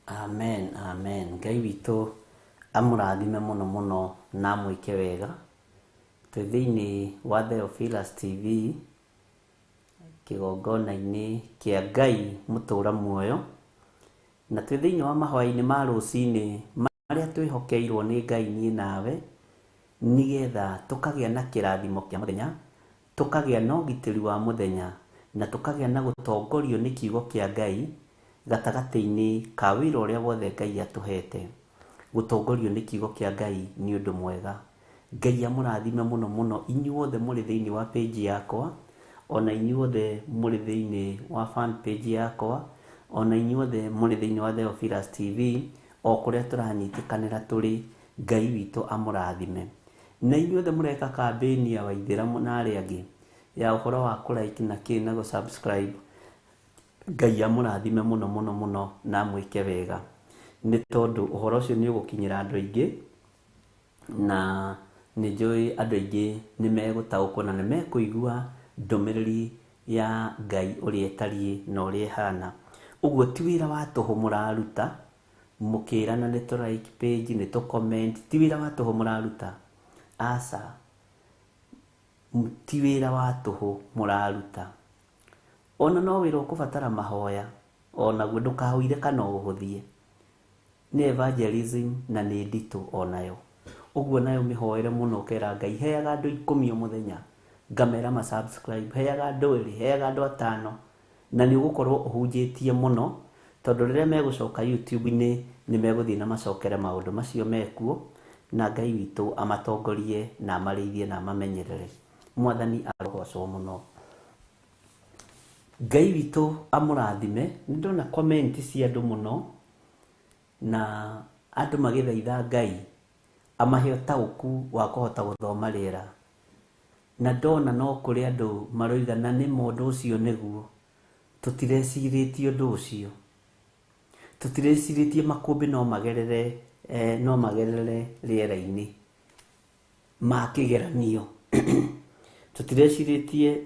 Amen, amen. Ngai witũ amũrathime mũno mũno na amwĩke wega. Twĩ thĩinĩ wa Theophilus TV kĩgongona-inĩ kĩa Ngai mũtũra muoyo na twĩ thĩinĩ wa mahoya-inĩ ma rũcinĩ marĩa twĩhokeirwo nĩ Ngai niĩ nawe nĩgetha tũkagĩa na kĩrathimo kĩa mũthenya, tũkagĩa na ũgitĩri wa mũthenya, Na tũkagĩa na gũtongorio nĩ kiugo kĩa Ngai gatagatĩ-inĩ ka wĩra ũrĩa wothe Ngai atũhete. Gũtongorio nĩ kiugo kĩa Ngai nĩ ũndũ mwega. Ngai amũrathime mũno mũno inyuothe mũrĩ thĩinĩ wa page yakwa, ona inyuothe mũrĩ thĩinĩ wa fan page yakwa, ona inyuothe mũrĩ thĩinĩ wa Theophilus TV, o kũrĩa tũranyitĩkanĩra tũrĩ, Ngai witũ amũrathime. Na inyuothe mũreka kambĩni ya Waithĩramu na arĩa angĩ ya ũhoro wa kũ like na kĩ na gũ subscribe, Ngai amũrathime mũno mũno mũno na amwĩke wega, nĩ tondũ ũhoro ũcio nĩ ũgũkinyĩra andũ aingĩ, na nĩ njũĩ andũ aingĩ nĩ megũtaũkwo na nĩ mekũigua ndũmĩrĩri ya Ngai ũrĩa ĩtariĩ na ũrĩa ĩhana. Ũguo ti wĩra wa tũhũ mũraruta mũkĩrana nĩ tũ like page, nĩ tũ comment, ti wĩra wa tũhũ mũraruta. Aca, ti wĩra wa tũhũ mũraruta. Ona no wĩra ũkũbatara mahoya, onaguo ndũkaũire kana ũhũthie. Nĩ evangelism na nĩ nditũ onayo. Ũguo nayo mĩhoere mũno ũkera Ngai, heaga andũ 10 o mũthenya, ngamera ma subscribe, heaga andũ 2, heaga andũ 5, na nĩ ũgũkorwo ũhunjĩtie mũno, tondũ rĩrĩa megũcoka YouTube-inĩ nĩ megũthiĩ na macokere maũndũ macio mekuo, na Ngai witũ amatongorie na amarĩithie na amamenyerere. Mwathani arogocwo mũno. Ngai witũ amũrathime. Nĩ ndona comment cia andũ mũno, na andũ magĩthaitha Ngai amahe ũtaũku wa kũhota gũthoma rĩera. Na ndona no kũrĩ andũ maroiga na nĩ ma ũndũ ũcio nĩguo, tũtirecirĩtie ũndũ ũcio, tũtirecirĩtie makũmbĩ no magerere, no magerere rĩera-inĩ ma kĩgeranio, tũtirecirĩtie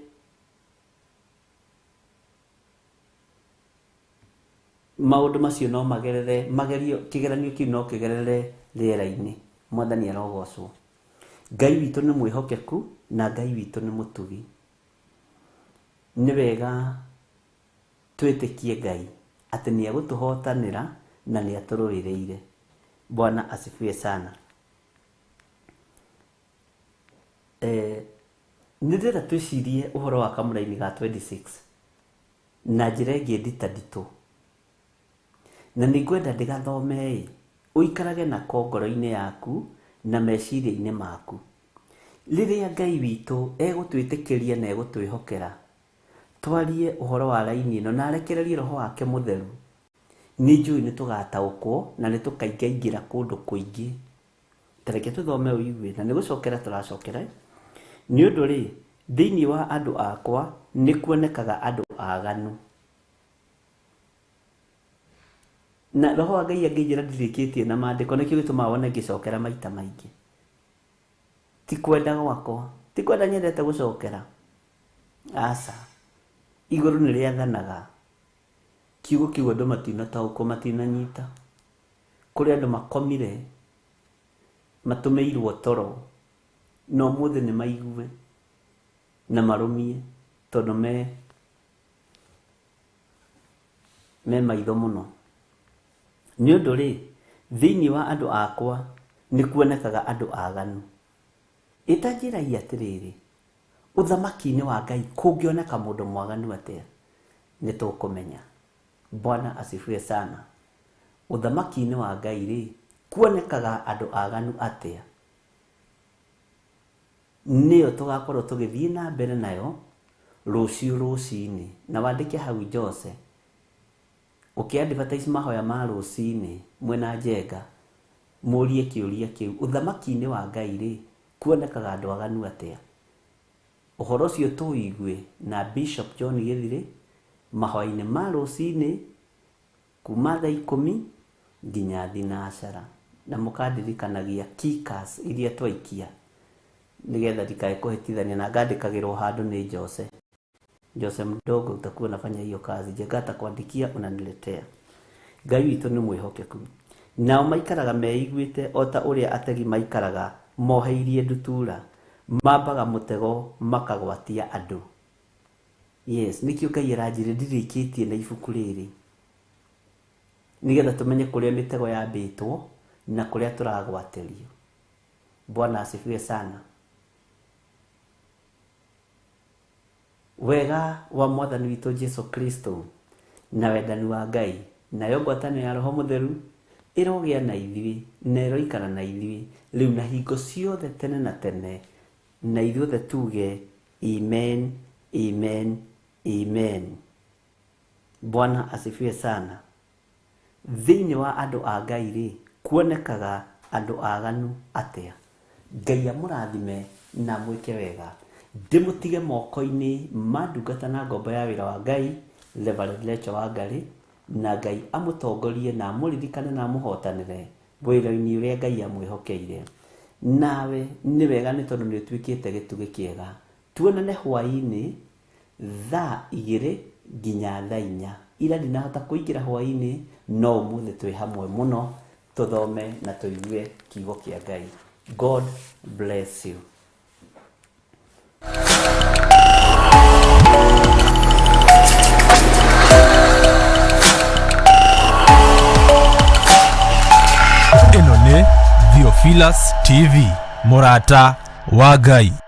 maũndũ macio no magerere, magerio, kĩgeranio kĩu no kĩgerere rĩera-inĩ. Mwathani arogocwo. Ngai witũ nĩ mwĩhokeku na Ngai witũ nĩ mũtugi. Nĩ wega twĩtĩkie Ngai atĩ nĩ egũtũhotanĩra na nĩ atũrũĩrĩire. Bwana asifiwe sana. Nĩ ndĩrenda twĩcirie ũhoro wa kamũraini ga 26 na njĩra ĩngĩ nditanditũ, na nĩ ngwenda ndĩgathome-ĩ, ũikarage nako ngoro-inĩ yaku na meciria-inĩ maku. Rĩrĩa Ngai witũ egũtwĩtĩkĩria na egũtwĩhokera twarie ũhoro wa raini ĩno na arekererie roho wake mũtheru, nĩ njũĩ nĩ tũgataũkwo na nĩ tũkaingaingĩra kũndũ kũingĩ. Ta reke tũthome ũigue, na nĩ gũcokera tũracokera. Nĩ ũndũ rĩ, thĩinĩ wa andũ akwa nĩ kuonekaga andũ aganu. Na roho wa Ngai angĩnjĩra ndirĩkĩtie na maandĩko, nĩkĩo gĩtũmaga wone ngĩcokera maita maingĩ. Ti kwenda gwakwa, ti kwenda nyendete gũcokera. Aca, igũrũ nĩ rĩathanaga. Kiugo kĩu andũ matinataũkwo, matinanyita. Kũrĩ andũ makomire, matũmĩirwo toro, na ũmũthĩ nĩ maigue na marũmie, tondũ me maitho mũno. Nĩ ũndũ rĩ, thĩinĩ wa andũ akwa nĩ kuonekaga andũ aganu. Ĩtanjĩrai atĩrĩrĩ, ũthamaki-inĩ wa Ngai kũngĩoneka mũndũ mwaganu atĩa? Nĩ tũkũmenya. Bwana asifiwe sana. Ũthamaki-inĩ wa Ngai rĩ, kuonekaga andũ aganu atĩa? Nĩyo tũgakorwo tũgĩthiĩ na mbere nayo rũciũ rũcinĩ. Na wandĩke hau Jose, ũkĩ advertise mahoya ma rũcinĩ mwena Njenga, mũrie kĩũria kĩu, ũthamaki-inĩ wa Ngai rĩ, kuonekaga andũ aganu atĩa? Ũhoro ũcio tũũigue na Bishop John Gĩthirĩ mahoya-inĩ ma rũcinĩ kuma thaa 10 nginya thinacara. Na mũkandirikanagia kickers iria twaikia nĩgetha ndikae kũhĩtithania, na ngandĩkagĩrwo handũ nĩ Jose. Jose mdogo, utakuwa unafanya hiyo kazi. Njenga atakuandikia, unaniletea. Ngai witũ nĩ mwĩhokeku. Nao maikaraga meiguĩte o ta ũrĩa ategi maikaraga moheirie ndutura, mambaga mũtego makagwatia andũ. Yes, nĩkĩo Ngai aranjĩrire ndirĩkĩtie na ibuku rĩrĩ, nĩgetha tũmenye kũrĩa mĩtego yambĩtwo na kũrĩa tũragwatĩrio. Bwana asifiwe sana. Wega wa Mwathani witũ Jesu Kristo na wendani wa Ngai nayo ngwatanĩro ya Roho Mũtheru ĩrogĩa na ithuĩ na ĩroikara na ithuĩ rĩu na hingo ciothe tene na tene, na ithuothe tuge amen, amen, amen. Bwana asifiwe sana. Thĩinĩ wa andũ a Ngai rĩ, kuonekaga andũ aganu atĩa? Ngai amũrathime na amwĩke wega. Ndĩmũtige moko-inĩ ma ndungata na ngombo ya wĩra wa Ngai, Reverend Rachel Wangari, na Ngai amũtongorie na amũririkane na amũhotanĩre wĩra-inĩ ũrĩa Ngai amwĩhokeire. Nawe nĩ wega nĩ tondũ nĩ ũtuĩkĩte gĩtugĩ kĩega. Tuonane hwaĩ-inĩ thaa 2 nginya thaa 4. Ira ndinahota kũingĩra hwaĩ-inĩ, no ũmũthĩ twĩ hamwe mũno, tũthome na tũigue kiugo kĩa Ngai. God bless you. Ĩno nĩ Theophilus TV, mũrata wa Ngai.